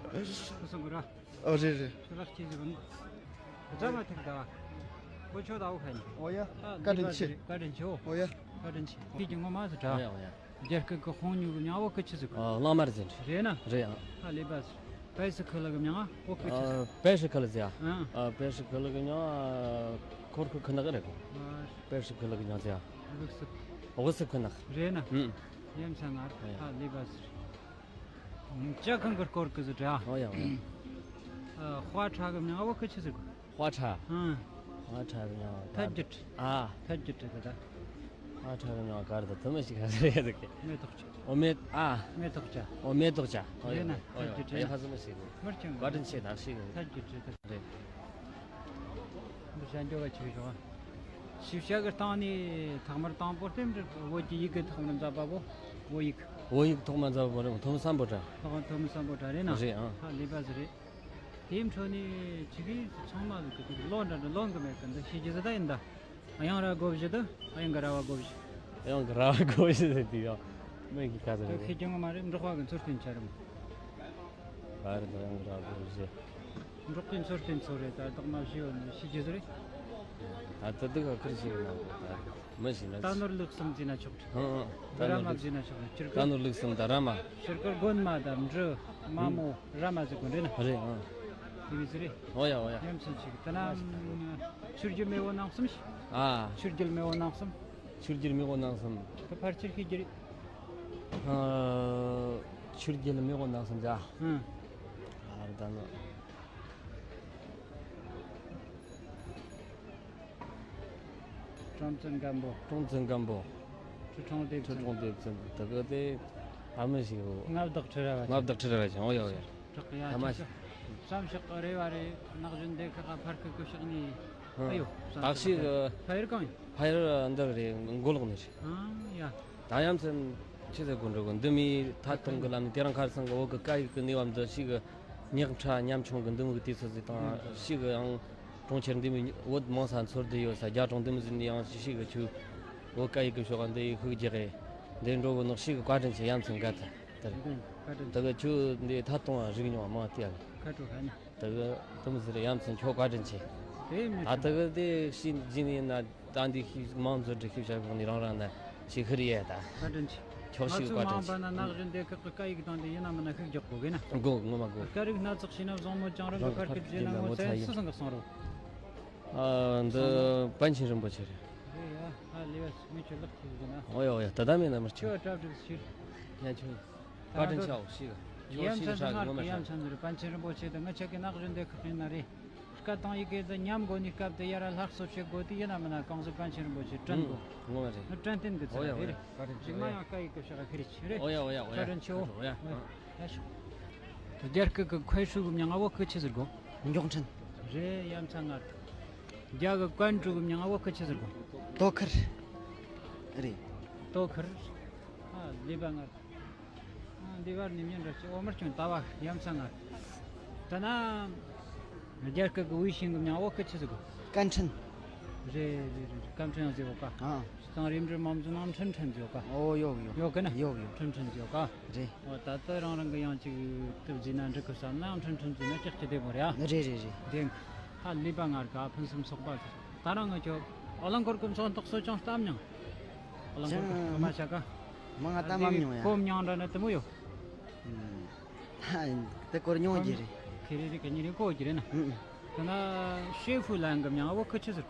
སུ་སོང་གི་ར། ཨོ་རེད་རེད། ཁྱོད་ལ་སྐྱེས་ཟིག་གི་རྫ་མ་ཐུག་ད། ཁོ་ཆོ་ད་འོ་ཁ་ནི། ཨོ་ཡ། ཨ། བཀའ་དྲིན་ཆེ། བཀའ་དྲིན་ཆེ་འོ། ཨོ་ཡ། བཀའ་དྲིན་ཆེ། ཁྱེད་ཀྱི་ངོ་མ་ཟིག་ད། ཨོ་ཡ་ཨོ་ཡ། རྒྱ་སྐད་ཀྱི་ཧོང་ཉུ་གི་མྱིང་བོད་སྐད་ཆི་ཟེར་གོ། ཨ། གླང་དམར་ཟེར། རེད་ན། རེད་ཨ། ཨ་ལེ་པ་ཟེར། པེ་སི་ཁི་ལ་གི་མྱིང་ང་བོད་སྐད་ཆི་ཟེར། ཨ། པེ་སི་ཁི་ལ་ཟེར་ཨ། ཨ། པེ་སི་ཁི་ལ་གི་མྱིང་ང་ཁོར་ཁུ་ཁི་ནག་རེད་གོ། ཨ། པེ་སི་ཁི་ལ་གི་མྱིང་ཟེར་ཨ། བུ་སི། བུ་སི་ཁི་ནག། རེད་ན། ཨུམ། ཡ་མཚན་ང་རེད། ཨ་ལེ་པ་ཟེར། ཅ་ཁང་གི་སྐོར་གི་ཟིག་རེད་ཨ། ཨོ་ཡ་ཨོ་ཡ། ཨ། ཧྭ་ཁྲ་གི་མྱིང་ང་བོད་སྐད་ཆི་ཟེར་གོ། ཧྭ་ཁྲ། ཨང་། ཧྭ་ཁྲ་གི་མྱིང་ང་ཐ་རྒྱུད། ཨ། ཐ་རྒྱུད་རེད་ད། ཧྭ་ཁྲ་གི་མྱིང་ང་ག་རེ་ད་དུ་མི་ཞིག་ག་རེ་རེད་ཟེར་གི། མེ་ཏོག་ཅ། ཨོ་མེ། ཨ། མེ་ཏོག་ཅ། ཨོ་མེ་ཏོག་ཅ། ཨོ་ཡ་རེད་ན། ཨོ་ཡ། ཐ་རྒྱུད་རེད་ན། ཧ་ཟི་མི་ཞིག་གི། མར་ཅང་བཀའ་དྲིན་ཆེ་དག་ཞིག་གི། ཐ་རྒྱུད་རེད་ད། རེད། འདི་བྱ་འགྱོ་བ་ཆེ་ཞོག་ཨ། ཞིབ་བཤེར་གི་སྟེང་ནས་ཐོག་མར་དང་པོ་དེ་འདྲ་བོད་ཀྱི་ཡི་གེ་ཐོག་མར་མཛད་པ་བོ། བོད་ཡིག་བོད་ཡིག་ཐོག་མར་མཛད་པ་བོ་རེད། ཐོན་མི་སམ་བྷོ་ཊ། ཐོག་མར་ཐོན་མི་སམ་བྷོ་ཊ་རེད་ན། རེད་ཨང་། ཧ་ལས་པ་ཟིག་རེད། དེའི་འཕྲོ་ནས་ཅི་གི་ཚང་མ་ཟིག་གི་ལོ་འདྲ་འདྲ་ལོན་གི་མེད་གི། འདི་ཤེས་རྒྱུ་ཟིག་ད་ཡིན་ད། གཡང་ར་སྒོ་བཞི་ད། གཡང་གི་ར་བ་སྒོ་བཞི། གཡང་གི་ར་བ་སྒོ་བཞི་ཟེར་དུས་ཡང་མིག་གི་ཁ་ཟེར་དེ་རེད། ཤེས་རྒྱུ་ངོ་མ་རེད། འབྲོག་པ་གི་མཚོ་རྟེན་ཆ་རེད་མོ། ག་རེ་ད་གཡང་གི་ར་བ་སྒོ་བཞི། འབྲོག་པའི་མཚོ་རྟེན་ཚོ་རེད། ད་བདག་མ་བཞི་ཡོད་ནི་ཤེས་རྒྱུ་ཟིག་རེད། ད་ལྟ་འདི་ག་ཁུར་ཞིག་ཡིན་ན་ད་མི་ཞིག་ན། རྟ་ནོར་ལུག་གསུམ་བརྩིས་ན་ཆོག་གི། ཨང་ཨང་། ད་ར་མ་བརྩིས་ན་ཆོག་གི། སྤྱིར་རྟ་ནོར་ལུག་གསུམ་དང་ར་མ། སྤྱིར་དགོན་མ་དང་འབྲི། མ་མོ། ར་མ་ཟེར་དགོན་རེད་ན། རེད་ཨང་། དེ་མི་ཟེར་རེད། ཨོ་ཡ་ཨོ་ཡ། ཡ་མཚན་ཆེ་གི། ད་ན་ཆོས་རྒྱལ་མེས་པོ་རྣམ་གསུམ་ཞིག་ཨ། ཆོས་རྒྱལ་མེས་པོ་རྣམ་གསུམ། ཆོས་རྒྱལ་མེས་པོ་རྣམ་གསུམ། ད་ཕལ་ཆེར་ཤེས་རྒྱུ་རེད། ཨ། ཆོས་རྒྱལ་མེས་པོ་རྣམ་གསུམ་ཟེར་ཨ། ཨང་། ཨ་རེད་ད་ནོ། སྲོང་བཙན་སྒམ་པོ། སྲོང་བཙན་སྒམ་པོ། ཁྲི་སྲོང་ལྡེ་བཙན། ཁྲི་སྲོང་ལྡེ་བཙན་དེ་ག་དེ་ཨ་མི་ཞིག་ཡོད། མངའ་བདག་ཁྲི་རལ་པ་ཅན། མངའ་བདག་ཁྲི་རལ་པ་ཅན། ཨོ་ཡ་ཨོ་ཡ། དྲག་ཡ་ཨ་མ་ཅིག་ཞིག་བསམ་ཤག་གི་རེ་བ་རེད། ནག་གཞོན་སྡེ་ཁག་ག་ཕར་ཁུ་ཁུ་ཤག་ནི། ཨ་ཡོ། ཨ་ཤིག་ཕ་ཡུལ་གང་ཡིན། ཕ་ཡུལ་འདི་རེད། མགོ་ལོག་ནས་རེད། ཨ་ཡ། ད་ཡ་མཚན། ཆི་ཟེར་དགོས་འགྲོ་གི། འདི་མོའི་ཐད་གཏོང་གི་ལམ་ནས་དེ་རིང་ཁ་སང་གི་བོད་གི་སྐད་ཡིག་གི་གནས་བབ་འདི་ཞིག་གི་ཉག་ཕྲ་ཉམ་ཆུང་གི་འདི་མོ་གི་དུས་ཚོད་ཟིག་དང་ཞིག་གི་ཡང་གྲོང་ཁྱེར་འདི་མོའི་བོད་མང་ས་འཚོ་བསྡད་ཡོད་ས་རྒྱ་གྲོང་འདི་མོ་ཟིག་ནས་ཡང་ཞིག་གི་ཆུ་བོད་སྐད་ཡིག་གི་ཕྱོགས་འདི་ཤུགས་རྒྱག་གི་འདི་འགྲོ་གི་ནོ། ཞིག་གི་བཀའ་དྲིན་ཆེ། ཡ་མཚན་དགའ་ཚ་དེར་ད་གི་ཆུ་འདི་ཐད་གཏོང་རིག་མྱོང་མང་སྟེ་ཡ་གི་ཁ་དྲོ་ཁ་ཉ། ད་གི་དུམ་ཟིག་ཡ་མཚན་ཁྱོད་བཀའ་དྲིན་ཆེ། དེ་མི་ད་ད་གི་དེ་ཤི་འཇིན་ཡིན་ན། ད་འདི་ཤི་མང་མཛོད་འདྲི་ཤི་བྱ་གོང་ནས་རང་རང་ན་ཤི་ཁི་རི་ཡ་ད། བཀའ་དྲིན་ཆེ། ཁྱོད་ང་ཤི་ཚོའི་བཀའ་དྲིན་མང་པ་ཆེ། ན་ནག་བཞིན་དེ་ཁག་གི་སྐད་ཡིག་དང་དེ་ཡིན་ན་མིན་ན་ཤུགས་རྒྱག་དགོས་གི་ན། དགོས་ངོ་མ་དགོས། སྐད་རིགས་སྣ་ཚོགས་ཤེས་ན་བཟང་མོ་ཅང་རང་གི་རང་ཁར་གི་རྗེས་ན་ངོ་ཚ་ཡིན་སུ་སང་གི་སོང་རོགས། ཨ་འདི་པཎ་ཆེན་རིན་པོ་ཆེ་རེད། རེད་ཡ། ཨ་ལེ་བས་མི་ཁྱོད་ལག་ཐིག་གི་ན། ཨོ་ཡ་ཨོ་ཡ། ད་ད་མེད་ན་མར་ཁྱོད་ཁྱོད་ཀྲབ་ཀྲིབ་ཤིར། ཡ་ཁྱོད། བཀའ་དྲིན་ཆེའོ་ཤིག་ཡ་མཚན་ཟེར་ང་ཡ་མཚན་ཟེར་པཎ་ཆེན་རིན་པོ་ཆེ་དང་ང་ཆ་གི་ནག་གཞོན་སྡེ་ཁག་ཡིན་ན་རེད། སྐད་དང་ཡི་གེ་དེ་ཉམས་དགོས་ནི་སྐབས་དེ་ཡ་ར་ལྷག་བསམ་བྱེད་དགོས་དེ་ཡིན་ན་མིན་ན་གང་ཟེར་པཎ་ཆེན་རིན་པོ་ཆེ་དྲན་དགོས། ངོ་མ་རེད། ང་དྲན་རྟེན་གི་ཚེ་ལ་རེད། རེད། རྗེས་མ་ཡང་སྐད་ཡིག་གི་ཕྱག་ཁ་རེད་ཆེ་རེད། ཨོ་ཡ་ཨོ་ཡ་ཨོ་ཡ། བཀའ་དྲིན་ཆེའོ། ཨོ་ཡ། ཡ་ཤོག་རྒྱ་སྐད་གི་ཁོའི་ཧྲུའུ་གི་མྱིང་ང་བོད་སྐད་ཆི་ཟེར་གོ། མགྱོགས་འཕྲིན། རེད་ཡ་མཚན་ང་། རྒྱ་གི་ཀན་ཀྲུའུ་གི་མྱིང་ང་བོད་སྐད་ཆི་ཟེར་གོ། དོ་ཁུར། རེད། དོ་ཁུར། ཨ་ལེ་བ་ང་། འདི་བར་ནི་མྱི་འདྲ་ཅིག་འོ་མར་ཁྱོད་ལྟ་བ་ཡ་མཚན་ང་། ད་ན། རྒྱ་སྐད་ཀྱི་ཝེ་ཤིང་གི་མྱིང་བོད་སྐད་ཆི་ཟེར་གོ། ཀན་ཁྲིན། རེད་རེད་རེད། ཀན་ཁྲིན་ཡང་ཟེར་བ་ཀ། ཨ། སྤྱི་བཏང་རིམ་གྲོ་མ་བཟོ་ནང་ཁྲིན་ཁྲིན་ཟེར་བ་ཀ། ཨོ་ཡོག་ཡོག་ཡོག་གི་ན། ཡོག་ཡོག་ཁྲིན་ཁྲིན་ཟེར་བ་ཀ། རེད། འོ་ད་ལྟ་རང་རང་གི་ཡང་ཅིག་དུ་བཟོས་ན་འགྲིག་གི་བསམ་ན་ཡང་ཁྲིན་ཁྲིན་བཟོས་ན་ཅག་ཅི་བདེ་མོ་རེད་ཨ། རེད་རེད་རེད། དེ་ཧ་ལས་པ་ངར་ག་ཕུན་སུམ་ཚོགས་པ་ཟེར། ད་རང་ངི་ཁྱོད་ཨོ་ལང་ཀོར་གི་ཚོགས་འདུ་གསོལ་ཅང་བཏབ་མྱོང་། ཨོ་ལང་ཀོར་གི་ཅང་མ་བྱ་ཀ། མ་ང་ད་མ་མྱོང་ཡ། ཁོམ་མྱོང་འདྲ་ན་དེ་མོ་ཡོད། ཨུམ། ད་དེ་སྐོར་མྱོང་རྒྱུ་རེད། ཁེ་རེ་རེ་ག་ཉི་རེ་གོ་རྒྱུ་རེད་ན། ཨུམ། ད་ན་ཤེ་ཧྥུ་ལན་གི་མྱིང་བོད་སྐད་ཆི་ཟེར།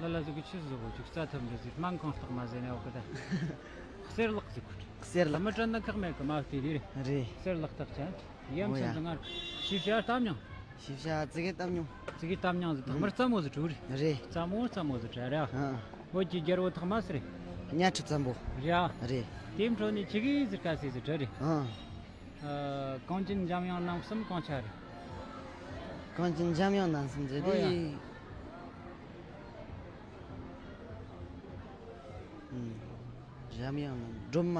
ལ་ལ་ཟིག་གི་ཆི་ཟེར་གོ་ཅིག་རྩ་ཐུབ་འདྲ་ཟིག་སྨན་ཁང་རྟགས་མ་ཟེར་ནས་འོ་གི་ད། གསེར་ལག་ཟིག་གོ། གསེར་ལག་མི་དྲན་ན་ཁག་མེད་གི་མ་བལྟས་དེ་རེད། རེད། གསེར་ལག་རྟགས་ཅན། ཡ་མཚན་ཟིག་ངར་ཤེས་བྱ་གཏམ་མྱོང་། ཤེས་བྱ་ཙི་གེ་གཏམ་མྱོང་། ཙི་གེ་གཏམ་མྱོང་ཟིག་ཐོག་མར་རྩ་མོ་ཟིག་བྲུ་རེད། རེད། རྩ་མོ་རྩ་མོ་ཟིག་བྲ་ར། ཨ། བོད་ཀྱི་རྒྱལ་བོ་ཐོག་མ་སི་རེད། གཉའ་ཁྲི་བཙན་པོ། རེད། རེད། དེའི་འཕྲོ་ནས་ཆི་གི་ཟིག་ཀ་སི་ཟིག་བྲ་རེད། ཨ། ཨ། གངས་ཅན་འཇམ་དབྱངས་རྣམ་གསུམ་གང་ཆ་རེད། གངས་ཅན་འཇམ་དབྱངས་རྣམ་གསུམ་ཟེར་ཨོ་ཡ། དེ། ཨུམ། འཇམ་དབྱངས་རྣམ་སྒྲོལ་མ།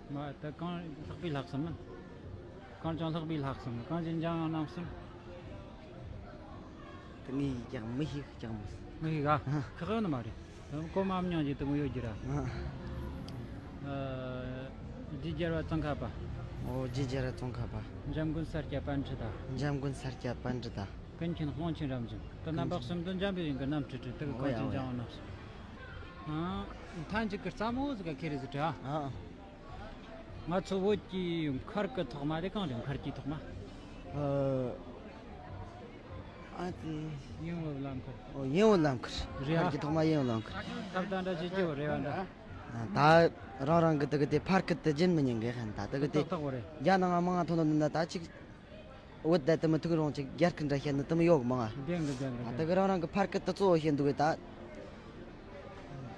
མ་ད་གང་ལྷག་པའི་ལྷག་བསམ་མིན། གང་ཅང་ལྷག་པའི་ལྷག་བསམ་གང་ཅན་འཇམ་དབྱངས་རྣམ་གསུམ། དེ་ངས་ཀྱང་མི་ཤེས་ཀྱང་མི། མི་ཤེས་ག་ཨ། ཁག་ཡོད་ནི་མ་རེད། གོ་མ་མྱོང་རྒྱུ་དེ་མོ་ཡོད་རྒྱུ་ར། ཨ། ཨ། རྗེ་རྒྱལ་བ་ཙོང་ཁ་པ། ཨོ་རྗེ་རྒྱལ་བ་ཙོང་ཁ་པ། འཇམ་མགོན་ས་སྐྱ་པཎྜི་ཏ། འཇམ་མགོན་ས་སྐྱ་པཎྜི་ཏ། ཀུན་མཁྱེན་དབང་ཆེན་རབ་འབྱམས། དེ་རྣམ་པ་གསུམ་དུ་འཇམ་པའི་དབྱངས་ཀྱི་རྣམ་འཕྲུལ་དྲི་དེ་གི་ཨོ་ཡ་གངས་ཅན་ཨོ་ཡ། འཇམ་དབྱངས་རྣམ་གསུམ། ཨ། མཐའ་མཇུག་གི་རྩ་མོ་ཟིག་ག་ཁེ་རེ་ཟིག་དྲ། ཨ། ང་ཚོ་བོད་ཀྱི་མཁར་གྱི་ཐོག་མ་དེ་གང་རེད། མཁར་གྱི་ཐོག་མ། ཨ། ཨ་དེ། ཡིན་འོ་ལམ་མཁར། ཨོ་ཡིན་འོ་ལམ་མཁར། རེད་ཨ། མཁར་གྱི་ཐོག་མ་ཡིན་འོ་ལམ་མཁར། ཐབ་ད་འདྲ་བྱེད་ཀྱི་བ་རེད་བ་འདྲ། ཨ། ད་རང་རང་གི་དེ་གི་དེ་ཕར་སྐད་དེ་རྒྱུན་མི་ཉན་གི་ཧན་ད་དེ་གི་དེ། ཏག་ཏག་བ་རེད། རྒྱ་ནང་ང་མང་ང་ཐོན་ནོ་འདི་ན་ད་ཅིག་བོད་ད་དེ་མི་ཐུག་རུང་ཅིག་རྒྱ་སྐད་འདྲ་བཤད་ནི་དེ་མི་ཡོད་གི་མང་ང་། བདེན་གི་བདེན་གི་ད་དེ་གི་རང་རང་གི་ཕར་སྐད་དེ་གཙོ་བོ་བཤད་འདུག་གི་ད།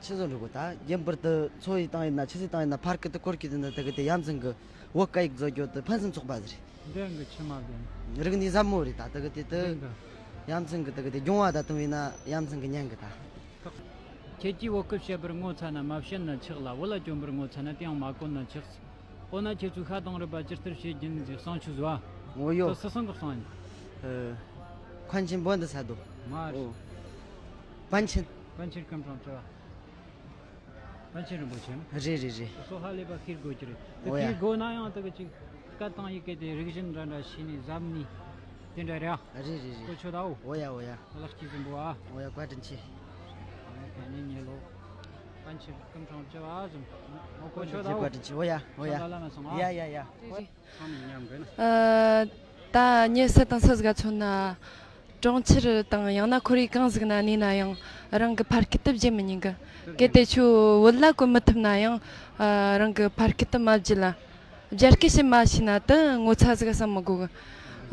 ཆི་ཟིག་འགྲོ་དགོས་ད་རྒྱུན་པར་དུ་འཚོ་བའི་སྟངས་ཡིན་ན་ཆི་ཟིག་སྟངས་ཡིན་ན་ཕར་སྐད་དེ་སྐོར་གྱི་དེ་འདི་དེ་གི་དེ་ཡ་མཚན་གི་བོད་སྐད་ཡིག་བཟོ་རྒྱུ་དེ་ཕུན་སུམ་ཚོགས་པ་ཟིག་རེད། བདེན་གི་ཆི་མ་བདེན། རིག་གནས་ཟབ་མོ་རེད་ད་དེ་གི་དེ་དེ། བདེན་གི་ཡ་མཚན་གི་དེ་གི་དེ་སྦྱོང་བ་ད་དུང་ཡིན་ན་ཡ་མཚན་གི་ཉན་གི་ད། ཁྱེད་ཀྱིས་བོད་སྐད་བཤད་པར་ངོ་ཚ་ན་མ་བཤད་ན་ཆོག་ལ། བོད་ལྭ་གྱོན་པར་ངོ་ཚ་ན་དེ་ཡང་མ་གོན་ན་ཆོག། འོ་ན་ཁྱེད་ཚོས་ཤ་དང་རུས་པ་ཇི་ལྟར་བྱེད་ཀྱིན་ཟེར་གསང་ཆུ་བཟོ་བ། འོ་ཡོ། ད་སུ་སང་གི་གསང་ཡིན། ཨ། ཁོན་ཆེན་བོན་དུ་ས་དོ། མ་རེད། ཨོ། པན་ཆེན། པན་ཆེན་སྐུ་ཕྲེང་བཅུ་བ། པན་ཆེན་རིན་པོ་ཆེ། རེད་རེད་རེད། སོ་ཧ་ལས་པ་ཤེས་དགོས་ཀྱི་རེད། ད་ཨོ་ཡ། ཤེས་དགོས་ན་ཡང་ད་གི་ཅིག་སྐད་དང་ཡི་གེ་དེ་རིག་གཞུང་འདྲ་འདྲ་ཤེས་ནས་གཟབ་ནས་དེ་འདྲ་རེད་ཨ། རེད་རེད་རེད། གོ་ཆོད་ད་འོ། ཨོ་ཡ་ཨོ་ཡ། ལགས་ཀྱིས་ཟིན་པོ་ཨ། ཨོ་ཡ་བཀའ་དྲིན་ཆེ། ཨ་ནི་ཉེ་ལོ། པན་ཆེན་སྐུ་ཕྲེང་བཅུ་བ་ཟིན། ཨོ་གོ་ཆོད་ད་འོ། བཀའ་དྲིན་ཆེ། ཨོ་ཡ་ཨོ་ཡ། ཤ་ལ་ལ་ན་སོང་ཨ། ཡ་ཡ་ཡ། རེད་རེད། ཨ། ད་མྱི་སུ་དང་སུ་ཟིག་ག་མཚོན་ན། གྲོང་ཁྱེར་དང་ཡང་ན་ཁོར་ཡུག་གང་ཟིག་ན་གནས་ན་ཡང་རང་གི་ཕ་སྐད་དེ་བརྗེད་མི་ཉན་གི། གལ་ཏེ་ཁྱོད་བོད་ལྭ་གོན་མི་ཐུབ་ན་ཡང་། ཨ། རང་གི་ཕ་སྐད་དེ་མ་བརྗེད་ལ། རྒྱ་སྐད་བཤད་མ་ཤེས་ན་དེ་ངོ་ཚ་ཟིག་བསམ་མི་དགོས་གི།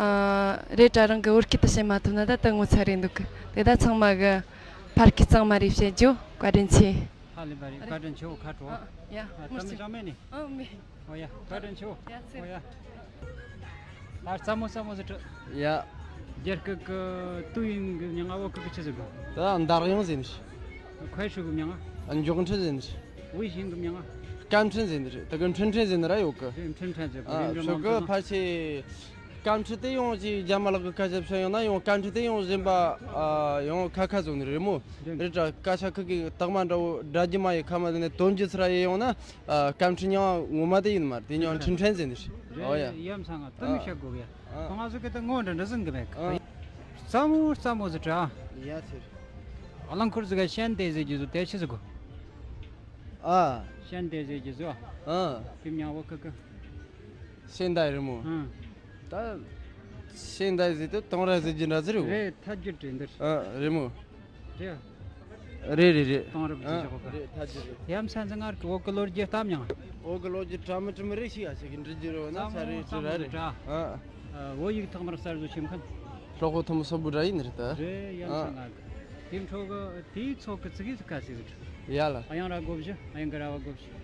ཨ། རེད་དྲ་རང་གི་བོད་སྐད་དེ་བཤད་མ་ཐུབ་ན་ད་དེ་ངོ་ཚ་རེད་འདུག་གི། དེ་ད་ཚང་མ་གི་ཕ་སྐད་གཙང་མ་རེ་བཤད་རྒྱུ་བཀའ་དྲིན་ཆེ། ཧ་ལས་པ་རེད། བཀའ་དྲིན་ཆེའོ། ཁ་དྲོ། ཨ། ཡ། ཨ། མུར་ཚ་མི་ཅང་མེད་ནི། ཨ། མེད། ཨོ་ཡ། བཀའ་དྲིན་ཆེའོ། ཡ་ཚེ། ཨོ་ཡ། ཨ། རྩ་མོ་རྩ་མོ་ཟེར་དྲི། ཡ། རྒྱ་སྐད་ཀྱི་ཏུའུ་ཡིན་གྱི་མྱིང་ང་བོད་སྐད་ཀྱི་ཆི་ཟེར་གོ། ད་འདར་ཡོང་ཟེར་ནི། ཁོའི་ཧྲུའུ་གི་མྱིང་ང་། མགྱོགས་འཕྲིན་ཟེར་ནི། 微信怎么样啊？ སྐད་འཕྲིན་ཟེར་ནི་རེད། ད་གི་འཕྲིན་ཕྲན་ཟེར་ནི་ར་ཡོད་གི། 对，འཕྲིན་ཕྲན་ཟེར་གི། 啊， རེད། 说个 ཕལ་ཆེར་སྐད་འཕྲིན་དེ་ཡང་ཅིག་རྒྱ་མ་ལག་གི་སྐད་ཆ་བཤད་ཡོང་ན་ཡང་སྐད་འཕྲིན་དེ་ཡང་གཞན་པ། 啊། ཡང་ཁ་ཁ་བཟོ་ནི་རེད་མོ། རེད། རེད་དྲ། སྐད་ཆ་ཁ་གི་དག་མ་འདྲ་བོ་འདྲ་རྒྱུ་མ་ཡི་ཁ་མ་དེ་ནས་དོན་རྒྱུ་ཚུ་ར་ཡི་ཡོང་ན། 啊། སྐད་འཕྲིན་ཡང་ངོ་མ་དེ་ཡིན་མ་རེད། དེ་ཡང་འཕྲིན་ཕྲན་ཟེར་ནི་རེད། ཨོ་ཡ། རེད། ཡ་མཚན་ང་དུ་མི་བཤད་དགོས་གི་ཡ། 啊། ང་ཚོ་གི་ད་ངོ་འདྲ་འདྲ་ཟིན་གི་མེད་གི། 啊། རྩ་མོ་རྩ་མོ་ཟེར་དྲ། ཡ་ཚེ། རླངས་འཁོར་ཟིག་ག་ཤན་ཏེ་ཟེར་རྒྱུ་ཟོ་དེ་ཆི་ཟིག་གོ། 啊། ཤན་ཏེ་ཟེར་རྒྱུ་ཟོ། 啊། ཁྱིམ་ཉང་བོ་ཁ་ཁ། 现代 རེད་མོ། 嗯། ད་现代 ཟེར་དུས་དེང་རབས་ཟེར་རྒྱུ་འདྲ་ཟེར་རེད་གོ། རེད། ཐད་རྒྱུ་དྲན་འདིར། 啊། རེད་མོ། རེད། རེད་རེད་རེད། དེང་རབས་ཀྱི་ཨ། ཞོགས་པ། རེད། ཐད་རྒྱུ་རེད། ཡ་མཚན་ཟིན་ངར་གི་འོག་གི་ལོ་རྒྱུས་གཏམ་མྱང་། འོག་གི་ལོ་རྒྱུས་དྲ་མི་དྲི་མི་རེ་ཞིག་ཡ་ཞིག་གི་འདྲི་རྒྱུ་རེད་བ་ན། ས་རེད་ཅི་ར་རེད། 啊། 啊། 我一个他们三十多千看。 གྲོགས་པོ་ཐུམ་སོ་བུ་འདྲ་ཡིན་རེད་ད། རེད། ཡ་མཚན་ང་གི་དེ་འཕྲོ་གི་དེའི་ཚོགས་གི་ཙི་གི་ཙི་ག་ཟིག་རེད། ཡ་ལ། ཨ་ཡང་ར་གོ་བཞི། ཨ་ཡང་གི་ར་བ་གོ་བཞི།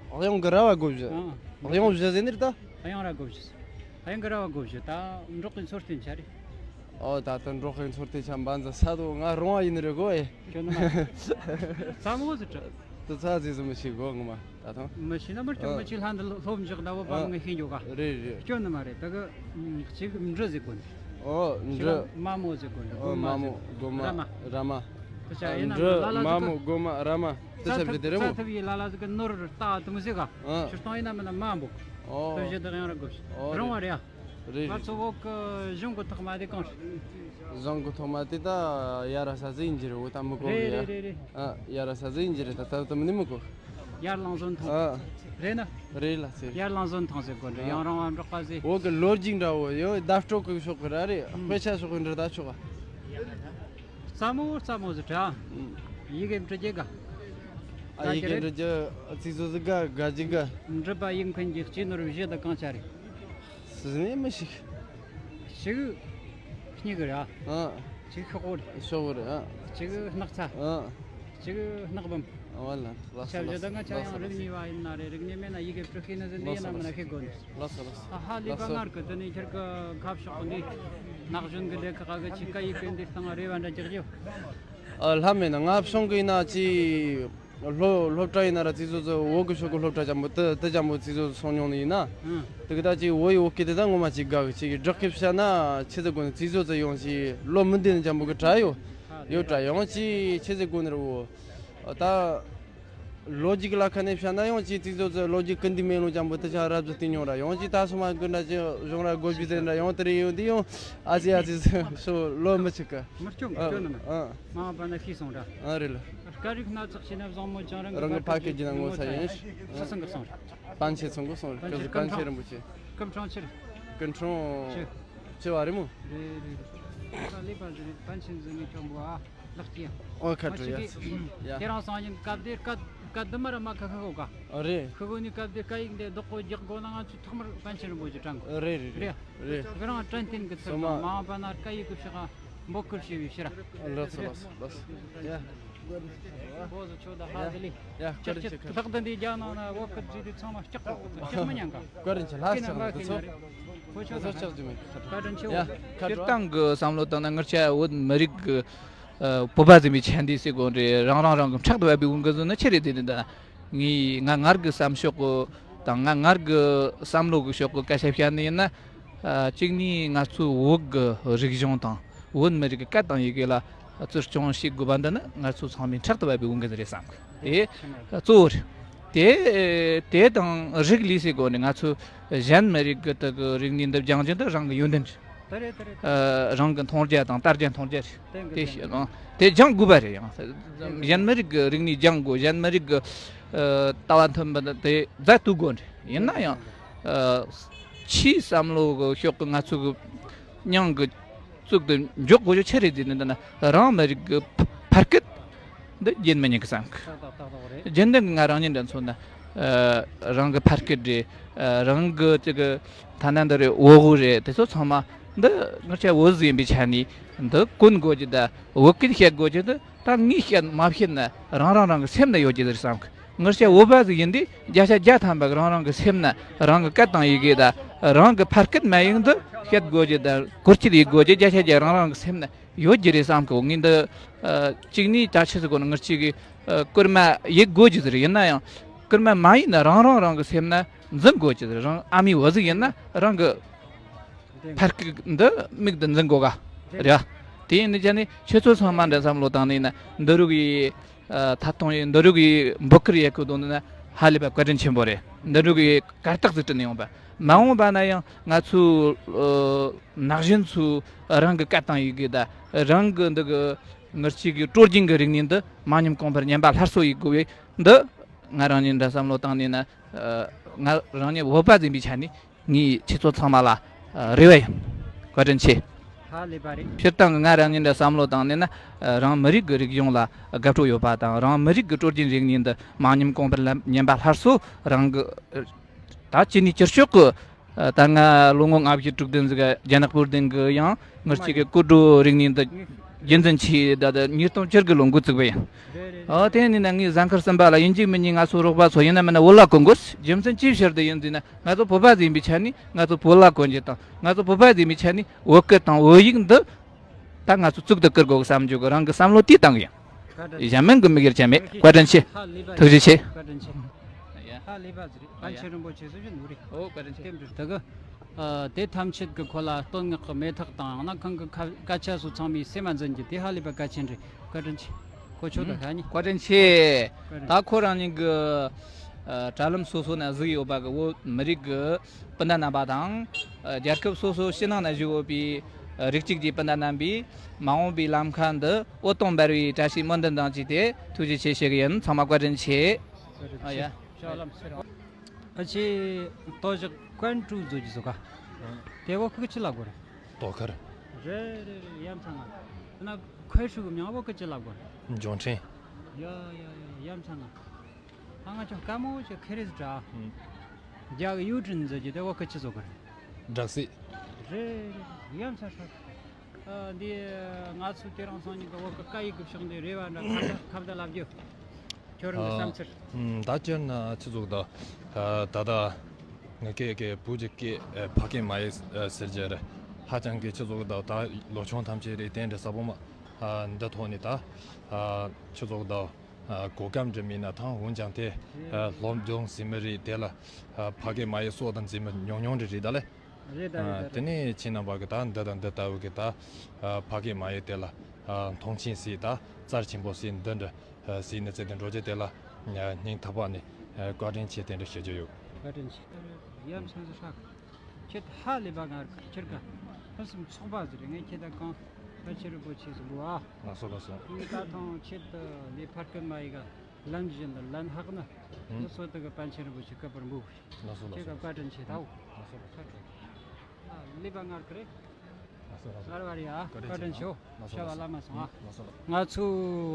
ཨ་ཡང་གི་ར་བ་གོ་བཞི། 啊། 啊། 好像是这样的。 ཨ་ཡང་ར་གོ་བཞི། ཨ་ཡང་གི་ར་བ་གོ་བཞི། ད་འབྲོག་གི་མཚོ་རྟེན་ཆ་རེད། ཨོ། ད་ལྟ་འབྲོག་གི་མཚོ་རྟེན་ཆ་འབའ་འཛི་ས་དོ་ང་རོང་བ་ཡིན་ནི་རེད་གོ་ཨེ། སྐྱོན་ནི་མ་རེད། ཙམ་བོ་ཟིག་དྲི། དུ་ཚ་ཟིག་ཟིག་མི་ཤེས་གོ་ངོ་མ་ད་དུང་། མི་ཤེས་ན་མི་སྐྱོན། ཨ། མི་ཤེས་ལྷ་འདི་སློབ་འཇོག་ད་བོ་བ། ཨ། ངས་ཤེས་འཇོག་ག་རེད་རེད། སྐྱོན་ནི་མ་རེད། ད་གི་གཅིག་འབྲི་ཟེར་གོ་ནི། ཨོ། འབྲི། མ་མོ་ཟེར་གོ་ནི། ཨོ། མ་མོ། གོ་མ། ར་མ། ར་མ། དུ་ཆ་ཡིན་ན་འབྲི། ལ་ལ་མ་ཟིག་མོ། གོ་མ། ར་མ། དུ་ཆ་བཞི་དེ་རེད་མོ། ཚ་ཐུབ་ཡི་ལ་ལ་ཟིག་གི་ནོར་ལྟ་དུ་མི་ཟེར་ག་ཨ། ཕྱིར་གཏོང་ཡིན་ན་མིན་ན་མ་འབོག་ཨོ། དུ་བཞི་དག་ཡང་ར་གོ་བཞི། ཨོ། རིང་བ་རེད་ཡ། རེད་ང་རེད། ཚོ་བོད་གི་གཞུང་གི་ཐོག་མ་དེ་གང་རེད། གཞུང་གི་ཐོག་མ་དེ་ད་ཡ་ར་ས་ཟི་ཡིན་གྱི་རེད། འོ་ད་མི་གོ་གི་རེད་ཡ། རེད་རེད་རེད། ཨ། ཡ་ར་ས་ཟི་ཡིན་གྱི་རེད། ད་ད་ད་མི་ནི་མི་གོ། ཡར་ལངས་བཟོ་མཐོང་། ཨ། རེད་ན། རེད་ལ་ཟེར། ཡར་ལངས་བཟོ་མཐོང་ཟེར་གོ་འདྲ། ཨ། ཡང་རང་བ་འབྲོག་པ་ཟེར། བོད་གི་ལོ་རྒྱུས་འདྲ་བོ་ཡོད། བརྡ་སྤྲོད་གི་ཕྱོགས་གི་ར་རེད། ཨ། དཔེ་ཆ་ཕྱོགས་གི་འདྲ་ད་ཆོག་ག་རྩ་མོ་རྩ་མོ་ཟེར་དྲ། ཨ། ཡི་གེ་འབྲི་རྒྱུ་ག་ཨ། ཡི་གེ་འབྲི་རྒྱུ་ཚིག་ཟོ་ཟི་ག་ག་ཅི་ག་འབྲི་པ་ཡིག་མཁན་གྱི་སྤྱི་ནོར་བཞི་དང་གང་ཆ་རེད། སུ་ནས་མི་ཤེས། ཤིག་གཉིས་གི་ར། ཨ། ཅིག་ཤོག་བུ་རེད། ཤོག་བུ་རེད། ཨ། ཅིག་སྣག་ཚ། ཨ། ཅིག་སྣག་བུམ། ཨ་ལ། ལགས་སོ། ཆ་བཞི་ད་ང་ཆ་ཡང་རིག་གནས་བ་ཡིན་ན་རེད། རིག་གནས་མེད་ན་ཡི་གེ་བྲི་ཤེས་ནི་ཟིན་འདི་ཡིན་ན་མིན་ན་ཤེས་དགོས་ནི། ལགས་སོ། ལགས་སོ། ཨ་ཧ་ལས་པ། ལགས་སོ། སྔར་གི་དེ་ནས་ཁྱེད་ཀྱི་ཁ་ཕྱོགས་འདི་ནག་གཞོན་གྱི་ལས་ཁག་གི་ཆི་ཀ་ཡི་གི་འདི་སྟེང་རེ་བ་འདྲ་རྒྱག་རྒྱུ། ཨ། ལྷ་མེད་ན་ང་བྱུང་གི་ཡིན་ན་ཅི། སློབ་སློབ་གྲྭ་ཡིན་ན་ར་ཙི་ཙོ་ཙི་བོད་གི་ཤོག་གི་སློབ་གྲྭ་ཅན་པོ་དེ་དེ་ཅན་པོ་ཙི་ཙོ་ཙི་སོང་མྱོང་ནི་ཡིན་ན། ཨང་། དེ་གི་ད་ཅིག་བོད་ཡི་བོད་སྐད་དེ་ད་ངོ་མ་ཅིག་དགའ་གི། ཅིག་སྦྲག་གི་བཤད་ན་ཆི་ཟེར་དགོས་ནི། ཙི་ཙོ་ཙི་ཡོང་ཞིག་བློ་མི་བདེ་ནི་ཅན་པོ་གི་དྲ་ཡོད་ཡོད་དྲ། ཡང་ཅིག་ཆི་ཟེར་དགོས་ནི་རེད་བོ། ད་ལོ་རྒྱུས་ལ་ཁ་ནས་བཤད་ན་ཡང་ཅིག་ཙི་ཙོ་ཙི་ལོ་རྒྱུས་ཀུན་འདི་མེ་ལོང་ཅན་པོ་དེ་ཆ་རབ་ཟི་བལྟས་མྱོང་ར། ཡང་ཅིག་ད་སོ་མ་ཀུན་འདྲ་ཅིག་གཞུང་ར་དགོས་རྒྱུ་དེ་འདྲ་ཡང་དེ་རེ་ཡོང་དེ་ཡང་ཨ་ཙི་ཨ་ཙི་ཟེར་ཤོ་བློ་མི་ཆུག་གི། མི་སྐྱོན་གི། ཨ། སྐྱོན་ནི་མེད། ཨ། མ་འོངས་པ་ན་ཤེས་སོང་འདྲ། ཨ་རེད་ལ། སྐད་རིགས་སྣ་ཚོགས་ཤེས་ན་བཟང་མོ་ཅང་རང་གི་རང་གི་ཕ་སྐད་ཀྱི་ནང་ངོ་ཚ་ཡིན། ཆི་ཚང་གི་སོང་ར། པཎ་ཆེན་ཚང་གི་སོང་ར། སྐུ་ཚེ་པཎ་ཆེན་རིན་པོ་ཆེ། སྐུ་ཕྲེང་ཆེར། སྐུ་ཕྲེང་ཆེ། ཆེ་བ་རེད་མོ། རེད་རེད་རེད། ད་ལེགས་པ་ཟིག་རེད། པཎ་ཆེན་ཟིག་ངས་ཁྱོད་འབུལ་ཨ། ལགས་ཀྱི། ཨོ་ཁ་ང་ཆུ་ཡ། ཁྱེད་ཡ། ཁྱེད་རང་སང་ཉིན་སྐབས་དེར་སྐད་སྐད་དུ་མ་ར་མ་ཁ་ཁ་གོ་ག་ཨ་རེད། ཁུ་གོ་ནི་སྐབས་དེར་སྐད་ཡིག་འདི་རྡོག་གོ་རྒྱག་དགོས་ན་ང་ཚོ་ཐོག་མར་པཎ་ཆེན་རིན་པོ་ཆེ་དྲན་གོ། རེད་རེད་རེད། རེད། ཁྱེད་རང་དྲན་རྟེན་གི་ཚུལ་དང་། མ་འོངས་པ་ན་སྐད་ཡིག་གི་ཕྱོགས་འབོད་སྐུལ་བྱས་པའི་ཕྱིར། ལགས་སོ་ལགས་སོ་ལགས་སོ། ཡ། བོ་ཟོ་ཆོ་ད་ཧ་ཟི་ལི། ཡ། བཀའ་དྲིན་ཆེ། ལྷག་ཏུ་འདི་རྒྱ་ནང་ན་བོད་སྐད་བརྗོད་དུས་ཚང་མ་སྐྲག་གོ། སྐྲག་མི་ཉན་ག་བཀའ་དྲིན་ཆེ། ལྷ་ཁྱེད་ཆགས་ན་འདི་ཚོ། ཁོ་ཆོ་འདི་ཚོ་ཆགས་རྒྱུ་མེད། བཀའ་དྲིན་ཆེ། ཡ། བཀའ་སྤྱིར་དྲིན། བཏང་གི་བསམ་བློ་བཏང་ན་ང་ཆ་བོད་མི་རིགས་ཀྱི། ཨ། བོད་པ་ཟིན་པའི་ཆ་འདི་ཟེར་དགོས་རེད། རང་རང་རང་གི་ཕྲག་ཏུ་བབས་པའི་དབང་གིས་ཟེར་ན་ཆི་རེད་དེ་ནི་ད། ངས་ང་ངར་གི་བསམ་ཕྱོགས་གི་དང་ང་ངར་གི་བསམ་བློ་གི་ཕྱོགས་གི་སྐད་ཆ་བཤད་ནི་ཡིན་ན། ཨ། གཅིག་ནི་ང་ཚོའི་བོད་གི་རིག་གཞུང་དང་བོད་མི་རིགས་ཀྱི་སྐད་དང་ཡི་གེ་ལ་བརྩི་སྲུང་བྱེད་དགོས་པ་འདི་ནི་ང་ཚོ་ཚང་མའི་ཕྲག་ཏུ་བབས་པའི་དབང་གིས་རེད་བསམ་གི། དེ་གཙོ་བོ་རེད། དེ་དེ་དང་རིགས་ལས་ཟེར་དགོས་ནི་ང་ཚོ་གཞན་མི་རིགས་ཀྱི་དག་གི་རིག་གནས་འདི་སྦྱང་རྒྱུ་འདི་རང་གི་ཡོན་ཏན་རེད། དེ་རེད་དེ་རེད། ཨ། རང་གི་མཐོང་རྒྱ་དང་ལྟ་རྒྱ་མཐོང་རྒྱ་རེད། དེ་ཤེས་ན་དེ་སྦྱང་དགོས་པ་རེད། ཡང་གཞན་མི་རིགས་ཀྱི་རིག་གནས་སྦྱང་དགོས། གཞན་མི་རིགས་ཀྱི། ཨ། ལྟ་བ་མཐུན་པ་དེ་མཛད་ཐུབ་དགོས་རེད། ཡིན་ན་ཡང་། ཨ། ཕྱིའི་བསམ་བློ་གི་ཕྱོགས་ཀྱི་ང་ཚོ་གི་མྱིང་གི་བཙུགས་ཏེ་འཇོག་དགོས་རྒྱུ་ཆི་རེད་ཟེར་ན། འདི་ན་རང་མི་རིགས་ཀྱི་ཕ་སྐད་འདི་རྒྱུན་མི་ཉན་གི་བསམ་གི། ཏག་ཏག་ཏག་ཏག་རེད། རྒྱུན་ལྡན་ང་རང་ཉིད་འདྲ་མཚོན་ན། ཨ། རང་གི་ཕ་སྐད་རེད། ཨ། རང་གི་ཅིག་གི་ཐ་ན་འདི་རེད། བོད་གོས་རེད། དེ་ཚོ་ཚང་མ་འདི་ང་ཆ་བོད་ཟིན་པའི་ཆ་ནས་འདི་གོན་དགོས་རྒྱུ་དང་བོད་སྐད་བཤད་དགོས་རྒྱུ་འདི་ད་ངས་བཤད་མ་བཤད་ན་རང་རང་རང་གི་སེམས་ན་ཡོད་རྒྱུ་རེད་བསམ་གི། ང་ཆ་བོད་པ་ཟིག་ཡིན་དུས་བརྒྱ་ཆ་བརྒྱ་ཐམ་པ་གི་རང་རང་གི་སེམས་ན་རང་གི་སྐད་དང་ཡི་གེ་དང་རང་གི་ཕ་སྐད་མ་ཡིན་འདི་བཤད་དགོས་རྒྱུ་དང་བཀོལ་སྤྱོད་ཡེད་དགོས་རྒྱུ་བརྒྱ་ཆ་བརྒྱ་རང་རང་གི་སེམས་ན་ཡོད་རྒྱུ་རེད་བསམ་གི། ངས་འདི། ཨ། གཅིག་ནས་ད་ཆི་ཟེར་དགོས་ན། ང་གཅིག་གི་ ཨ་སྐུལ་མ་ཡེད་དགོས་ཀྱི་ཟེར། ཡིན་ན་ཡང་སྐུལ་མ་མ་ཡེད་ན་རང་རང་རང་གི་སེམས་ན་འཛིན་དགོས་ཀྱི་ཟེར། རང་ཨ་མའི་བུ་ཟིག་ཡིན་ན་རང་གི་ཕ་སྐད་འདི་མིག་ཏུ་འཛིན་དགོས་ག་རེད། དེ་ཡིན་ནི་ཅན་ནི་ཁྱེད་ཚོ་ཚང་མ་འདྲ་བསམ་བློ་བཏང་ནི་ཡིན་ན་འདི་རུ་གི་ཨ་ད་དུང་ཡིན་འདི་རུ་གི་འབོད་སྐུལ་ཡེད་དགོས་དོན་ནི་ཧ་ལས་པ་བཀའ་དྲིན་ཆེན་པོ་རེད། འདི་རུ་གི་གར་སྟེགས་ཟིག་བསྐྲུན་ནས་ཡོང་པ། མ་འོངས་པ་ན་ཡང་ང་ཚོའི་ཨ་ན་གཞོན་ཚོས་རང་གི་སྐད་དང་ཡི་གེ་དང་རང་གི་འདི་གི་ངར་གཅིག་གི་སྲོལ་རྒྱུན་གྱི་རིག་གནས་འདི་མ་ཉམས་གོང་འཕེལ་ཉམས་པ་སླར་གསོ་ཡེད་དགོས་པས། འདི་ང་རང་ཉིད་འདྲ་བསམ་བློ་བཏང་ནས་ན་ཨ་ང་རང་ཉིད་བོད་པ་ཡིན་པའི་ཆ་ནས་ངས་ཁྱེད་ཚོ་ཚང་མ་ལ་ཨ་རེ་བ་ཡིན། བཀའ་དྲིན་ཆེ། ཧ་ལས་པ་རེད། སྤྱིར་བཏང་གི་ང་རང་ཉིད་འདྲ་བསམ་བློ་བཏང་ནས་ན་ཨ་རང་མི་རིགས་ཀྱི་རིག་གཞུང་ལ་དགའ་སྤྲོ་ཡོད་པ་དང་རང་མི་རིགས་ཀྱི་སྲོལ་རྒྱུན་རིག་གནས་འདི་མ་ཉམས་གོང་འཕེལ་ལ་ཉམས་པ་སླར་གསོ་རང་གི་ད་ཅི་ནས་ཅི་ལྕོགས་ཀྱི་ད་ང་ལོ་ངོ་ལྔ་བཅུ་དྲུག་བདུན་ཟིག་རྒྱ་ནག་པུར་ལྡིང་གི་ཡང་ངར་གཅིག་གི་སྐུ་དྲོ་རིག་གནས་འདི་རྒྱུན་འཛིན་ཆེ་ད་ད་ཉིས་སྟོང་བཅུ་དགུ་ལོ་འགོ་བཙུགས་པ་ཡིན། ཨོ་དེ་ནས་ན་ངས་གཟའ་འཁོར་གསུམ་པ་ལ་ཡིན་གཅིག་མིན་གཉིས་ང་ཚོ་རོགས་པ་ཚོ་ཡིན་ན་མིན་ན་བོད་ལྭ་གོན་དགོས། རྒྱུ་མཚན་ཅིའི་ཕྱིར་དུ་ཡིན་ཟེར་ན་ང་ཚོ་བོད་པ་ཡིན་པའི་ཆ་ནས་ང་ཚོ་བོད་ལྭ་གོན་རྒྱུ་དང་ང་ཚོ་བོད་པ་ཡིན་པའི་ཆ་ནས་བོད་སྐད་དང་བོད་ཡིག་འདི་ད་ང་ཚོ་གཙུག་ཏུ་བཀུར་དགོས་བསམ་རྒྱུ་གི་རང་གི་བསམ་བློ་དེ་བཏང་གི་ཡིན། བཀའ་དྲིན་ཆེ། གཞན་མིན་གི་མི་སྒེར་ཆ་མེད། བཀའ་དྲིན་ཆེ། ཧ་ལས་པ་ཐུགས་རྗེ་ཆེ། བཀའ་དྲིན་ཆེ། ཧ་ལས་པ་ཟིག་རེད། པཎ་ཆེན་རིན་པོ་ཆེ་སུ་ཞིག་ནོ་རེད། ཨོ་བཀའ་དྲིན་ཆེ། དེ་འདྲ་དེ་གི་ཨ་དེ་ཐམས་ཅད་ཀྱི་ཁོ་ལ་བསྟོད་བསྔགས་ཀྱི་མེ་སྟག་དང་ནང་ཁང་གི་ཁ་སྐད་ཆ་སོགས་ཚང་མའི་སེམས་མ་འཛིན་རྒྱུ་དེ་ཧ་ལས་པ་གལ་ཆེན་རེད། བཀའ་དྲིན་ཆེ། གོ་ཆོད་ད་ཧ་ནི། བཀའ་དྲིན་ཆེ། བཀའ་དྲིན། ད་ཁོ་རང་ཉིད་ཀྱི་ཨ་དྲ་ལམ་སོ་སོ་ན་གཟིགས་ཡོད་པ་གི་བོད་མི་རིགས་ཀྱི་སྤུན་ཟླ་རྣམ་པ་དང་ཨ་རྒྱལ་ཁབ་སོ་སོ་ཕྱི་ནང་ན་བཞུགས་ཡོད་པའི་ཨ་རིགས་གཅིག་གི་སྤུན་ཟླ་རྣམ་པས་མ་འོངས་པའི་ལམ་ཁ་འདི་འོད་སྟོང་འབར་བའི་བཀྲ་ཤིས་སྨོན་འདུན་དང་བཅས་ཏེ་ཐུགས་རྗེ་ཆེ་ཞུ་གི་ཡིན། ཚང་མ་བཀའ་དྲིན་ཆེ། བཀའ་དྲིན་ཨ་ཡ། ཆེ། ཞོགས་ལམ་སེར། ཨ་ཆེ་ཏོ་ཞག་ཀོན་ཀྲུའུ་བཟོ་རྒྱུ་བཟོ་ག་དེ་བོད་ཁུག་ཅི་ལབ་དགོས་རེད། ཏོ་ཁར། རེད་རེད་རེད། ཡ་མཚན་ང་། ན་ཁོའི་ཧྲུའུ་གི་མྱིང་བོད་ཁུག་ཅི་ལབ་དགོས་རེད། འབྱོང་ཁྲིན། ཡ་ཡ་ཡ་ཡ་མཚན་ང་། ཨ་ང་ཅོ་ཀ་མོ་ཅོ་ཁེ་རེ་ཟི་དྲ། རྒྱ་གི་ཡུ་ཀྲིན་ཟེར་རྒྱུ་དེ་བོད་ཁུག་ཅི་བཟོ་དགོས་རེད། སྦྲག་སྲིད། རེད་རེད་རེད། ཡ་མཚན་ཧྲ། ཨ་འདི་ང་ཚོ་དེ་རིང་སང་ཉིན་གི་བོད་ཀྱི་སྐད་ཡིག་གི་ཕྱོགས་འདི་རེ་བ་འདྲ་ཁ་བརྡ་ཁ་བརྡ་ལབ་རྒྱུ། ཁྱོད་རང་གི་བསམ་ཚུལ། ཨ་ད་སྤྱིར་ན་ཆི་ཟིག་ད། ཨ་ད་ལྟ་ངའི་སྐད་ཀྱི་བོད་ཀྱི་སྐད་ཨ་ཕ་སྐད་མ་ཡིན་ཨ་ཟེར་རྒྱུ་རེད། ཧ་ཅང་གི་ཆི་ཟིག་ད་ད་ལོ་ཆུང་ཐམས་ཅད་རེད། དེ་འདྲ་ས་བོ་མ་ཨ་འདི་ཐོག་ནས་ད་ཨ་ཆི་ཟིག་ད་ཨ་གོ་སྐབས་འདྲ་མེད་ན་ཐང་འོན་ཀྱང་དེ་ཨ་སློབ་སྦྱོང་ཟེར་མི་རེད། དེ་ལ་ཨ་ཕ་སྐད་མ་ཡིན་སོགས་དང་འཛིན་མི་ཉུང་ཉུང་འདྲ་རེད་ད་ལེ། རེད་ད་རེད་ད་རེད། དེ་ནས་ཁྱེད་རྣམ་པ་གི་ད་འདི་དང་འདི་ལྟ་བུ་གི་ད་ཕ་སྐད་མ་ཡིན་དེ་ལ་མཐོང་ཆེན་ཟེར། ད་རྩར་ཆེན་པོ་ཟེར། འདི་འདྲ་ཟེར་ནས་ཚེ་འདི་འགྲོ་རྒྱུ་དེ་ལ་སྙིང་ཐག་པ་ནས་བཀའ་དྲིན་ཆེ་དེ་འདྲ་ཞུ་རྒྱུ་ཡོད། བཀའ་དྲིན་ཆེ། ཡ་མཚན་ཟིག་ཧྲ། ཁྱེད་ཧ་ལས་པ་ང་ཁྱེད་ཀ་ཕུན་སུམ་ཚོགས་པ་ཟིག་རེད། ངས་ཁྱེད་ད་གང་ཕལ་ཆེར་པོ་ཆེ་ཟིག་འགོ་ཨ། ལགས་སོ་ལགས་སོ། ངས་ད་ཐང་ཁྱེད་ལས་ཕར་སྐད་མ་ཡིན་ག་ལན་བཞིན་དུ་ལན་ཧག་ན་ཨུ་འདི་ཚོ་དེ་གི་པཎ་ཆེན་རིན་པོ་ཆེ་བཀའ་པར་འབུལ་དགོས། ལགས་སོ་ལགས་སོ། ཁྱེད་ཀ་བཀའ་དྲིན་ཆེ་ད་འོ། ལགས་སོ་ལགས་སོ། ཨ་ལས་པ་ངར་གི་རེད། ལགས་སོ་ལགས་སོ། ངར་བ་རེད་ཨ། བཀའ་དྲིན་ཆེ། ལགས་སོ་བྱ་བ་ལགས་སོ། བླ་མ་སོང་ཨ། ལགས་སོ་ལགས། ང་ཚོ་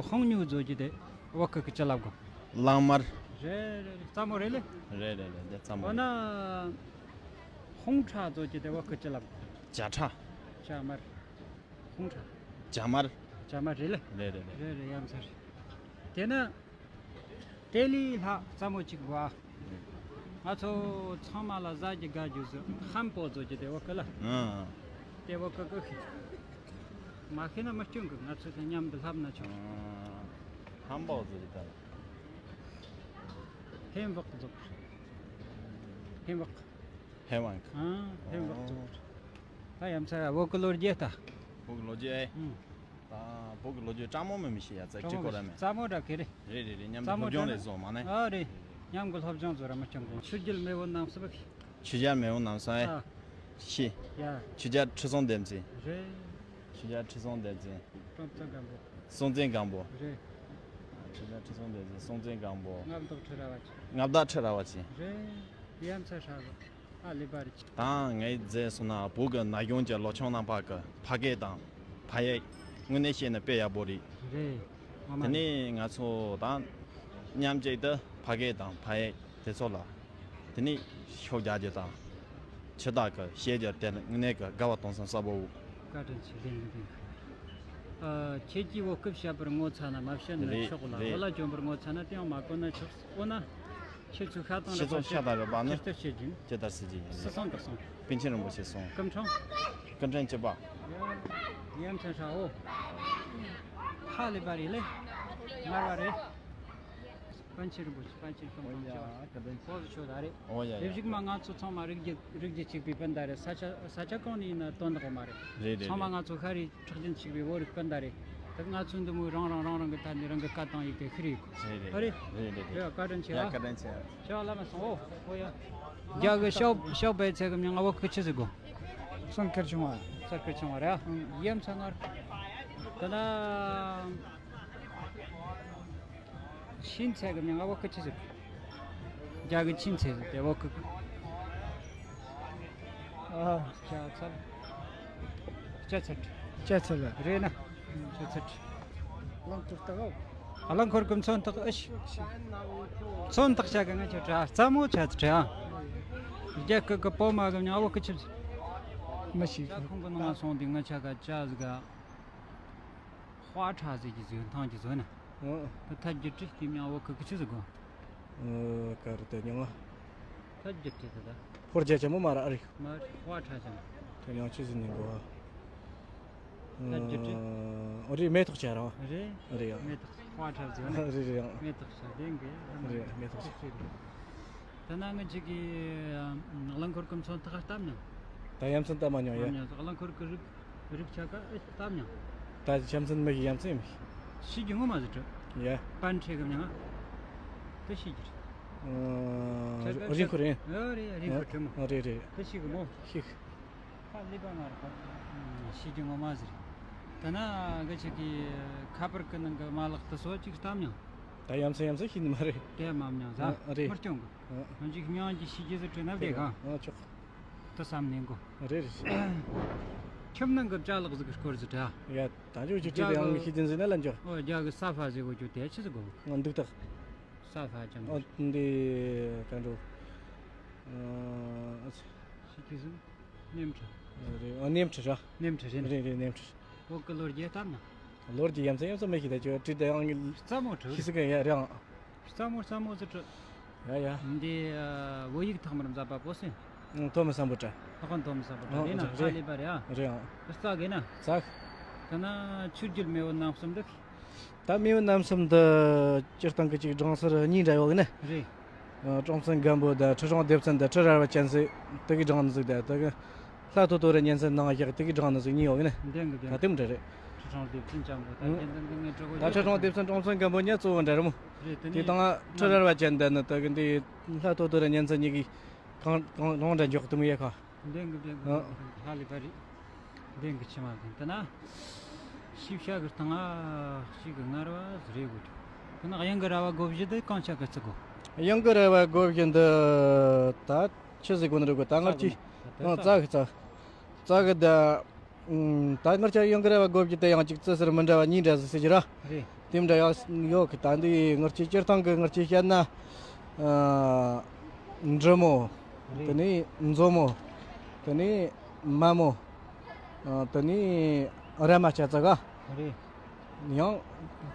ཧོང་ཉུ་བཟོ་རྒྱུ་དེ་བོད་ཁུག་གི་ཅི་ལབ་དགོས། གླང་དམར། རེད་རེད་རེད། རྩ་མོ་རེད་ལེ། རེད་རེད་རེད། འདི་རྩ་མོ་འོ་རེད། ན། ཧོང་ཁྲ་བཟོ་རྒྱུ་དེ་བོད་ཁུག་ཅི་ལབ་དགོས། བྱ་ཁྲ། བྱ་དམར། ཧོང་ཁྲ། བྱ་དམར། བྱ་དམར་རེད་ལེ། རེད་རེད་རེད། རེད་རེད། ཡ་མཚན་རེད། དེ་ན། དེ་ལས་ལྷག་རྩ་མོ་གཅིག་དགོས་ཨ། ང་ཚོ་ཚང་མ་ལ་ཟ་རྒྱུ་དགའ་རྒྱུ་ཟོ་ཧམ་པོ་བཟོ་རྒྱུ་དེ་བོད་སྐད་ལ། ཨང་། དེ་བོད་སྐད་ཀྱི་ཤིག་མ་ཤེས་ན་མི་སྐྱོན་གི། ང་ཚོ་དང་མཉམ་དུ་ལྷབ་ན་ཆོག་ཨང་། ཧམ་པོ་བཟོ་རྒྱུ་ད། ཧེམ་བག་བཟོ། ཧེམ་བག་ཧེམ་བག་ཨང་། ཧེམ་བག་བཟོ། ད་ཡ་མཚན་བོད་ཀྱི་ལོ་རྒྱུས་ད། བོད་ཀྱི་ལོ་རྒྱུས་ཨེ། ཨང་། ད་བོད་ཀྱི་ལོ་རྒྱུས་སྤྲང་མོ་མི་མི་ཤེས་ཡ། ཙ་ཅི་གོ་ར་མེད། རྩ་མོ་འདྲ་གི་རེད། རེད་རེད་རེད། མཉམ་དུ་རྩ་མོ་སློབ་སྦྱོང་འདྲ་རེ་ན། བཟོ་མ་ནས། ཨ་རེད། མཉམ་གི་སློབ་སྦྱོང་བཟོ་ར་མ་སྐྱོང་གོ། ཆོས་རྒྱལ་མེས་དབོན་རྣམ་གསུམ་པ། ཆོས་རྒྱལ་མེས་དབོན་རྣམ་གསུམ་ཨེ། ཨ། ཤེས། ཡ། ཆོས་རྒྱལ་ཁྲི་སྲོང་ལྡེ་བཙན། རེད། ཆོས་རྒྱལ་ཁྲི་སྲོང་ལྡེ་བཙན། སྲོང་བཙན་སྒམ་པོ། སྲོང་བཙན་སྒམ་པོ། རེད། ཆོས་རྒྱལ་ཁྲི་སྲོང་ལྡེ་བཙན། སྲོང་བཙན་སྒམ་པོ། མངའ་བདག་ཁྲི་རལ་པ་ཅན། མངའ་བདག་ཁྲི་རལ་པ་ཅན། རེད། ཡ་མཚན་ཧྲ་གི། ཨ་ལེ་བ་རེད། ད་ངས་བཟླས་སོང་ན་བོད་ཀྱི་ན་གཞོན་གྱི་ལོ་ཆུང་རྣམ་པ་གི་ཕ་སྐད་དང་ཕ་ཡིག་དངོས་གནས་བཤད་ན་དཔེ་ཡག་པོ་རེད། རེད། ངོ་མ་དེ་རེད། ནས་ང་ཚོ་དང་མཉམ་གཅིག་ཏུ་ཕ་སྐད་དང་ཕ་ཡིག་དེ་ཚོ་ལ་དེ་ནས་ཤུགས་རྒྱག་རྒྱུ་དང་། ཕྱི་དག་གི་བཤད་རྒྱུ་དེ་ལ་དངོས་གནས་ཀྱི་དགའ་བ་གཏོང་སེམས་གསལ་པོ། བཀའ་དྲིན་ཆེ། ལན་ལན་ལན། ཨ། ཁྱེད་ཀྱིས་བོད་སྐད་བཤད་པར་ངོ་ཚ་ན་མ་བཤད་ན་རེད་ཆོག་ལ། རེད། བོད་ལྭ་གྱོན་པར་ངོ་ཚ་ན་དེ་ཡང་མ་གོན་ན་ཆོག་འོ་ན། ཁྱེད་ཚོས་ཤ་སྟག་ལ་ཁྱེད་ཚོ་ཤ་སྟག་རེད་པ་ནི། ཇི་ལྟར་བྱེད་རྒྱུ། ཇི་ལྟར་བྱེད་རྒྱུ་ཡིན། སུ་གསུང་གི་གསུང་། པཎ་ཆེན་རིན་པོ་ཆེ་གསུང་། སྐུ་ཕྲེང་། སྐུ་ཕྲེང་བཅུ་པ། ཡ་མཚན་ཧྲ་འོ། ཧ་ལས་པ་རེད་ལེ། ངར་བ་རེད། པཎ་ཆེན་རིན་པོ་ཆེ། པཎ་ཆེན་སྐུ་འོ་ཡ། ཕྲེང་བཅུ་པ། བཀའ་དྲིན་ཆེ། ཨོ་ཟི་ཆོ་ད་རེད། ཨོ་ཡ་ཡ། དེ་བཞུགས་མ་ང་ཚོ་ཚང་མ་རིགས་རྒྱུད་རིགས་རྒྱུད་གཅིག་པའི་སྤུན་ཟླ་རེད། ས་ཆ་ས་ཆ་གང་ནས་ཡིན་ན་དོན་དག་མ་རེད། རེད་རེད། ཚང་མ་རེད། ང་ཚོ་ཤ་རུས་ཁྲག་རྒྱུད་གཅིག་པའི་བོད་རིགས་སྤུན་ཟླ་རེད། ད་ང་ཚོ་འདི་མོ་རང་རང་རང་རང་གི་ཐད་ནས་རང་གི་བཀའ་དང་ཡིག་དེ་ཤི་རེད། རེད་རེད། ཨ་རེད། རེད་རེད་རེད། ཡ་བཀའ་དྲིན་ཆེ། ཡ་བཀའ་དྲིན་ཆེ། ཤ་བ་ལ་མ་སོང་། ཨོ་ཨོ་ཡ། རྒྱ་གི་ཤོག་ཤོག་པའི་ཚད་གི་མྱིང་ང་བོད་གི་ཆི་ཟེར་གོ། སོན་ཁེར་ཆུང་བ། སོན་ཁེར་ཆུང་བ་རེད། ཨང་། ཡ་མཚན་ངར། ད་ན། ཆིན་ཚད་གི་མྱིང་ང་བོད་གི་ཆི་ཟེར། རྒྱ་གི་ཆིན་ཚད་ཟེར་ཏེ་བོད་གི། ཨ། ལྕགས་ཚལ། ལྕགས་ཚལ། ལྕགས་ཚལ་རེད་ན། ལྕགས་ཚལ། རླངས་འཁོར་ལྟ་ག། རླངས་འཁོར་གི་མཚོན་རྟགས་ཨེ་ཤི། མཚོན་རྟགས་བྱ་གི་ང་ཆོ་བྲ་རྩ་མོ་ཆ་ཚ་བྲ། རྒྱ་གི་གི་པོ་མ་གི་མྱིང་ང་བོད་གི་ཆི་ཟེར། མི་ཤེས། ཁྱ་ཁོང་གི་ནང་སོང་དུས་ང་ཆ་ག་ཅ་ཟིག་ག། དཔའ་ཁྲ་ཟེར་གྱི་ཟེར་ཐང་གྱི་ཟོ་ན། ཨོ། ད་ཐ་རྒྱུ་ཏྲི་དེ་མྱིང་བོད་གི་གི་ཆི་ཟེར་གོ། ཨོ། ག་རེ་དེ་མྱིང་ང་། ཐ་རྒྱུ་ཏྲི་དེ་ད། ཕོར་རྒྱ་ཆེན་མོ་མ་ར་ཨ་རིག་མ་རེད། དཔའ་ཁྲ་ཆེན་མོ། དེ་མྱིང་ཆི་ཟེར་ནི་གོ། ཐ་རྒྱུ་ཏྲི། ཨོ་རེད། མེ་ཏོག་ཆ་ར། རེད། རེད་ཡ། མེ་ཏོག་དཔའ་ཁྲ་ཟེར་ན། རེད་རེད་ཡ། མེ་ཏོག་ཆ་དེ་འགའ། རེད། མེ་ཏོག་ཆ། ཆི་ཆི་རེད། ད་ན་ང་ཅིག་གི་རླངས་འཁོར་གི་མཚོན་རྟགས་བཏབ་མྱོང་། ད་ཡ་མཚན་བཏབ་མ་མྱོང་ཡ། བཏབ་མྱོང་། རླངས་འཁོར་གི་རིགས་རིགས་ཆ་ག་ཨེ་བཏབ་མྱོང་། ད་ཡ་མཚན་མི་ཤེས། ཡ་མཚན་མི་ཤེས། ཤེས་ཀྱི་ངོ་མ་ཟིག་གྲུབ། ཡ། པཎ་ཁྲེ་གི་མྱིང་ང་། དེ་ཤེས་ཀྱི་རེད། ཨ། རིན་འཁོར་རེད། ཨ་རེད། རིན་འཁོར་བྲིས་མོ། ཨ་རེད་རེད། དེ་ཤེས་གི་མོ། ཤེས། ཧ་ལས་པ་ང་ར་ཁ། ཤེས་ཀྱི་ངོ་མ་ཟིག་རེད། ད་ན་གི་ཅིག་གི་ཁ་པར་གི་ནང་གི་མ་ལག་དེ་སོ་ཅིག་བཏབ་མྱོང་། ད་ཡ་མཚན་ཡ་མཚན་ཤེས་ནི་མ་རེད། དེ་མ་མྱོང་ཟ། ཨ་རེད། མི་སྐྱོང་གི། ཨ། ང་ཅིག་མྱིང་གི་ཤེས་ཀྱི་ཟིག་བྲིས་ན་བདེ་ག། ཨ་ཆོག་དེ་བསམ་ནས་གོ། རེད་རེད། ཁྱིམ་ནང་གི་ཅ་ལག་ཟིག་གི་སྐོར་ཟིག་དྲ། ཡ་ད་ཅོ་ཅིག་བྲིས་ཏེ་ཡང་ཤེས་ཀྱི་ཟིག་ན་ལན་ཅོ། ཨོ་རྒྱ་གི་ས་ཕ་ཟེར་གོ་ཅོ་དེ་ཆི་ཟིག་གོ། ང་འདུག་ད། ས་ཕ་ཅང་། ཨོ་འདི་ག་འགྲོ། ཨ། ཤེས་ཀྱི་ཟིག་ནེམ་ཁྲི། རེད། ཨོ་ནེམ་ཁྲི་ར། ནེམ་ཁྲི་རེད། རེད་རེད། ནེམ་ཁྲི། བོད་གི་ལོ་རྒྱུས་བཏབ་ན། ལོ་རྒྱུས་ཡ་མཚན་ཡ་མཚན་མི་ཤེས། ད་ཅོ་བྲིས་ཏེ་ཡང་རྩ་མོ་ཁྲི་ཤེས་སི་གི་ཡ་རེད། རྩ་མོ་རྩ་མོ་ཟིག་ཁྲི། ཡ་ཡ། འདི་བོད་ཡིག་ཐོག་མར་མཛད་པ་པོ་སུ། ཐོན་མི་སམ་བྷོ་ཊ། ལྷག་པར་ཐོན་མི་སམ་བྷོ་ཊ། ཨོ་རེད་ན། རེད། ཧ་ལས་པ་རེད་ཨ། རེད་ཨ། རྩ་གི་ན། རྩ། ད་ན་ཆོས་བརྒྱུད་མེས་པོ་རྣམ་གསུམ་འདི། ད་མེས་པོ་རྣམ་གསུམ་འདི་སྤྱིར་བཏང་གི་ཅིག་སྦྲང་སེར་གཉིས་འདྲ་ཡོད་གི་ན། རེད། ཨ། ཀྲོང་བཙན་སྒམ་པོ་དང་ཁྲི་སྲོང་ལྡེ་བཙན་དང་ཁྲི་རལ་པ་ཅན་ཟེར་དེ་གི་སྦྲང་ནི་ཟིག་དང་དེ་གི་ལྷ་ཐོ་ཐོ་རི་གཉན་བཙན་ནང་བཞག་དེ་གི་སྦྲང་ནི་ཟིག་གཉིས་ཡོད་གི་ན། བདེན་གི་བདེན་གི། ད་དེ་མོ་འདྲ་རེད། ཁྲི་སྲོང་ལྡེ་བཙན་ཅན་པོ་དང་ཨང་། རྒྱལ་མཚན་དགུང་ངེ་གྲོ་གོ། ད་ཁྲི་སྲོང་ལྡེ་བཙན་ཀྲོང་བཙན་སྒམ་པོ་གཉིས་གཙོ་བོ་འདྲ་རེད་མོ། རེད། དེ་དེ་ནས་དང་ཁྲི་རལ་པ་ཅན་དང་ནི་དེ་གི་འདི་ལྷ་ཐོ་ཐོ་རི་གཉན་བཙན་གཉིས་གི་གང་གང་རང་འདྲ་འཇོག་དེ་མོ་ཡེ་ཁ། བདེན་གི་བདེན་གི། ཨང་། ཧ་ལས་པ་རེད། བདེན་གི། ཕྱི་མ་བདེན། དེ་ན་ཤེས་བྱ་གི་སྟེང་ང་ཤེས་གི་ངར་བ་ཟིག་རེད་གོ། དེ་ན་གཡང་གི་ར་བ་སྒོ་བཞི་དེ་གང་ཆ་གི་བརྩི་གོ། གཡང་གི་ར་བ་སྒོ་བཞི་འདི་ད་ཆི་ཟིག་གོ་ནི་རེད་གོ། ད་ངར་ཅི། ཨང་། རྩ་གི་རྩ། རྩ་གི་ད། ཨུམ། ད་ངར་ཅི་གཡང་གི་ར་བ་སྒོ་བཞི་དེ་ཡང་ཅིག་བརྩི་སར་མི་འདྲ་བ་གཉིས་འདྲ་ཟིག་ཟེར་གྱི་ར། རེད། དེ་འདྲ་ཡང་ཡོད་གི། ད་འདི་ངར་ཅི་སྤྱིར་བཏང་གི་ངར་ཅི་བཤད་ན། ཨ། འབྲི་མོ། རེད། དེ་ནས་མཛོ་མོ། དེ་ནས་མ་མོ། ཨ། དེ་ནས་ར་མ་ཆ་ཙ་ག། རེད། ཡང་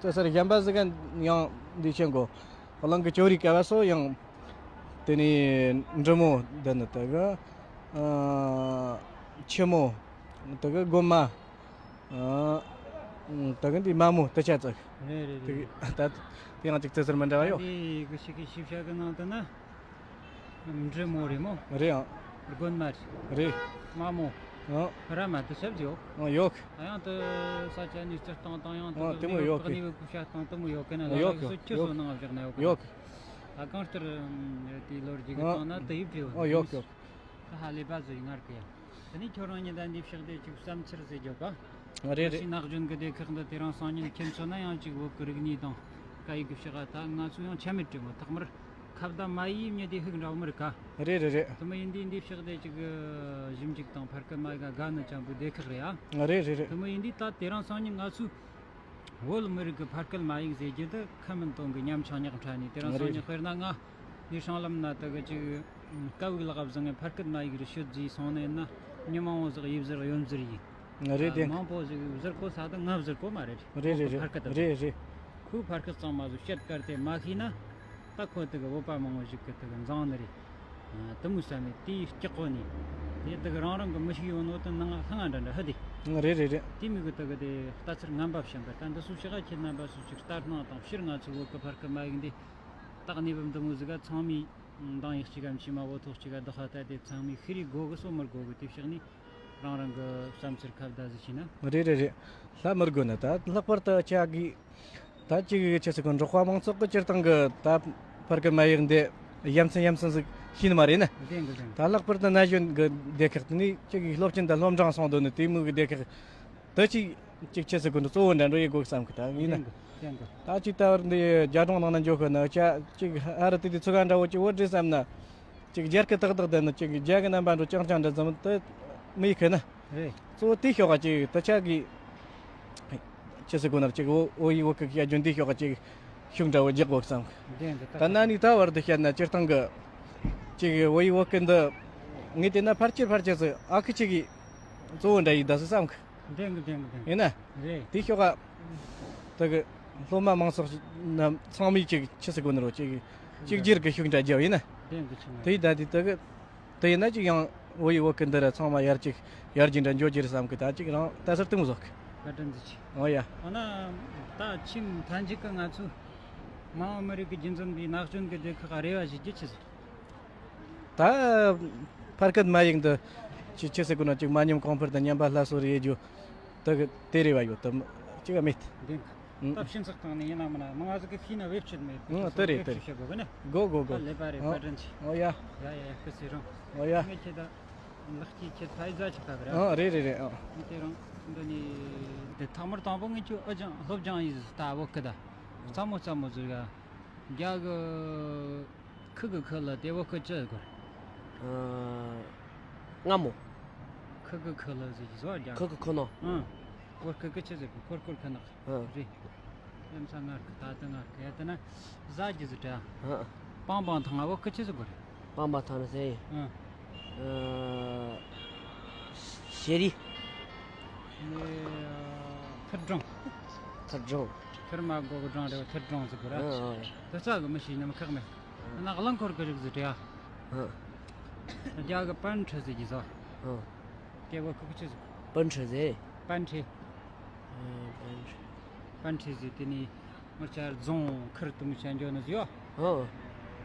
བརྩི་སར་གཞན་པ་ཟིག་ག་ཡང་འདི་ཆེན་གོ། གླིང་གི་ཅོ་རི་ཀ་བ་སོ་ཡང་། དེ་ནས་འབྲི་མོ་འདི་ནི་དེ་གི། ཨ། ཆི་མོ། དེ་གི་རྒོད་མ། ཨ། དེ་གི་འདི་མ་མོ་དེ་ཆ་ཙིག། རེད་རེད་དེ་གི་རེད། ད་དེ་ཡང་ཅིག་བརྩི་སར་མི་འདྲ་བ་ཡོད། དེ་གི་ཞིག་གི་ཞིབ་བཤེར་གི་ནང་དུ་ན། འབྲི་མོ་རེད་མོ། རེད་ཨང་། རྒོད་མ་རེད། རེད། མ་མོ། ཨང་། ར་མ་དེ་ཆ་ཙིག་ཡོད། ཨང་། ཡོད། ད་ཡང་དུ་ས་ཆ་ནས་སྤྱིར་བཏང་དང་ཡང་དུ། ཨང་། དེ་མོ་ཡོད་གི། གནས་བབ་བཀོད་བྱ་སྟངས་དེ་མོ་ཡོད་གི་ན། ཡོད་གི། ལ་ལ་སོ་ཁྱི་སོ་ནང་བཞག་ན་ཡོད་གི། ཡོད་གི། ད་གང་ལྟར་དེ་ལོ་རྒྱུས་གི་སྟེང་ན་དེ་ཡིབ་བྲིས་ཡོད། ཨང་། ཡོད་གི། ཡོད་གི། ད་ཧ་ལས་པ་ཟིག་ཡིན་ངར་གི་ཡ། དེ་ནས་ཁྱོད་རང་ཉིད་ད་འདི་ཕྱག་དེ་ཅིག་བསམ་འཆར་ཟེར་རྒྱུ་ག། རེད་རེད། ཕྱི་ནག་རྒྱུན་གི་སྡེ་ཁག་འདི་དེ་རིང་སང་ཉིན་ཁྱེད་ཚོ་ན་ཡང་ཅིག་བོད་གི་རིག་གནས་དང་སྐད་ཡིག་གི་ཕྱག་ད་ང་ཚོ་ཡང་ཆ་མེད་དྲི་མོ་ཐོག་མར་ཁ་བརྡ་མ་ཡིས་མྱི་དེ་ཧིག་འདྲ་བོ་མི་རིག་ག། རེད་རེད་རེད། དེ་མོ་ཡིན་དུས་འདི་ཕྱག་དེ་ཅིག་ཞིབ་འཇུག་དང་ཕར་སྐད་མ་ཡིག་ག་དགའ་ནི་ཅན་པོའི་སྡེ་ཁག་རེད་ཨ། རེད་རེད་རེད། དེ་མོ་ཡིན་དུས་ད་དེ་རིང་སང་ཉིན་ང་ཚོས། བོད་མི་རིགས་ཀྱི་ཕ་སྐད་མ་ཡིག་ཟེར་རྒྱུ་དེ་ཁ་མིན་དོན་གྱི་ཉམ་ཆུང་ཉག་ཕྲ་ནས། དེ་རིང་སང་ཉིན་དཔེར་ན་ང་འདི་སྲང་ལམ་ན་དེ་གི་ཅིག་སྐད་ཡིག་ལག་བཟང་ངས་ཕ་སྐད་མ་ཡིག་རེ་ཤོད་རྫིས་སོང་ནས་ན་མི་མང་བོ་ཟིག་ཡིབ་ཟིར་གཡོ་འཛུལ་ཡིན། རེད་དེ། མང་པོ་ཟིག་ཟིར་གོ་ས་དེ་ང་ཟིར་གོ་མ་རེད། རེད་རེད་ཕ་སྐད་དེ། རེད་རེད། ཁོའི་ཕ་སྐད་གཙང་མ་ཟིག་བཤད་གར་དེ་མ་ཤེས་ན། ད་ཁོ་དེ་གི་བོད་པ་མང་བོ་ཞིག་གི་དེ་གི་འཛིང་ནི་རེད། དེ་མོ་བསམ་ནས་དེའི་སྐྱག་གོ་ནས། དེ་དེ་གི་རང་རང་གི་མི་ཤེས་ཡོད་ནོ་དེ་ནང་ལྷང་ང་འདྲ་འདྲ་ཧ་དེ། རེད་རེད་རེད། དེ་མི་གི་དེ་གི་དེ་ལྟ་ཚུལ་ངན་པ་བྱིན་པ་ད་འདི་སུ་ཤི་ག་ཁྱེད་རྣམ་པ་སུ་ཞིག་ལྟ་སྣང་དང་ཕྱིར་ང་ཚོའི་བོད་གི་ཕ་སྐད་མ་ཡིག་འདི། ད་གནས་བབ་འདི་མོ་ཟིག་ག་ཚང་མས་མདང་ཡིག་གཅིག་གམ་ཕྱི་མ་བོ་ཐོག་གཅིག་ག་བདག་ཁ་ལྟ་དེ་ཚང་མས་ཤི་རི་དགོ་གི་སོ་མི་དགོ་གི་དེ་ཕྱག་ནས་རང་རང་གི་བསམ་ཚུལ་ཁ་བརྡ་ཟིག་བྱས་ན། རེད་རེད་རེད། ལྷ་མི་དགོ་ན་ད་ལྷག་པར་དུ་ཆ་གི་ད་ཅིག་ཆི་ཟིག་གི་འབྲོག་པ་མང་ཚོགས་ཀྱི་སྤྱིར་བཏང་གི་ད་ཕར་གི་མ་ཡིག་འདི་ཡ་མཚན་ཡ་མཚན་ཟིག་ཤེས་ནི་མ་རེད་ན། བདེན་གི་བདེན་གི། ད་ལྷག་པར་དུ་ན་གཞོན་གི་སྡེ་ཁག་དེ་ནས་ཅིག་གི་སློབ་ཆེན་དང་སློབ་འབྲིང་སོང་དོན་ནི་དེ་མོ་གི་སྡེ་ཁག་དེ་ཅིག་ཅིག་ཆི་ཟིག་གི་འདི་གཙོ་བོ་འདྲ་འགྲོ་ཡི་དགོས་བསམ་གི། ད་ཡིན་ན། བདེན་གི་བདེན་གི། ད་ཅིག་ད་བར་འདི་རྒྱ་གྲོང་ནང་ན་འཇོག་གི་ན་ཅ་ཅིག་ཨ་རི་དེ་དུས་ཚོད་ག་འདྲ་བོ་ཅིག་བོ་འདྲི་བསམ་ན། ཅིག་རྒྱ་སྐད་ཏག་ཏག་བསྡད་ན་ཅིག་རྒྱ་གི་རྣམ་པ་འགྲོ་ཅང་ཅང་འདྲ་ཙམ་དུ་མི་ཁེ་ན། རེད། གཙོ་བོ་དེ་ཤོག་ག་ཅིག་ད་ཆ་གི་ཆི་ཟེར་དགོས་ན་ཅིག་བོ་བོད་ཡིག་བོད་སྐད་ཀྱི་རྒྱུན་དེ་ཤོག་ག་ཅིག་ཤུགས་འདྲ་བོ་རྒྱག་དགོས་བསམ། བདེན་གི་ད། ད་ན་ནི་ད་བར་དུ་བཤད་ན་སྤྱིར་བཏང་གི་ཅིག་བོད་ཡིག་བོད་སྐད་འདི་ངས་བལྟས་ན་ཕལ་ཆེར་ཕལ་ཆེར་ཟིག་ཨ་ཁུ་ཅིག་གི་གཙོ་བོ་འདྲ་ཡིན་ད་ཟིག་བསམ་གི། བདེན་གི་བདེན་གི་བདེན་གི། ཡིན་ན། རེད། དེ་ཤོག་ག་ད་གི་སློབ་མ་མང་ཚོགས་རྣམས་ཚང་མས་ཅིག་ཆི་ཟེར་དགོས་ནི་རོ་ཅིག་གཅིག་གྱུར་གི་ཤུགས་འདྲ་རྒྱབ་ཡིན་ན། བདེན་གི་ཆི་མ། དེ་ཡིན་ད་དེ་ད་གི་དེ་ཡིན་ན་ཅིག་ཡང་བོད་ཡིག་བོད་སྐད་འདི་ར་ཚང་མ་ཡར་ཅིག་ཡར་རྒྱས་འདྲ་འགྱོ་རྒྱུ་རེད་བསམ་གི། ད་ཅིག་རང་ལྟ་ཚུལ་དེ་མོ་བཟོ་གི། བཀའ་དྲིན་ཆེ། ཨོ་ཡ། འོ་ན་ད་ཆིང་ཐན་ཅིག་གི་ང་ཚོ་མ་འོངས་མི་རིགས་ཀྱི་རྒྱུན་འཛིན་པའི་ན་གཞོན་གྱི་སྡེ་ཁག་རེ་བ་ཞིག་རྒྱུ་ཆི་ཟིག་ད་ཕར་སྐད་མ་ཡིག་འདི་ཅི་ཆི་ཟེར་དགོས་ན་ཅིག་མ་ཉམས་གོང་འཕེལ་དང་ཉམས་པ་སླར་གསོ་རེ་རྒྱུ་ད་གི་དེ་རེ་བ་ཡོད་དམ་ཅིག་ག་མེད། འདི་ཨང་། ད་ཕྱིན་ཚགས་བཏང་ནས་ཡིན་ན་མིན་ན་མང་ང་ཟིག་གི་ཤེས་ན་བེད་སྤྱད་མེད་གི། ཨང་། དེ་རེད་དེ་རེད། བེད་སྤྱད་དགོས་གི་ནི། དགོས་དགོས་དགོས། ད་ལས་པ་རེད། ཨང་། བཀའ་དྲིན་ཆེ། ཨོ་ཡ། ཡ་ཡ་ཡ། སྐུ་ཚེ་རིང་། ཨོ་ཡ། ངས་ཁྱེད་ད་ལག་སྐྱེས་ཁྱེད་ཕ་ཡི་ཟ་ཆི་ཁ་གི་ར། ཨང་། རེད་རེད་རེད། ཨང་། དེ་རིང་འདི་ནས་དེ་ཐག་མར་དང་པོ་ངས་ཁྱོད་ཨ་ཅང་སློབ་སྦྱོང་ཡིན་ཟིག་ད་བོད་སྐད་ད་རྩ་མོ་རྩ་མོ་ཟིག་ག་རྒྱ་གི་ཁུ་གི་ཁུ་ལ་དེ་བོད་སྐད་ཅི་དགོས། ཨ། སྔ་མོ། ཁུ་གི་ཁུ་ལ་ཟེར་གྱི་བཟོ་རྒྱ། ཁུ་གི་ཁུ་ནོ། ཨང་། བོད་སྐད་གི་ཆི་ཟེར་གི། ཁོར་ཁོར་ཁུ་ནག་ཨང་། རེད། ཡ་མཚན་ངར་གི། ད་ལྟ་ངར་གི། ཡ་ད་ན་ཟ་རྒྱུ་ཟེར་དྲ། ཨང་། པང་པང་ཐང་ང་བོད་སྐད་ཆི་ཟེར་དགོས་རེད། པང་པང་ཐང་ན་ཟེར། ཨང་། ཨ། ཤེ་རི། ནི། ཐུར་སྒྲུང་། ཐུར་སྒྲུང་། ཐུར་མ་གོ་གི་སྒྲུང་རེད་བ། ཐུར་སྒྲུང་ཟེར་དགོས་ར། ཨང་། ཨང་། དེ་ཚ་གི་མི་ཤེས་ནམ་ཁག་མེད། ཨང་། ན་རླངས་འཁོར་གི་རིགས་ཟེར་དྲ། ཨང་། རྒྱ་གི་པན་ཁྲི་ཟེར་གྱི་ཟོ། ཨང་། དེ་བོད་སྐད་ཆི་ཟེར། པན་ཁྲི་ཟེར། པན་ཁྲི། ཨང་། པན་ཁྲི། པན་ཁྲི་ཟེར་དེ་ནི་ངར་ཆ་རྫོང་ཁུར་དུ་མི་ཆ་འཇོག་ནི་ཟེར་ཡོ། ཨང་།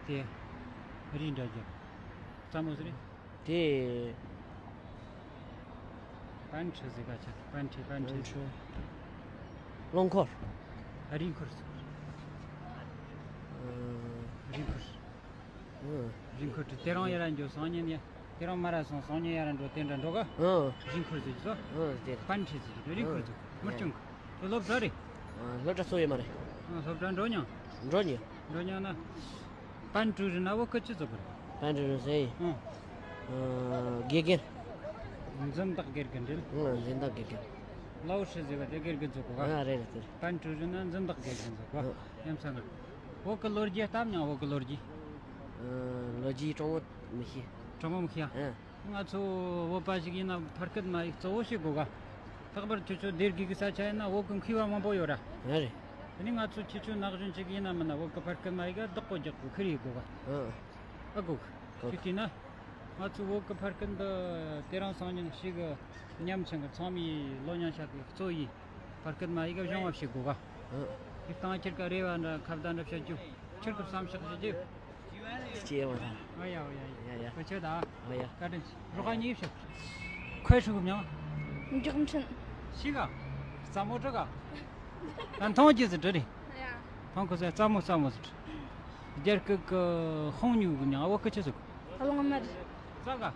དེ་རི་འདྲ་རྒྱབ་རྩ་མོ་ཟེར་རེད། དེ། པན་ཁྲི་ཟེར་ག་ཆ། པན་ཁྲི། པན་ཁྲི། པན་ཁྲི། རླངས་འཁོར། རི་འཁོར་ཟེར། ཨང་། རི་འཁོར། ཨང་། རི་འཁོར་དེ་རིང་ཡར་འགྱོ་སང་ཉིན་ཡ། དེ་རིང་མར་སོང་སང་ཉིན་ཡར་འགྲོ་དེ་འདྲ་འགྲོ་ག་ཨང་། རི་འཁོར་ཟེར་གྱི་ཟོ། ཨང་། དེ་རེད། པན་ཁྲི་ཟེར་གྱི་རི་འཁོར་ཟེར། ཨང་། མི་སྐྱོང་གི། དེ་སློབ་གྲྭ་རེད། ཨང་། སློབ་གྲྭ་ཚོ་ཡོད་མ་རེད། ཨང་། སློབ་གྲྭ་འགྲོ་མྱོང་། འགྲོ་མྱོང་། འགྲོ་མྱོང་ན། པན་ཀྲུའུ་རིན་ན་བོད་སྐད་ཆི་ཟེར་དགོས་རེད། པན་ཀྲུའུ་རིན་ཟེར། ཨང་། ཨང་། དགེ་རྒན། འཛིན་བདག་དགེ་རྒན་རེད། ཨང་། འཛིན་བདག་དགེ་རྒན། ལའོ་ཧྲི་ཟེར་བ་དེ་དགེ་རྒན་ཟེར་གོ་ག་ཨང་། རེད་རེད་དེ་རེད། པན་ཀྲུའུ་རིན་ན་འཛིན་བདག་དགེ་རྒན་ཟེར་གོ་ཨང་། ཡ་མཚན་ངར། བོད་ཀྱི་ལོ་རྒྱུས་ལྟ་མྱོང་། བོད་ཀྱི་ལོ་རྒྱུས། ཨ། ལོ་རྒྱུས་དྲང་མོ་མི་ཤེས། དྲང་མོ་མི་ཤེས་ཨ། ཨ། ང་ཚོ་བོད་པ་ཞིག་ཡིན་ན་ཕ་སྐད་མ་ཡིག་གཙོ་བོ་ཤེས་དགོས་ག་ལྷག་པར་ཁྱེད་ཚོ་སྡེ་དགེ་གི་ས་ཆ་ཡིན་ན་བོད་ཀྱི་མཁས་པ་མང་པོ་ཡོད་ར། ཨ་རེད། དེ་ནི་ང་ཚོ་ཁྱེད་ཚོ་ན་གཞོན་ཅིག་ཡིན་ན་མིན་ན་བོད་ཀྱི་ཕ་སྐད་མ་ཡིག་ག་བདག་པོ་རྒྱག་དགོས། ཁུར་ཡིག་དགོས་ག་ཨ། ཨ་དགོས་གི། ཁུར་དེ་ན་ང་ཚོ་བོད་ཀྱི་ཕ་སྐད་འདི་དེ་རིང་སང་ཉིན་ཞིག་གི་ཉམས་ཆུང་གི་ཚང་མའི་ལོ་ཉམས་ཆག་གི་གཙོ་ཡི་ཕ་སྐད་མ་ཡིག་ག་སྦྱོང་བ་བྱེད་དགོས་ག་ཨ། དེ་བཏང་ཁྱེད་ཀ་རེ་བ་འདྲ་ཁ་བརྡ་འདྲ་བྱ་རྒྱུ། ཁྱེད་ཀྱི་བསམ་ཤག་བྱེད་རྒྱུ། ཅེས་བ་དང་། ཨ་ཡ་ཨོ་ཡ་ཡ། ཡ་ཡ། ཁོ་ཆོད་ད། ཨོ་ཡ། བཀའ་དྲིན་ཆེ། རོགས་ཉིད་ཤོག་ཁོས་ཧྲུག་མྱང་། མགྱོགས་འཕྲིན། ཤི་ག་རྩ་མོ་དྲི་ག་ད་མཐོང་རྒྱུ་ཟིག་དྲི་རེད། ཡ། མཐོང་ཁོ་ཟེར་རྩ་མོ་རྩ་མོ་ཟིག་དྲི། རྒྱ་སྐད་ཀྱི་ཧོང་ཉུ་གི་མྱང་། བོད་སྐད་ཆི་ཟིག་གླང་དམར། རྩ་ག་ཨ།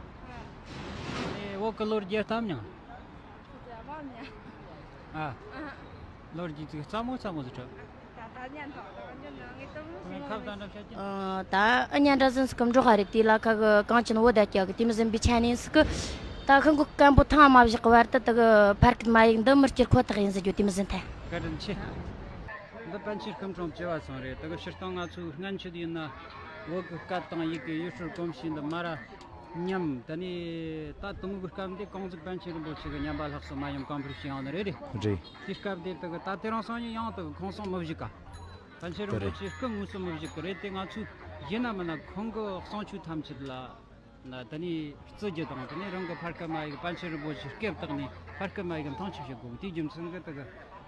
ཨེ་བོད་ཀྱི་ལོ་རྒྱུས་ལྟ་མྱང་། ཨ། ལོ་རྒྱུས་ཅིག་རྩ་མོ་རྩ་མོ་ཟིག་དྲི། ཁ་བརྡ་འདྲ་བྱ་རྒྱུ། ཨ། ད་ཨ་ཉན་འདྲ་ཟིན་སི་ཀི་འགྲོ་ཧ་རེད། དེ་ལ་ཁ་གི་གངས་ཅན་བོད་ད་རྒྱ་གི་དེ་མི་ཟིན་པའི་ཆ་ནས་སི་ཀི། ད་ཤིན་ཀུ་སྐམ་པོ་ཐང་མ་བཞག་གི་བར་དུ་དེ་གི་ཕ་སྐད་མ་ཡིག་འདི་མི་སྐྱུར་ཁོ་ཐག་ཡིན་ཟེར་རྒྱུ་དེ་མི་ཟིན་ཐལ། བཀའ་དྲིན་ཆེ། འདི་པཎ་ཆེན་སྐུ་ཕྲེང་བཅུ་བ་ཚང་རེད། དེ་གི་སྤྱིར་བཏང་ང་ཚོའི་སྔན་ཆད་ཡིན་ན་བོད་གི་སྐད་དང་ཡི་གེ་ཡུལ་སྲོལ་གོམས་གཤིས་འདི་མ་ར། ཉམས། ད་ནི་ད་དུང་གི་སྐབས་འདི་ཀོང་ཙིག་པཎ་ཆེན་རིན་པོ་ཆེ་གི་ཉམས་པ་ལྷག་སོ་མ་ཉམས་གོང་འཕེལ་བྱུང་ཡོང་ནི་རེད་རེད། རེད། དེ་སྐབས་འདི་དེ་གི་ད་དེ་རིང་སང་ཉིན་ཡང་དེ་གི་ཁོང་གསུང་མི་བཞུགས་ག་པཎ་ཆེན་རིན་པོ་ཆེ་སྐུ་དངོས་སུ་མི་བཞུགས་གི་རེད་དེ། ང་ཚོས་ཡིན་ན་མིན་ན་ཁོང་གི་གསུང་ཆོས་ཐམས་ཅད་ལ་ན་ད་ནི་བརྩི་རྒྱུ་དང་། ད་ནི་རང་གི་ཕ་སྐད་མ་ཡིག་པཎ་ཆེན་རིན་པོ་ཆེ་སྐད་བཏགས་ནས་ཕ་སྐད་མ་ཡིག་མཐོང་ཆེན་བྱེད་དགོས། དེའི་རྒྱུ་མཚན་གི་དེ་གི་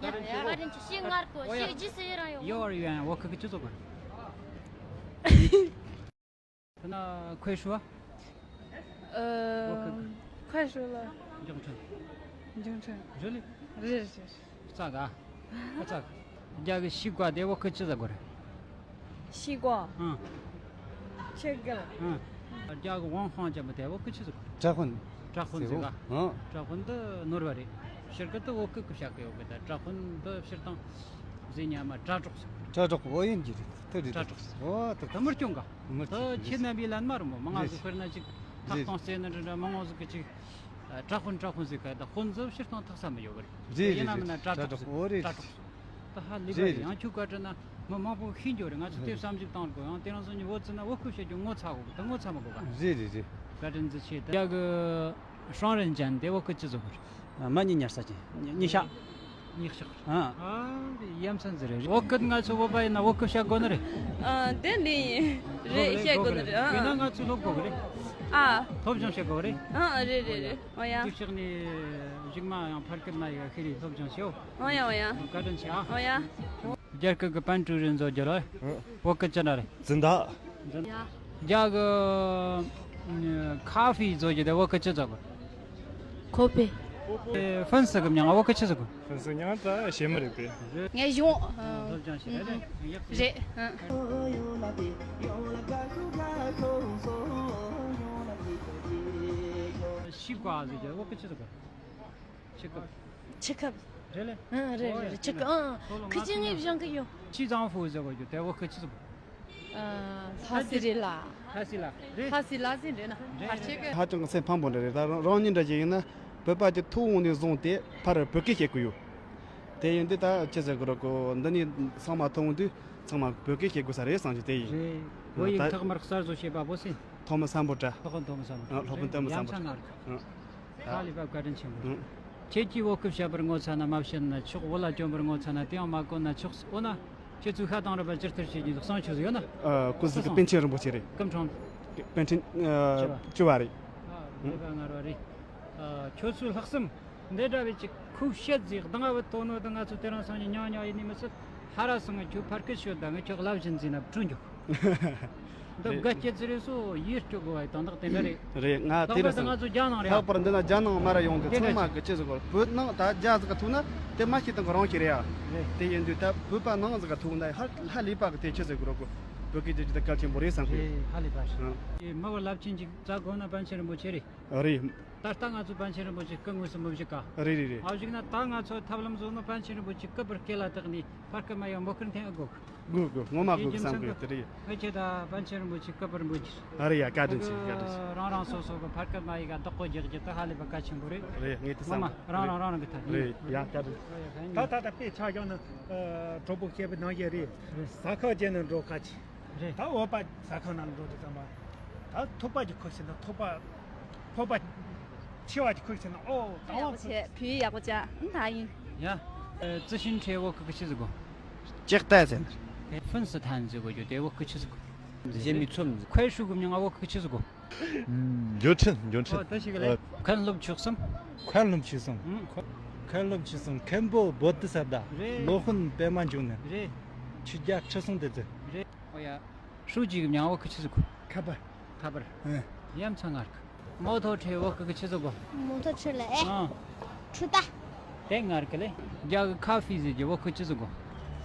ཡ་ཡ། བཀའ་དྲིན་ཆེ། ཤི་ངར་གོ། ཨོ་ཡ། ཤི་རྗེས་སུ་ཡི་རང་ཡོང་། ཡོ་ཨར་ཡོ་ཡང་བོད་སྐད་ཀྱི་སྤྱི་ཚོགས་གོ། ཐ་ན་ཁོས་ཧྲུ་བ། ཨ། ཁོས་ཧྲུ་ལ། འབྱུང་ཁྲོན། འབྱུང་ཁྲོན། རེད་ལེ། རེད་རེད། རྩ་ག་ཨ་རྩ་ག་རྒྱ་གི་ཤི་ཀ་དེ་བོད་སྐད་ཅི་ཟེར་གོ་རེད། ཤི་ཀ་ཨང་། ཤི་ཀ་ཨང་། རྒྱ་གི་ཝང་ཧང་ཅན་པོ་དེ་བོད་སྐད་ཅི་ཟེར་གོ་རེད། ཏྲ་ཧུན། ཏྲ་ཧུན་ཟེར་ག་ཨང་། ཏྲ་ཧུན་འདི་ནོར་བ་རེད། ཕྱིར་སྐད་དུ་བོད་སྐད་ཀྱི་བཤད་གི་ཡོད་གི། ད་ཏྲ་ཧུན་འདི་སྤྱིར་བཏང་ཟེར་ཉན་མ་དྲ་གྲོགས་ཟེར་གོ་རེད། ཏྲ་གྲོགས་ཨོ་ཡིན་གྱི་རེད། དེ་རེད། ཏྲ་གྲོགས་ཟེར། ཨོ་དེ་ད་མི་སྐྱོན་ག་མི་ད་སྐྱོན་ཁྱེད་རྣམ་པའི་ལན་མ་རུང་བོ་མང་ང་ཟིག་དཔེར་ན་ཅིག་ཐག་སྟོང་རྩེ་ནི་འདྲ་འདྲ་མང་ང་ཟིག་གི་ཅིག་ཏྲ་ཧུན་ཏྲ་ཧུན་ཟེར་ག་ད་ཧུན་ཟེར་སྤྱིར་བཏང་ཐག་ས་མི་ཡོད་གི་རེད། རེད་ཡིན་ན་རེད་མིན་ན་རེད། ཏྲ་ཏྲ་གྲོགས་ཟེར། ཨོ་རེད། ཏྲ་གྲོགས་ཟེར། ད་ཧ་ལས་པ་རེད། རེད་ཡང་ཁྱོད་བཀའ་དྲིན་ན་མི་མང་པོ་ཤེས་འགྱོ་རེད། ང་ཚོ་དེ་བསམ་གཞིག་བཏང་དགོས། ཡང་དེ་རིང་སང་ཉིན་བོད་ཚུད་ན་བོད་སྐད་བཤད་རྒྱུ་ངོ་ཚ་དགོས་གི། ད་ངོ་ཚ་མི་དགོས་ག་རེད་རེད་རེད། བཀའ་དྲིན་ཆེ། ད་ཡ་གི་ཧྲང་རིན་ཅན་དེ་བོད་སྐད་ཅི་ཟེར་གོ་རེད། མ་ཉི་ཉར་ས་ཅན་ཉི་ཤ། ཉི་ཤ། ཨ། ཨ་ཡ་མཚན་ཟེར་རེད། བོད་སྐད་ང་ཚོ་བོད་པ་ཡིན་ན་བོད་སྐད་བཤད་དགོས་ནི་རེད། ཨ་དེ་ལས་ཡིན། རེད་བཤད་དགོས་ནི་རེད། ཡིན་ན་ཨ་ང་ཚོ་སློབ་དགོས་གི་རེད། ཨ། སློབ་སྦྱོང་བྱེད་དགོས་རེད། ཨ་རེད་རེད་རེད། ཨོ་ཡ། དེ་ཕྱོགས་ནས་གཞུག་མ་ཡང་ཕར་སྐད་ན་ཡ་ཤེས་རིག་སློབ་སྦྱོང་བྱེད། ཨོ་ཡ་ཨོ་ཡ། བཀའ་དྲིན་ཆེ་ཨ། ཨོ་ཡ། རྒྱ་སྐད་ཀྱི་པན་ཀྲུའུ་རེན་བཟོ་རྒྱུ་ལ། བོད་སྐད་ཅི་འདྲ་རེད། འཛིན་བདག་འཛིན། རྒྱ་གི་ཁ་ཧྥི་བཟོ་རྒྱུ་དེ་བོད་སྐད་ཅི་ཟེར་གོ། ཁོ་པེ། ཧྥན་སི་གི་མྱིང་བོད་སྐད་ཅི་ཟེར་གོ། ཧྥན་སི་མྱིང་ད་ཞེ་མི་རེད་པས། ངས་གཞུང་། སློབ་སྦྱོང་བྱེད་རེད། རེད། ཤི་ཀ་ཟེར་རྒྱུ་བོད་སྐད་ཅི་ཟེར་གོ། ཆི་ཁབ། ཆི་ཁབ། རེད་ལེ། ཨང་རེད་རེད་རེད། ཆི་ཁབ་ཨང་། ཁི་ཅི་ངས་སྦྱང་གི་ཡོད། ཆི་ཙང་ཧྥུ་ཟེར་གོ་རྒྱུ་དེ་བོད་སྐད་ཅི་ཟེར་གོ། ཨ། ལྷ་སི་རེད་ལ། ལྷ་སི་ལ་རེད། ལྷ་སི་ལ་ཟིན་རེད་ན། རེད་ཕར་ཆེ་གི། ཧ་ཅང་གི་སེམས་ཕམ་པོ་འདྲ་རེད། ད་རང་ཉིད་འདྲ་ཞིག་ཡིན་ན་བོད་པ་གྱི་ཐུགས་དབང་ནས་བཟུང་སྟེ་ཕར་བོད་སྐད་བཤད་གི་ཡོད། དེ་ཡིན་དུས་ད་ཅི་ཟེར་དགོས་རེད་གོ། འདི་ནས་ཚང་མ་མཐོང་དུས་ཚང་མ་བོད་སྐད་བཤད་དགོས་ས་རེད་བསམ་གྱི་དེ་ཡིན། རེད། བོད་ཡིག་ད་ཐོག་མར་གསར་བཟོ་བྱས་པ་བོ་སི། ཐོག་མ་སམ་བྷོ་ཊ། ཐོག་མ་ཐོག་མ་སམ་བྷོ་ཊ། སློབ་དཔོན་ཐོག་མ་སམ་ཡ་བྷོ་ཊ། མཚན་སྔར། ཨ། ཧ་ལས་པ་བཀའ་དྲིན་ཆེན་པོ། ཨ། ཁྱེད་ཀྱིས་བོད་སྐད་བཤད་པར་ངོ་ཚ་ན་མ་བཤད་ན་ཆོག་བོད་ལྭ་གྱོན་པར་ངོ་ཚ་ན་དེ་ཡང་མ་གོན་ན་ཆོག་འོ་ན། ཁྱེད་ཚོས་ཤ་དང་རུས་པ་ཇི་ལྟར་བྱེད་ཀྱི་འདུག་གསུང་ཆོས་སུ་ཡོད་ན། ཨ། སྐུ་གཟུགས་ཀྱི་པཎ་ཆེན་རིན་པོ་ཆེ་རེད། སྐུ་ཕྲེང་། པཎ་ཆེན་ཨ་བཅུ་བ། བཅུ་བ་རེད། ཨ། བདེ་བ་ངར་བ་རེད། ཨ། ཁྱོད་ཚོའི་ལྷག་བསམ་འདི་འདྲ་བའི་ཅིག་ཁུག་བཤད་ཟིག་གདང་བུ་ཐོ་ནོ་དང་ང་ཚོ་དེ་རིང་སང་ཉིན་ཉག་ཉག་ཡིན་ནི་མི་སྲིད། ཧ་ར་སང་ངས་ཁྱོད་ཕར་སྐད་ཤོད་ད་ངས་ཁྱོད་ལབ་བཞིན་འཛིན་ན་བྲོས་འཇུག་འདི་དགའ་སྐྱེ་ཚེ་རེ་སོ་ཡིད་སྐྱོ་དགོས་བ་དང་དག་དེ་འདྲ་རེད། རེད། ང་དེ་དང་རེད་པ་དང་ང་ཚོ་རྒྱ་ནང་རེད་ལྷག་པར་འདི་ན་རྒྱ་ནང་མ་ར་ཡོང་གི་དེ་ཚང་འདྲ་མ་ཅིག་གི་ཅི་ཟེར་དགོས་བོད་ནང་ད་རྒྱ་ཟིག་ག་ཐུག་ན་དེ་མ་ཤེས་དང་གི་རང་ཤེས་རེད་ཡ། རེད། དེ་ཡིན་དུས་ད་བོད་པ་ནང་ཟིག་ག་ཐུག་ན་ཧ་ཧ་ལས་པ་གི་དེ་ཅི་ཟེར་དགོས་རོགས་གོ། བོད་སྐད་ཀྱི་ཅི་ད་གལ་ཆེན་པོ་རེད་བསམ་གི། རེད། ཧ་ལས་པ་རེད། ཨ། དེ་མི་བ་རླབས་ཆེན་ཅིག་རྩ་དགོས་ན་པཎ་ཆེན་རིན་པོ་ཆེ་རེད། རེད། ད་ལྟ་ང་ཚོ་པཎ་ཆེན་རིན་པོ་ཆེ་སྐུ་དངོས་སུ་མི་བཞུགས་ཀ། རེད་རེད་རེད། ཨ་བཞུགས་ན་ད་ང་ཚོ་ཐབས་ལམ་བཟོ་ནོ་པཎ་ཆེན་རིན་པོ་ཆེ་སྐུ་པར་སྐེ་ལ་བཏགས་ནས་ཕར་སྐུ་མ་ཡོང་མོ་ཁུར་འཐེན་ཨེ་དགོས། དགོས་དགོས་ངོ་མ་དགོས་གི་བསམ་གི་དེ་རེད། ངས་ཁྱེད་ད་པཎ་ཆེན་རིན་པོ་ཆེ་སྐུ་པར་འབུལ་རྒྱུ། ཨ་རེད་ཡ་བཀའ་དྲིན་ཆེ་བཀའ་དྲིན་ཆེ། རང་རང་སོ་སོ་གི་ཕར་སྐུ་མ་ཡི་ག་བདག་པོ་རྒྱག་རྒྱུ་དེ་ཧ་ལས་པ་གལ་ཆེན་པོ་རེད། རེད་ངས་དེ་ངོ་མ་བསམ་གི། རང་རང་རང་རང་གི་ཐད་རེད་ཡ་བཀའ་དྲིན་ཆེ། ད་ད་ད་དཔེ་ཆ་བཞག་ན་གྲོགས་པོ་སྐྱེས་པའི་ནང་བཞིན་རེད། ཟ་ཁང་བྱས་ན་འགྲོ་ཁ་ཆེ། རེད། ད་འོ་པ་ཟ་ཁང་ནང་འགྲོ་དུས་ཙམ་པ། ད་ཐུག་པ་གྱི་ཁུག་ཟེར་ན་ཐུག་པ། ཕོ་པ། ཆེ་བ་གྱི་ཁུག་ཟེར་ན་ཨོ་ད་ཡག་པོ་བ་ཁུག་བྱས་བུ་ཡག་པོ་བྱ་ཨང་ད་ཡིན། ཡ། ཨ། ཙི་ཤིན་ཁྲེ་བོ་ཁུག་ཆི་ཟིག་གོ། ལྕགས་རྟ་ཟེར་ན། ཧྥུན་སི་ཐན་ཟིག་གོ་རྒྱུ་དེ་བོ་ཁུག་ཆི་ཟིག་གོ། ཞེ་མི་ཚོམ་ཟིག་ཁོའི་ཧྲུ་གུ་མྱང་ང་བོ་ཁུག་ཆི་ཟིག་གོ། འགྱོ་ཁྲིན་འགྱོ་ཁྲིན། ཨོ་ད་ཞིག་ལས། མཁན་སློབ་ཆོས་གསུམ། མཁན་སློབ་ཆོས་གསུམ། ཨང་། མཁན་སློབ་ཆོས་གསུམ་མཁན་པོ་བོ་དྷི་ས་ཏྭ། རེད། སློབ་དཔོན་པད་མ་འབྱུང་གནས། རེད། ཆོས་རྒྱལ་ཁྲི་སྲོང་ལྡེ་བཙན། རེད། ཨོ་ཡ། ཧྲུའུ་ཅི་གི་མྱིང་བོ་ཁི་ཆི་ཟིག་གོ། ཁ་པར། ཁ་པར། ཨེ། ཡ་མཚན་ངར་གི། མོ་ཐོ་ཁྲི་བོ་ཁི་ཁི་ཆི་ཟིག་གོ། མོ་ཐོ་ཁྲི་ལ་ཨེ། ཨང་། ཁྲུ་ཏ། དེ་ངར་གི་ལེ། རྒྱ་གི་ཁ་ཧྥི་ཟེར་རྒྱུ་བོ་ཁི་ཆི་ཟིག་གོ།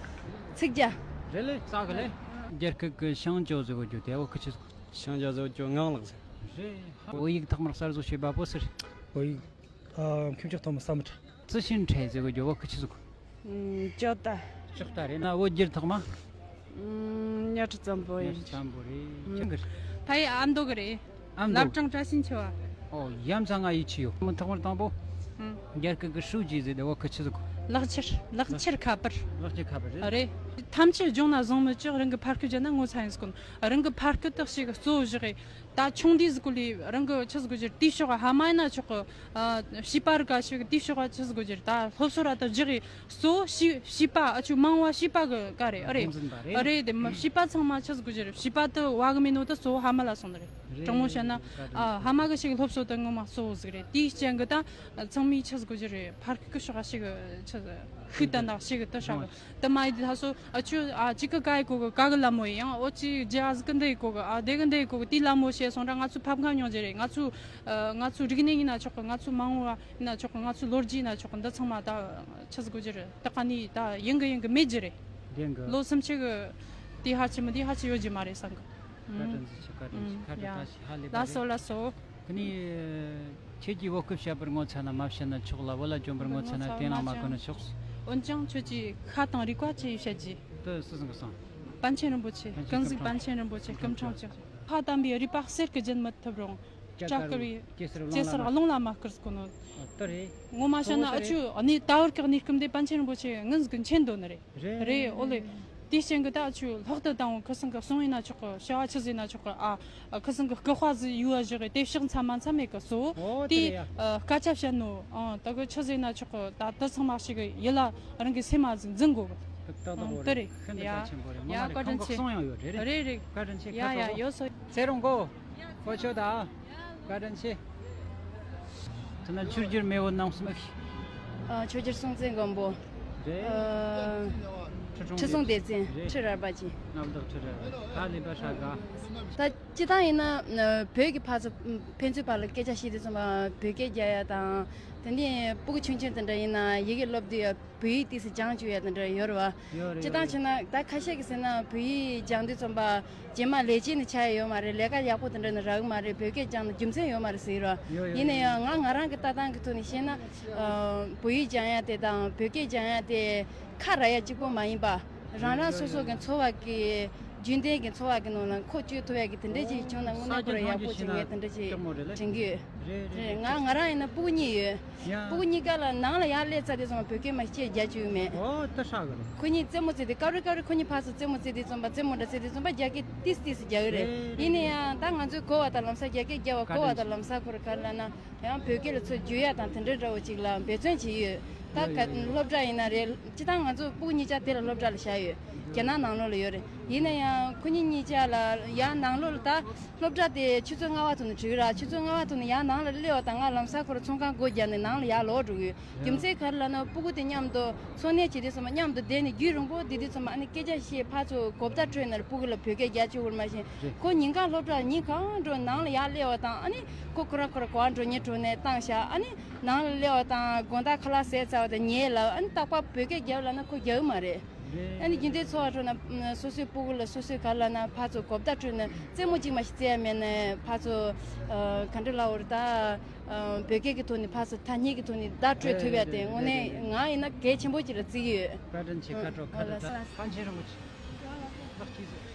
ཚིག་རྒྱ། རེད་ལེ་ས་གི་ལེ། རྒྱ་སྐད་གི་ཤང་ཅོ་ཟེར་གོ་རྒྱུ་དེ་བོ་ཁི་ཆི་ཟིག་གོ། ཤང་ཅོ་ཟེར་གོ་རྒྱུ་ངང་ལགས་ཟེར། རེད། བོད་ཡིག་ཐོག་མར་གསར་བཟོ་བྱས་པ་བོ་སི་རེད། བོད་ཡིག་ཨ། ཁྱོད་ཅག་ཐོག་མ་བསམ་མི་ཁྲ། ཙི་ཤིན་ཁྲེ་ཟེར་གོ་རྒྱུ་བོ་ཁི་ཆི་ཟིག་གོ། ཨུམ། ཅོ་ཏ། ཅོག་ཏ་རེད་ན་བོད་བསྒྱུར་ཐོག་མ། ཨུམ། གཉའ་ཁྲི་བཙན་པོ་ཡིན། གཉའ་ཁྲི་བཙན་པོ་རེད། ཨུམ། ཅང་གི་རེད། ཕ་ཡི་ཨ་མདོ་གི་རེད། ཨ་མདོ། བླ་བྲང་བཀྲ་ཤིས་འཁྱིལ་བ། ཨོ་ཡ་མཚན་ང་ཡིད་ཆེས་ཡོད། མི་ཐོག་མར་དང་པོ། ཨུམ། རྒྱ་སྐད་གི་ཧྲུའུ་ཅི་ཟེར་དེ་བོ་ཁི་ཆི་ཟིག་གོ། ལག་ཁྱེར་ལག་ཁྱེར་ཁ་པར། ལག་ཁྱེར་ཁ་པར་རེད། རེད། ཐམས་ཅད་སྦྱོང་ན་བཟང་མི་ཅོག་རང་གི་ཕ་སྐད་བརྗོད་ན་ངོ་ཚ་ཡིན་ཟིག་གོ། རང་གི་ཕ་སྐད་དག་ཞིག་གཙོ་བོ་བཞག་གི། ད་ཆུང་དུས་ཟིག་གོ་ལི་རང་གི་ཆི་ཟིག་གོ་ཅིར་དེའི་ཕྱོགས་ཧ་མ་ཡིན་ན་ཆོག་གི། ཨ། བྱིས་པ་རིགས་ཀ་ཞིག་དེའི་ཕྱོགས་ཆི་ཟིག་གོ་ཅིར་ད་སློབ་གསོ་ར་ད་རྒྱག་གི་གཙོ་བོ་བྱིས་བྱིས་པ་ཨ་ཆུ་མང་བ་བྱིས་པ་གི་ཀ་རེད། ཨ་རེད། འཛིན་པ་རེད། ཨ་རེད་དེ་མ་བྱིས་པ་ཚང་མ་ཆི་ཟིག་གོ་ཅིར་བྱིས་པ་དུ་བ་གི་མེད་ནོ་ད་གཙོ་བོ་ཧ་མ་ལ་སོང་ནི་རེད། རེད། དྲང་མོ་བཤད་ན། ཨ། ཧ་མ་གི་ཞིག་སློབ་གསོ་དུ་ངོ་མ་གཙོ་བོ་ཟིག་རེད། དེའི་རྐྱེན་གི་ད་ཚང་མས་ཆི་ཟིག་གོ་ཅིར་ཕར་གི་ཕྱོགས་ཞིག་ཆི་ཤིག་ད་ནག་ཞིག་ད་ཤག་དེ་མ་ཡི་དེ་ད་སོ། ཨ་ཆུ་ཨ་ཅིག་གི་ག་ཡི་གོ་གི་ག་གི་ལ་མོ་ཡི་ཡང་ཨོ་ཅི་ཇི་ཨ་ཟི་གི་འདི་ཡི་གོ་གི་ཨ་དེ་གི་འདི་ཡི་གོ་གི་དེ་ལ་མོ་བཤད་སོང་ར་ང་ཚོ་ཕབ་ཁ་ཉོ་རྒྱུ་རེད། ང་ཚོ་ཨ་ང་ཚོ་རིག་གནས་ཡིན་ན་ཆོག་གི། ང་ཚོ་མ་འོངས་པ་ཡིན་ན་ཆོག་གི། ང་ཚོ་ལོ་རྒྱུས་ཡིན་ན་ཆོག་གི། འདི་ཚང་མ་ད་ཆི་ཟིག་གོ་རྒྱུ་རེད། ད་ག་ནི་ད་ཡིན་གི་ཡིན་གི་མེད་རྒྱུ་རེད། ཡིན་གི། ལོ་སུམ་ཅུ་གི་དེ་ཧ་ཅི་མི་དེ་ཧ་ཅི་ཡོད་རྒྱུ་མ་རེད་བསམ་གི། བཀའ་དྲིན་ཆེ་བཀའ་དྲིན་ཆེ། ཁ་དྲི་ད་ཞིག་ཧ་ལས་པ་ལགས་སོ་རེད། ལགས་སོ། དེ་ནས་ཁྱེད་ཀྱིས་བོད་སྐད་བཤད་པར་ངོ་ཚ་ན་མ་བཤད་ན་ཆོག་ལ་བོད་ལྭ་གྱོན་པར་ངོ་ཚ་ན་དེ་ཡང་མ་གོན་ན་ཆོག་འོན་ཀྱང་ཁྱོད་ཀྱིས་ཤ་དང་རུས་པ་ཅི་ཡིས་བཤད་ཀྱི། དེ་སུ་ཟིན་གི་སོང་། པཎ་ཆེན་རིན་པོ་ཆེ། པཎ་ཆེན་ཀུན་གཟིགས་པཎ་ཆེན་རིན་པོ་ཆེ་སྐུ་ཕྲེང་བཅུ། ཕ་དམ་པའི་རུས་པ་གསེར་གྱི་རྒྱན་མི་ཐུབ་རུང་། སྐྲ་དཀར་བའི་སྐྱེ་སར་རླུང་ལ་མ་བསྐུར་ཟེར་གོ་ནོ། དེ་རེད། ངོ་མ་བཤད་ན་ཨ་ཆུ་ཨ་ནི་ད་བར་གི་གནས་སྐབས་འདི་པཎ་ཆེན་རིན་པོ་ཆེ་ངན་ཟིག་མཁྱེན་འདོད་ནི་རེད། རེད། རེད། ཨོ་ལེ། དེའི་རྐྱེན་གྱིས་ད་ཆུ་ལྷག་ཏུ་དང་བོ་ཁུ་སང་གི་གསུང་ཡིན་ན་ཆོག་གི། བྱ་བ་ཆི་ཟིག་ཡིན་ན་ཆོག་གི། ཨ། ཁུ་སང་གི་སྐུ་དཔའ་ཟིག་ཡུལ་བ་བཞག་གི་དེ་ཕྱག་མཚམས་མ་མཚམས་མེད་གི་སོ། ཨོ་དེ་དེ་རེད་ཡ། ཨ། སྐད་ཆ་བཤད་ནོ། ཨང་། ད་གི་ཆི་ཟིག་ཡིན་ན་ཆོག་གི། ད་དེ་ཚང་མ་ཞིག་གི་ཡིད་ལ་རང་གི་སེམས་མ་ཟིག་འཛིན་དགོས་གི། ཏག་ཏག་ཨང་། རེད། དེ་རེད། ཤིན་ཏུ་ཡ། གལ་ཆེན་པོ་རེད། ངོ་ཡ། མ་རེད། བཀའ་དྲིན་ཁོང་གི་ཆེ། གསུང་ཡང་ཡོད། རེད་རེད། རེད་རེད། བཀའ་དྲིན་ཆེ། ཡ་ཁ་ཡ་ཁྲོ་ཡོད་སོ། ཚེ་རིང་གོ། ཁོ་ཆོ་ད། བཀའ་དྲིན་ཆེ། དེ་ན་ཆོས་རྒྱལ་མེས་པོ་རྣམ་གསུམ་ཨེ་ཤེས། ཨ། ཆོས་རྒྱལ་སྲོང་བཙན་སྒམ་པོ། རེད། ཨ། ཁྲི་སྲོང་ཁྲི་སྲོང་ལྡེ་བཙན། རེད། ཁྲི་རལ་པ་ཅན། མངའ་བདག་ཁྲི་རལ་པ། ད་ལས་པ་ཧྲ་ག་ད་སྤྱི་བཏང་ཡིན་ན་བོད་ཀྱི་ཕར་ཚུར་ཕན་ཚུན་བར་ལ་སྐད་ཆ་བཤད་དུས་ཙམ་པ་བོད་སྐད་རྒྱག་ཡ་དང་། དེ་ནས་སྤུ་གུ་ཆུང་ཆུང་དེ་འདྲ་ཡིན་ན་ཡི་གེ་སློབ་དུས་ཡ། བོད་ཡིག་ཏོག་ཙམ་སྦྱང་བཅུག་ཡ་དེ་འདྲ་ཡོད་རེད་བ། ཡོད་རེད། སྤྱིར་བཏང་བྱས་ན་ད་ཁ་ཤས་ཀྱིས་ཟེར་ན་བོད་ཡིག་སྦྱང་དུས་ཙམ་པ་རྗེས་མ་ལས་བྱེད་ནི་ཆགས་ཡ་ཡོད་མ་རེད། ལས་ཀ་ཡག་པོ་དེ་འདྲ་ནི་རག་གི་མ་རེད། བོད་སྐད་སྦྱང་ན་རྒྱུ་མཚན་ཡོད་མ་རེད་ཟེར་རོ། ཡོད་ཡོད། ཡིན་ན་ཡང་ང་ང་རང་གི་ལྟ་སྟངས་ཀྱི་ཐོག་ནས་བཤད་ན། ཨ། བོད་ཡིག་སྦྱང་ཡ་དེ་དང་བོད་སྐད་སྦྱང་ཡ་དེ་ཁ་རག་ཡ་གཅིག་པོ་མ་ཡིན་པ། རང་རང་སོ་སོ་གི་འཚོ་བ་གི་ རྒྱུན་ལྡན་གྱི་འཚོ་བ་གི་ནང་ལ་ཁོ་བསྐྱོད་ཐུབ་ཡ་གི་དེ་འདྲ་ཅིག་བྱུང་ན་དངོས་གནས་ཁོ་རང་ཡག་པོ་བྱུང་ངས་དེ་འདྲ་ཅིག་དྲན་གི་ཡོད། རེད་རེད། ང་ང་རང་ཡིན་ན་སྤུ་གུ་གཉིས་ཡོད། ཡ། སྤུ་གུ་གཉིས་ཀ་ལ་ནང་ལ་ཡར་སླེབས་ཚར་དུས་ཙམ་པ་བོད་སྐད་མ་སྐད་རྒྱག་བཅུག་མེད། ཨོ་ད་ཧྲག་གི་རེད། ཁོ་གཉིས་རྩེད་མོ་རྩེ་དུས་སྐབས་རེ་སྐབས་རེ་ཁོ་གཉིས་ཕར་ཚུར་རྩེད་མོ་རྩེ་དུས་ཙམ་པ་རྩེད་མོ་འདྲ་རྩེ་དུས་ཙམ་པ་རྒྱ་སྐད་ཏིས་ཏིས་རྒྱག་གི་རེད། རེད་ཡིན་ན་རེད། ཡང་ད་ང་ཚོས་གོ་བ་དང་ལམ་སང་རྒྱ་སྐད་རྒྱབ་པ་གོ་བ་དང་ལམ་སང་ཁོ་ར་ག་རེ་ལབ་ན། ཡང་བོད་སྐད་ལ་ཚུར་བསྒྱུར་ཡ་དང་དེ་འདྲ་འདྲ་བོ་ཅིག་ལ་འབད་བརྩོན་བྱེད་ཡོད། ད་ཡོད་ག་ཡོད་ཡོད། སློབ་གྲྭ་ཡིན་ན་རེད། སྤྱིར་བཏང་ང་ཚོ་སྤུ་གུ་གཉིས་ཆ་དེ་ལ་སློབ་གྲྭ་ལ་བཞག་ཡོད། རྒྱ་ནག་ནང་ལོགས་ལ་ཡོད་རེད། ཡིན་ན་ཡང་ཁོ་གཉིས་གཉིས་ཆ་ལ་ཡང་ནང་ལོགས་ལ་ད་སློབ་གྲྭ་དེ་ཆུ་ཚོད་ལྔ་པ་ཐོག་ནས་གྲོལ་ར། ཆུ་ཚོད་ལྔ་པ་ཐོག་ནས་ཡང་ནང་ལ་སླེབས་པ་དང་ང་ལམ་སང་ཁོ་ར་ཚོང་ཁང་སྒོ་བརྒྱབ་ནས་ནང་ལ་ཡར་ལོག་འགྲོ་གི་ཡོད། རྒྱུ་མཚན་ག་རེ་ལབ་ན་སྤུ་གུ་དེ་མཉམ་དུ་འཚོ་གནས་བྱེད་དུས་ཙམ་པ་མཉམ་དུ་བསྡད་ནས་རྒྱུན་རིང་པོ་བསྡད་དུས་ཙམ་པ་ཨ་ནི་སྐད་ཆ་བཤད་ཕར་ཚུར་གོ་བརྡ་སྤྲོད་ན་སྤུ་གུ་ལ་བོད་སྐད་རྒྱག་བཅུག་དགོས་མ་གཞི། རེད། ཁོ་ཉིན་གང་སློབ་གྲྭ་ཉིན་གང་འགྲོ་ནང་ལ་ཡར་སླེབས་པ་དང་ཨ་ནི་ཁོ་ཁོ་རང་ཁོ་རང་ག་པར་འགྲོ་ཉིན་འགྲོ་ནས་བཏང་བཞག་ཨ་ནི་ནང་ལ་སླེབས་པ་དང་དགོང་དག་ཁ་ལག་ཟས་ཚར་བ་དང་ཉལ་ལབ་ཨ་ནི་རྟག་པར་བོད་སྐད་རྒྱབ་ལབ་ན་ཁོ་རྒྱག་གི་མ་རེད། རེད། ཨ་ནི་རྒྱུན་ལྡན་འཚོ་བ་ཁྲོད་ན་སོ་སོའི་སྤུ་གུ་ལ་སོ་སོའི་ག་ལབ་ན་ཕར་ཚུར་གོ་བརྡ་སྤྲོད་ན་རྩེད་མོ་གཅིག་མ་ཞིག་རྩེ་ཡ་མེད་ན་ཕར་ཚུར་ག་འདྲ་ལབ་དགོས་རེད་ད། བོད་སྐད་ཀྱི་ཐོག་ནས་ཕར་ཚུར་ཐ་སྙད་ཀྱི་ཐོག་ནས་བརྡ་སྤྲོད་ཐུབ་ཡ་དེ་དངོས་གནས་ང་ཡིན་ན་གལ་ཆེན་པོ་ཅིག་ལ་བརྩི་གི་ཡོད། བཀའ་དྲིན་ཆེ། ཁ་དྲོ་ཁ་དྲོ། ད་ཕན་ཆེ་རིན་པོ་ཆེ། ལགས་ཀྱིས་ཟེར།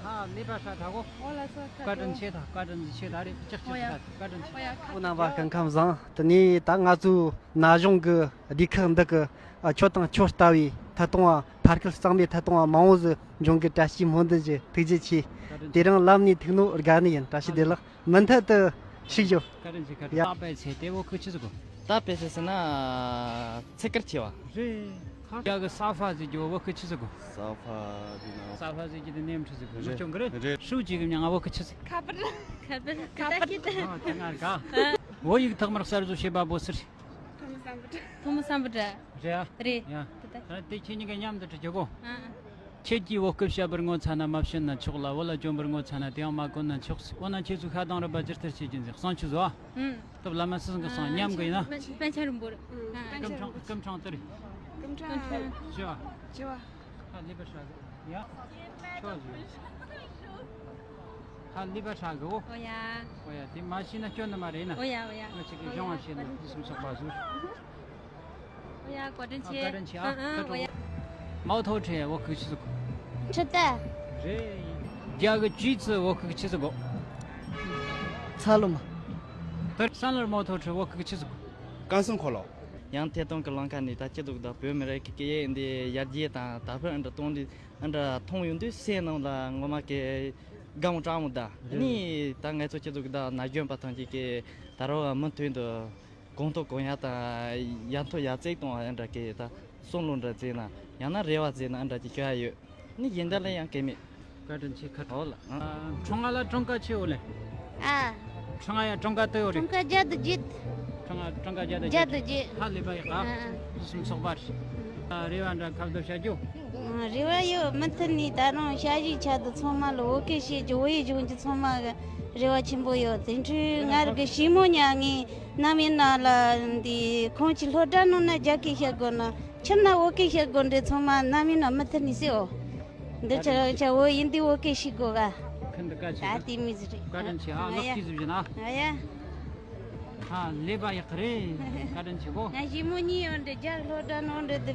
ཧ་ལས་པ་ཧྲ་ད་གོ། ཨོ་ལགས་སོ་ཁ་བཀའ་དྲིན་ཆེ། ད་བཀའ་དྲིན་ཆེ། ད་རེད་ཅག་ཅག་ཨོ་ཡ། ད་བཀའ་དྲིན་ཆེ། ཨོ་ཡ་ཁ་ཨོ་ནང་པ་སྐུ་ཁམས་བཟང་། དེ་ནས་ད་ང་ཚོའི་ན་གཞོན་གྱི་སྡེ་ཁག་འདི་གི་ཨ་ཁྱོད་དང་ཁྱོད་ལྟ་བུའི་ཐད་གཏོང་བ་ཕར་སྐུལ་གཙང་མའི་ཐད་གཏོང་བ་མང་བོ་ཟིག་འབྱུང་གི་བཀྲ་ཤིས་སྨོན་འདུན་ཞུ། ཐུགས་རྗེ་ཆེ། བཀའ་དྲིན་ཆེ། དེ་རིང་ལམ་ནས་ཐུག་ནོ་དགའ་ནི་ཡིན། བཀྲ་ཤིས་བདེ་ལེགས། མུ་མཐུད་དུ་ཤུགས་རྒྱོབ། བཀའ་དྲིན་ཆེ། བཀའ་དྲིན་ཡ། ཆེ། ད་པའི་ཚེ་དེ་བོད་ཁུག་ཆི་ཟིག་གོ། ད་པའི་ཚེ་ཟེར་ན་ཚེ་དཀར་ཆེ་བ། རེད། ཁ་ཡ་གི་ས་ཕ་ཟེར་རྒྱུ་བོད་ཁུག་ཆི་ཟིག་གོ། ས་ཕ་ཟེར་ན། ས་ཕ་ཟེར་རྒྱུ་དེ་ནེམ་ཁྲི་ཟིག་གོ། རེད། ནུ་ཆུང་གི་རེད། རེད། ཧྲུའུ་ཅི་གི་མྱིང་ང་བོད་ཁུག་ཆི་ཟིག་ཁ་པར། ཁ་པར། ཁ་པར། ཨ་དེ་ང་ག་བོད་ཡིག་ཐོག་མར་གསར་བཟོ་བྱས་པ་བོད་ཟེར། ཐོན་མི་བསམ་པ་འདྲ། ཐོན་མི་བསམ་པ་འདྲ། རེད་ཨ། རེད། ཡ། དེ་ལྟ། ད་དེ་ཁྱེད་གཉིས་ཀ་མཉམ་དུ་འགྲིག་གི་གོ། ཨ་ཨ། ཁྱེད་ཀྱིས་བོད་སྐད་བཤད་པར་ངོ་ཚ་ན་མ་བཤད་ན་ཆོག་ལ། བོད་ལ་བྱོན་པར་ངོ་ཚ་ན་དེའང་མ་གོ་ན་ཆོག། འོ་ན་ཁྱེད་ཚོས་ཤ་དང་རུས་པ་ཇི་ལྟར་བྱེད་ཀྱིན་ཟེར། གསང་ཆུ་བཟོ་ཨ། ཨུམ། སྟབས་བླ་མ་སྲིད་གསུམ་གྱི་གསང་མཉམ་གི་ཡིན་ན། པཎ་ཆེན་རིན་པོ་ཆེ། ཨ། སྐུ་ཕྲེང་སྐུ་ཕྲེང་དེ་རེད། སྐུ་ཕྲེང་བཞི་བ། བཞི་བ། ཧ་ལས་པ་ཧྲ་གི། ཡ། ཁྱོད་བཞི། ཧ་ལས་པ་ཧྲ་གི་འོ། ཨོ་ཡ། ཨོ་ཡ། དེ་མ་ཤེས་ན་སྐྱོན་ནི་མ་རེད་ན། ཨོ་ཡ་ཨོ་ཡ། ང་ཅིག་གིས་སྦྱོང་བ་བྱས་ན་འདི་གསུམ་ཚོགས་པ་ཟུར། ཨོ་ཡ། བཀའ་དྲིན་ཆེ། བཀའ་དྲིན་ཆེ་ཨ། ཨ་ཨ། ཁ་ཨོ་ཡ། དྲོ། མའོ་ཐོ་ཁྲེ་བོད་ཁུག་ཆི་ཟིག་གོ། ཁྲི་ཏ། རེད། རྒྱ་གི་ཇུས་ཚི་བོད་ཁུག་ཆི་ཟིག་གོ། ཚ་ལོ་མ། དེར་སན་ལར་མའོ་ཐོ་ཁྲེ་བོད་ཁུག་ཆི་ཟིག་གོ། ཀན་སུན་འཁོར་ལོ། ཡང་ཐད་གཏོང་གི་ལམ་ཁ་ནས་ད་སྐྱིད་སྡུག་དང་བོད་མི་རིགས་ཀྱི་སྐད་ཡིག་འདི་ཡར་རྒྱས་དང་དར་འཕེལ་འདྲ་གཏོང་འདི་འདྲ་མཐོང་ཡོང་དུས་སེམས་ནང་ལ་ངོ་མ་གི་དགའ་མོ་སྤྲང་མོ་ད། རེད། ནི་ད་ང་ཚོ་སྐྱིད་སྡུག་གི་ད་ན་གཞོན་པ་ཐམས་ཅད་ཀྱིས་ད་རུང་མུ་མཐུད་དུ་གོང་ཐོག་གོང་ཡར་དང་ཡར་མཐོ་ཡར་བརྩེགས་གཏོང་བ་འདྲ་གི་ད་བསམ་བློ་འདྲ་བརྩེགས་ན་ཡང་ན་རེ་བ་བརྩེགས་ན་འདྲ་གི་ཞུ་ཡ་ཡོད། ནི་གཞན་དག་ལ་ཡང་གལ་མེད། བཀའ་དྲིན་ཆེ། ཁ་ཨོ་ལ། ཨ། ཁྲུང་ང་ལ་གྲངས་ཀ་ཆེ་འོ་ལེ། ཨ། ཁྲུང་ང་ཡ་གྲངས་ཀ་དེ་འོ་རེད། གྲངས་ཀ་བརྒྱ་དང་བརྒྱད། ཁྲུང་ང་གྲངས་ཀ་བརྒྱ་དང་བརྒྱད། བརྒྱད་དང་བརྒྱད། ཧ་ལས་པ་ཡག་ག་ཨ་ཨ། སུམ་ཚོགས་པ་རེད། ཨ། རེ་བ་འདྲ་ཁ་བརྡ་བྱ་རྒྱུ། ཨ། རེ་བ་ཡོད། མུ་མཐུད་ནས་ད་རུང་ཞ་ཡི་ཆ་དུ་ཚང་མ་ལ་བོད་སྐད་བཤད་རྒྱུ། བོད་ཡིག་སྦྱོང་རྒྱུ་ཚང་མ་གི་རེ་བ་ཆེན་པོ་ཡོད། དེ་འཕྲོས་ང་རང་གི་ཞི་མོ་ཉག་ངས་ནམ་ཡིན་ན་ལ་འདི་ཁོང་ཅིག་སློབ་གྲྭ་ནང་ན་རྒྱ་སྐད་བཤད་དགོས་ན། ཁྱིམ་ན་བོད་སྐད་བཤད་དགོས་འདྲ། ཚང་མ་ནམ་ཡིན་ན་མུ་མཐུད་ནས་གསོལ་འོ། འདི་ཆ་ཆ་བོད་ཡིན་དུས་བོད་སྐད་ཤེས་དགོས་ག་ཕན་དུ་བཀའ་ཆེ། ད་དེ་མི་ཟེར། བཀའ་དྲིན་ཆེ་ཨ། ཨ་ཡ། ལགས་ཀྱིས་གཟིགས་བཞིན་ཨ། ཨ་ཡ། ཧ་ལས་པ་ཡག་རེད། བཀའ་དྲིན་ཆེ་གོ། ང་ཞི་མོ་གཉིས་ཡོད་འདྲ། རྒྱ་སློབ་གྲྭ་ནང་འདྲ་དེ།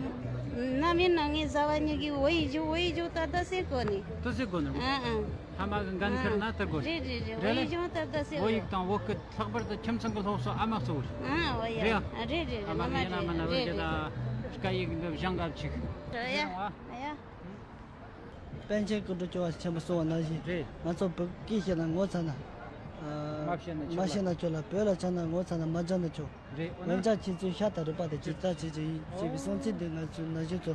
ནམ་ཡིན་ན་ངའི་བཟའ་བ་གཉིས་ཀྱིས་བོད་ཡིག་སྦྱོང་། བོད་ཡིག་སྦྱོང་ད་ལྟ་ཟེར་གོ་ནི། ཏུ་ཟེར་གོ་ནི། ཨ་ཨ། ཕ་མ་གི་འགན་འཁུར་ན་ལྟར་དགོས། རེད་རེད་རེད། བོད་ཡིག་སྦྱོང་ད་ལྟ་ཟེར་གོ། བོད་ཡིག་དང་བོད་སྐད་ལྷག་པར་དུ་ཁྱིམ་ཚང་གི་སློབ་གསོ་ཨ་མ་གཙོ་བོ་རེད། ཨ་ཨོ་ཡ། རེད་ཨ། རེད་རེད་རེད། ཨ་མ་ངོ་མ་ཡིན་ན་མིན་ན་རེད་བོད་སྐད་རེད་དང་སྐད་ཡིག་འདི་སྦྱང་ག་ཅིག་ཨ་ཡ། ཨ་ཡ། པཎ་ཆེན་སྐུ་འཕྲེང་སྐྱོབ་པ་ཆེན་པོ་གསུངས་པ་ནང་བཞིན། རེད། ང་ཚོ་བོད་སྐད་བཤད་ན་ངོ་ཚ་ན། ཨ། མ་བཤད་ན་ཆོག་ལ། མ་བཤད་ན་ཆོག་ལ། བོད་ལ་ཆགས་ན་ངོ་ཚ་ན་མ་སྦྱང་ན་ཆོག་རེད། འོ་ན། འོན་ཀྱང་ཁྱེད་ཚོས་ཤ་དང་རུས་པ་དེ་ཇི་ལྟར་བྱེད་ཀྱི་ཡིན་ཅེས་པའི་གསུང་ཚིག་འདི་ང་ཚོའི་ན་གཞོན་ཚོ་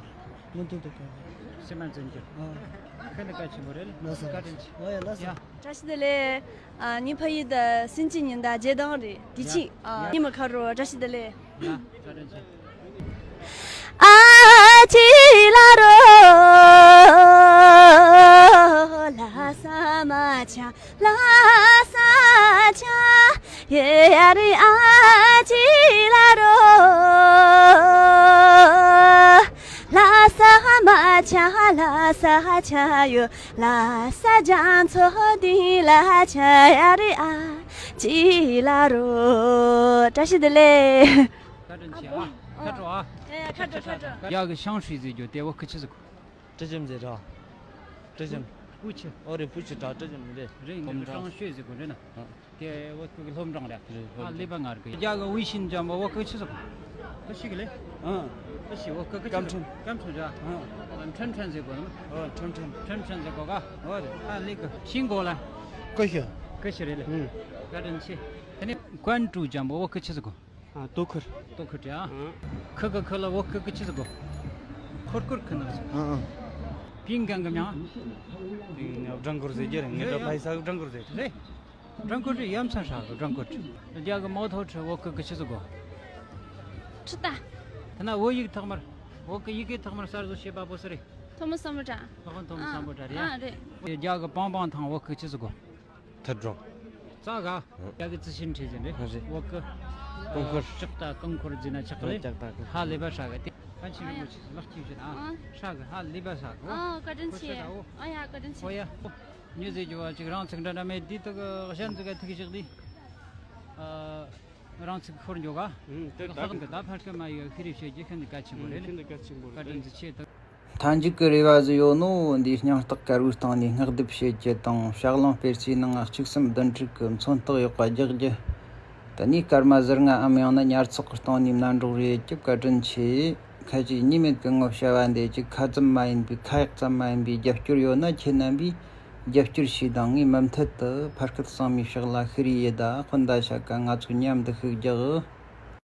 མུ་མཐུད་དུ་གོ་དགོས། སེམས་མ་འཛིན་རྒྱུ། ཨ། ཁ་ནི་བཀའ་ཆེན་པོ་རེད། ལགས་སོ། བཀའ་དྲིན་ཆེ། འོ་ཡ། ལགས་སོ། ཡ། བཀྲ་ཤིས་བདེ་ལེགས། ཨ། ངའི་ཕ་ཡུལ་དེ་སིན་ཅི་ཉི་ཟླ་རྗེ་ཐང་རེད། དེ་ཡ། ཕྱིན། ཨ། ཡ། ཉི་མ་ཁ་རོ། བཀྲ་ཤིས་བདེ་ལེགས། ཡ། བཀའ་དྲིན་ཆེ། ཨ་ཅི་ལ་རོ་ལ་ས་མ་ཆ། ལ་ས་ཆ་ཡེ་ཡ་རི། ཨ་ཅི་ལ་རོ་ལ་ས་མ་ཆ། ལ་ས་ཆ་ཡོ། ལ་ས་རྒྱ་མཚོ་དི་ལ་ཆ་ཡ་རི། ཨ་ཅི་ལ་རོ། བཀྲ་ཤིས་བདེ་ལེགས། བཀའ་དྲིན་ཆེ་ཨ། ཁ་དྲོ་ཨ། ཡ་ཁ་དྲོ་ཁ་དྲོ། ཡ་གི་ཤང་ཧྲུའི་ཟེར་རྒྱུ་དེ་བོད་ཁུག་ཆི་ཟིག་གོ། ཀྲི་ཅམ་ཟེར་ར། ཀྲི་ཅམ། སྤུ་ཆུ། ཨོ་རེད། སྤུ་ཆུ་གྲྭ་ཁྲིད་ཀྱི་མི་རེད། རེད། ངས་སློབ་གྲྭ་ཀྲང་ཤོད་ཟེར་གོ་རེད་ན། ཨ། དེ་བོད་སྐད་ཀྱི་སློབ་གྲྭ་རེད། རེད། ཨ། སློབ་ལི་པ་ངར་གི་རྒྱ་གི་ཝི་ཤིན་ཅམ་པོ་བོད་སྐད་ཆི་ཟེར་གོ། ཁུ་ཤི་གི་ལེ། ཨ། ཁུ་ཤི། བོད་སྐད་ཀྱི་ཆི་ཟེར། སྐམ་ཁྲོན། སྐམ་ཁྲོན་ར། ཨ། ཁྲོན་ཁྲོན་ཟེར་གོ་ནམ། ཨོ། ཁྲོན་ཁྲོན། ཁྲོན་ཁྲོན་ཟེར་གོ་ག། ཨོ་རེད། ཨ་ལི་གི་ཤིང་གོ་ལ། ཀུ་ཤི། ཀུ་ཤི་རེད་ལེ། ཨུ། བཀའ་དྲིན་ཆེ། དེ་ནས་ཀོན་ཀྲུའུ་ཅམ་པོ་བོད་སྐད་ཆི་ཟེར་གོ། ཨ། དོ་ཁུར། དོ་ཁུར་རེད་ཨ། ཨ། ཁུ་གི་ཁུ་ལ་བོད་སྐད་ཀྱི་ཆི་ཟེར་གོ། ཁུར་ཁུར་ཁུ་ནག་ཟེར། ཨ། ཨ། པིང་གང་གི་མྱང་། པིང་སྦྲང་གུར་ཟེར་གྱི་རེད། ངེད་ཀྱི་ཕ་ཡི་ས་གི་སྦྲང་གུར་ཟེར། རེད། སྦྲང་གུར་རེད། ཡ་མཚན་ཧྲ་གི་སྦྲང་གུར། རྒྱ་གི་མའོ་ཐོ་ཁྲི་བོད་སྐད་ཀྱི་ཆི་ཟེར་གོ། ཁྲི་ད། དེ་ན་བོད་ཡིག་ཐོག་མར། བོད་ཀྱི་ཡི་གེ་ཐོག་མར་གསར་བཟོ་བྱས་པ་པོ་སུ་རེད། ཐོན་མི་སམ་བྷོ་ཊ། ཐོན་མི་སམ་བྷོ་ཊ་རེད་ཡ། ཨ། རེད། རྒྱ་གི་པང་པང་ཐང་བོད་སྐད་ཀྱི་ཆི་ཟེར་གོ། ཐར་སྒྲོམ། ཙག་ག། ཨ། ཡ་གི་རྩི་ཤིང་ཁྲི་ཟེར་རེད། ཨ། རེད། བོད་གི། ཀོང་འཁོར། ལྕགས་རྟ་ཀོང་འཁོར་ཟེར་ན་ཆགས་གི་ལེ། ལྕགས་རྟ་ཀོང་འཁོར། ཧ་ལས་པ་ཧྲ་གི་དེ། ཕན་ཆེན་རིན་པོ་ཆེ་ལག་ཅིག་བྱེད་ཨ། ཨ། ཧྲ་གི་ཧ་ལས་པ་ཧྲ་གི། ཨ། བཀའ་དྲིན་ཆེ། ཨོ་ཡ། བཀའ་དྲིན་ཆེ། ཨོ་ཡ། ཉི་ཟེར་རྒྱུ་བ་ཅིག་རང་ཚིག་འདྲ་འདྲ་མེད་དེ་དག་གཞན་ཚིག་ག་ཐུག་བཞག་དེ། ཨ། རང་ཚིག་ཤོར་འགྱོ་ག། ཨུམ། དེ་ལྷག་གི་ད་ཕར་སྐད་མ་ཡི་ཤི་རེ་བྱེད་རྒྱུ་ཤིན་ཏུ་གལ་ཆེན་པོ་རེད། ཤིན་ཏུ་གལ་ཆེན་པོ་རེད། བཀའ་དྲིན་ཆེ། མཐའ་མཇུག་གི་རེ་བ་ཟིག་ཡོད་ནོ། འདིའི་སྙིང་སྟོབས་དཀར་བོའི་སྟེང་ནས་བསྔགས་བརྡབ་བྱེད་རྒྱུ་དང་། ཕྱག་ལེན་སྤེལ་སའི་ནང་གཅིག་གསུམ་བདུན་དྲུག་གི་མཚོན་རྟགས་ཡོད་པ་རྒྱག་རྒྱུ། དེ་ནས་སྐར་མ་ཟུར་ལྔའམ་ཡང་ན་ཉར་ཚགས་ཀྱི་སྟེང་ནས་མནའ་འགྲོགས་རེ་རྒྱབ། བཀའ་དྲིན་ཆེ། ཁ་ཅིག་གཉིས་མེད་ཀྱི་ངོ་བྱ་བ་འདི་ཅིག་ཁ་ཙམ་མ་ཡིན་པའི་ཁ་ཡག་ཙམ་མ་ཡིན་པའི་རྒྱབ་སྐྱོར་ཡོད་ན། ཁྱེད་རྣམ་པས་རྒྱབ་སྐྱོར་བྱས་དང་། ངས་མུ་མཐུད་དུ་ཕ་སྐད་གཙང་མའི་ཕྱག་ལ་ཤི་རེ་ཡེད་ད། སྤུན་ཟླ་ཆ་ག་ང་ཚོ་མཉམ་དུ་ཤུགས་རྒྱག།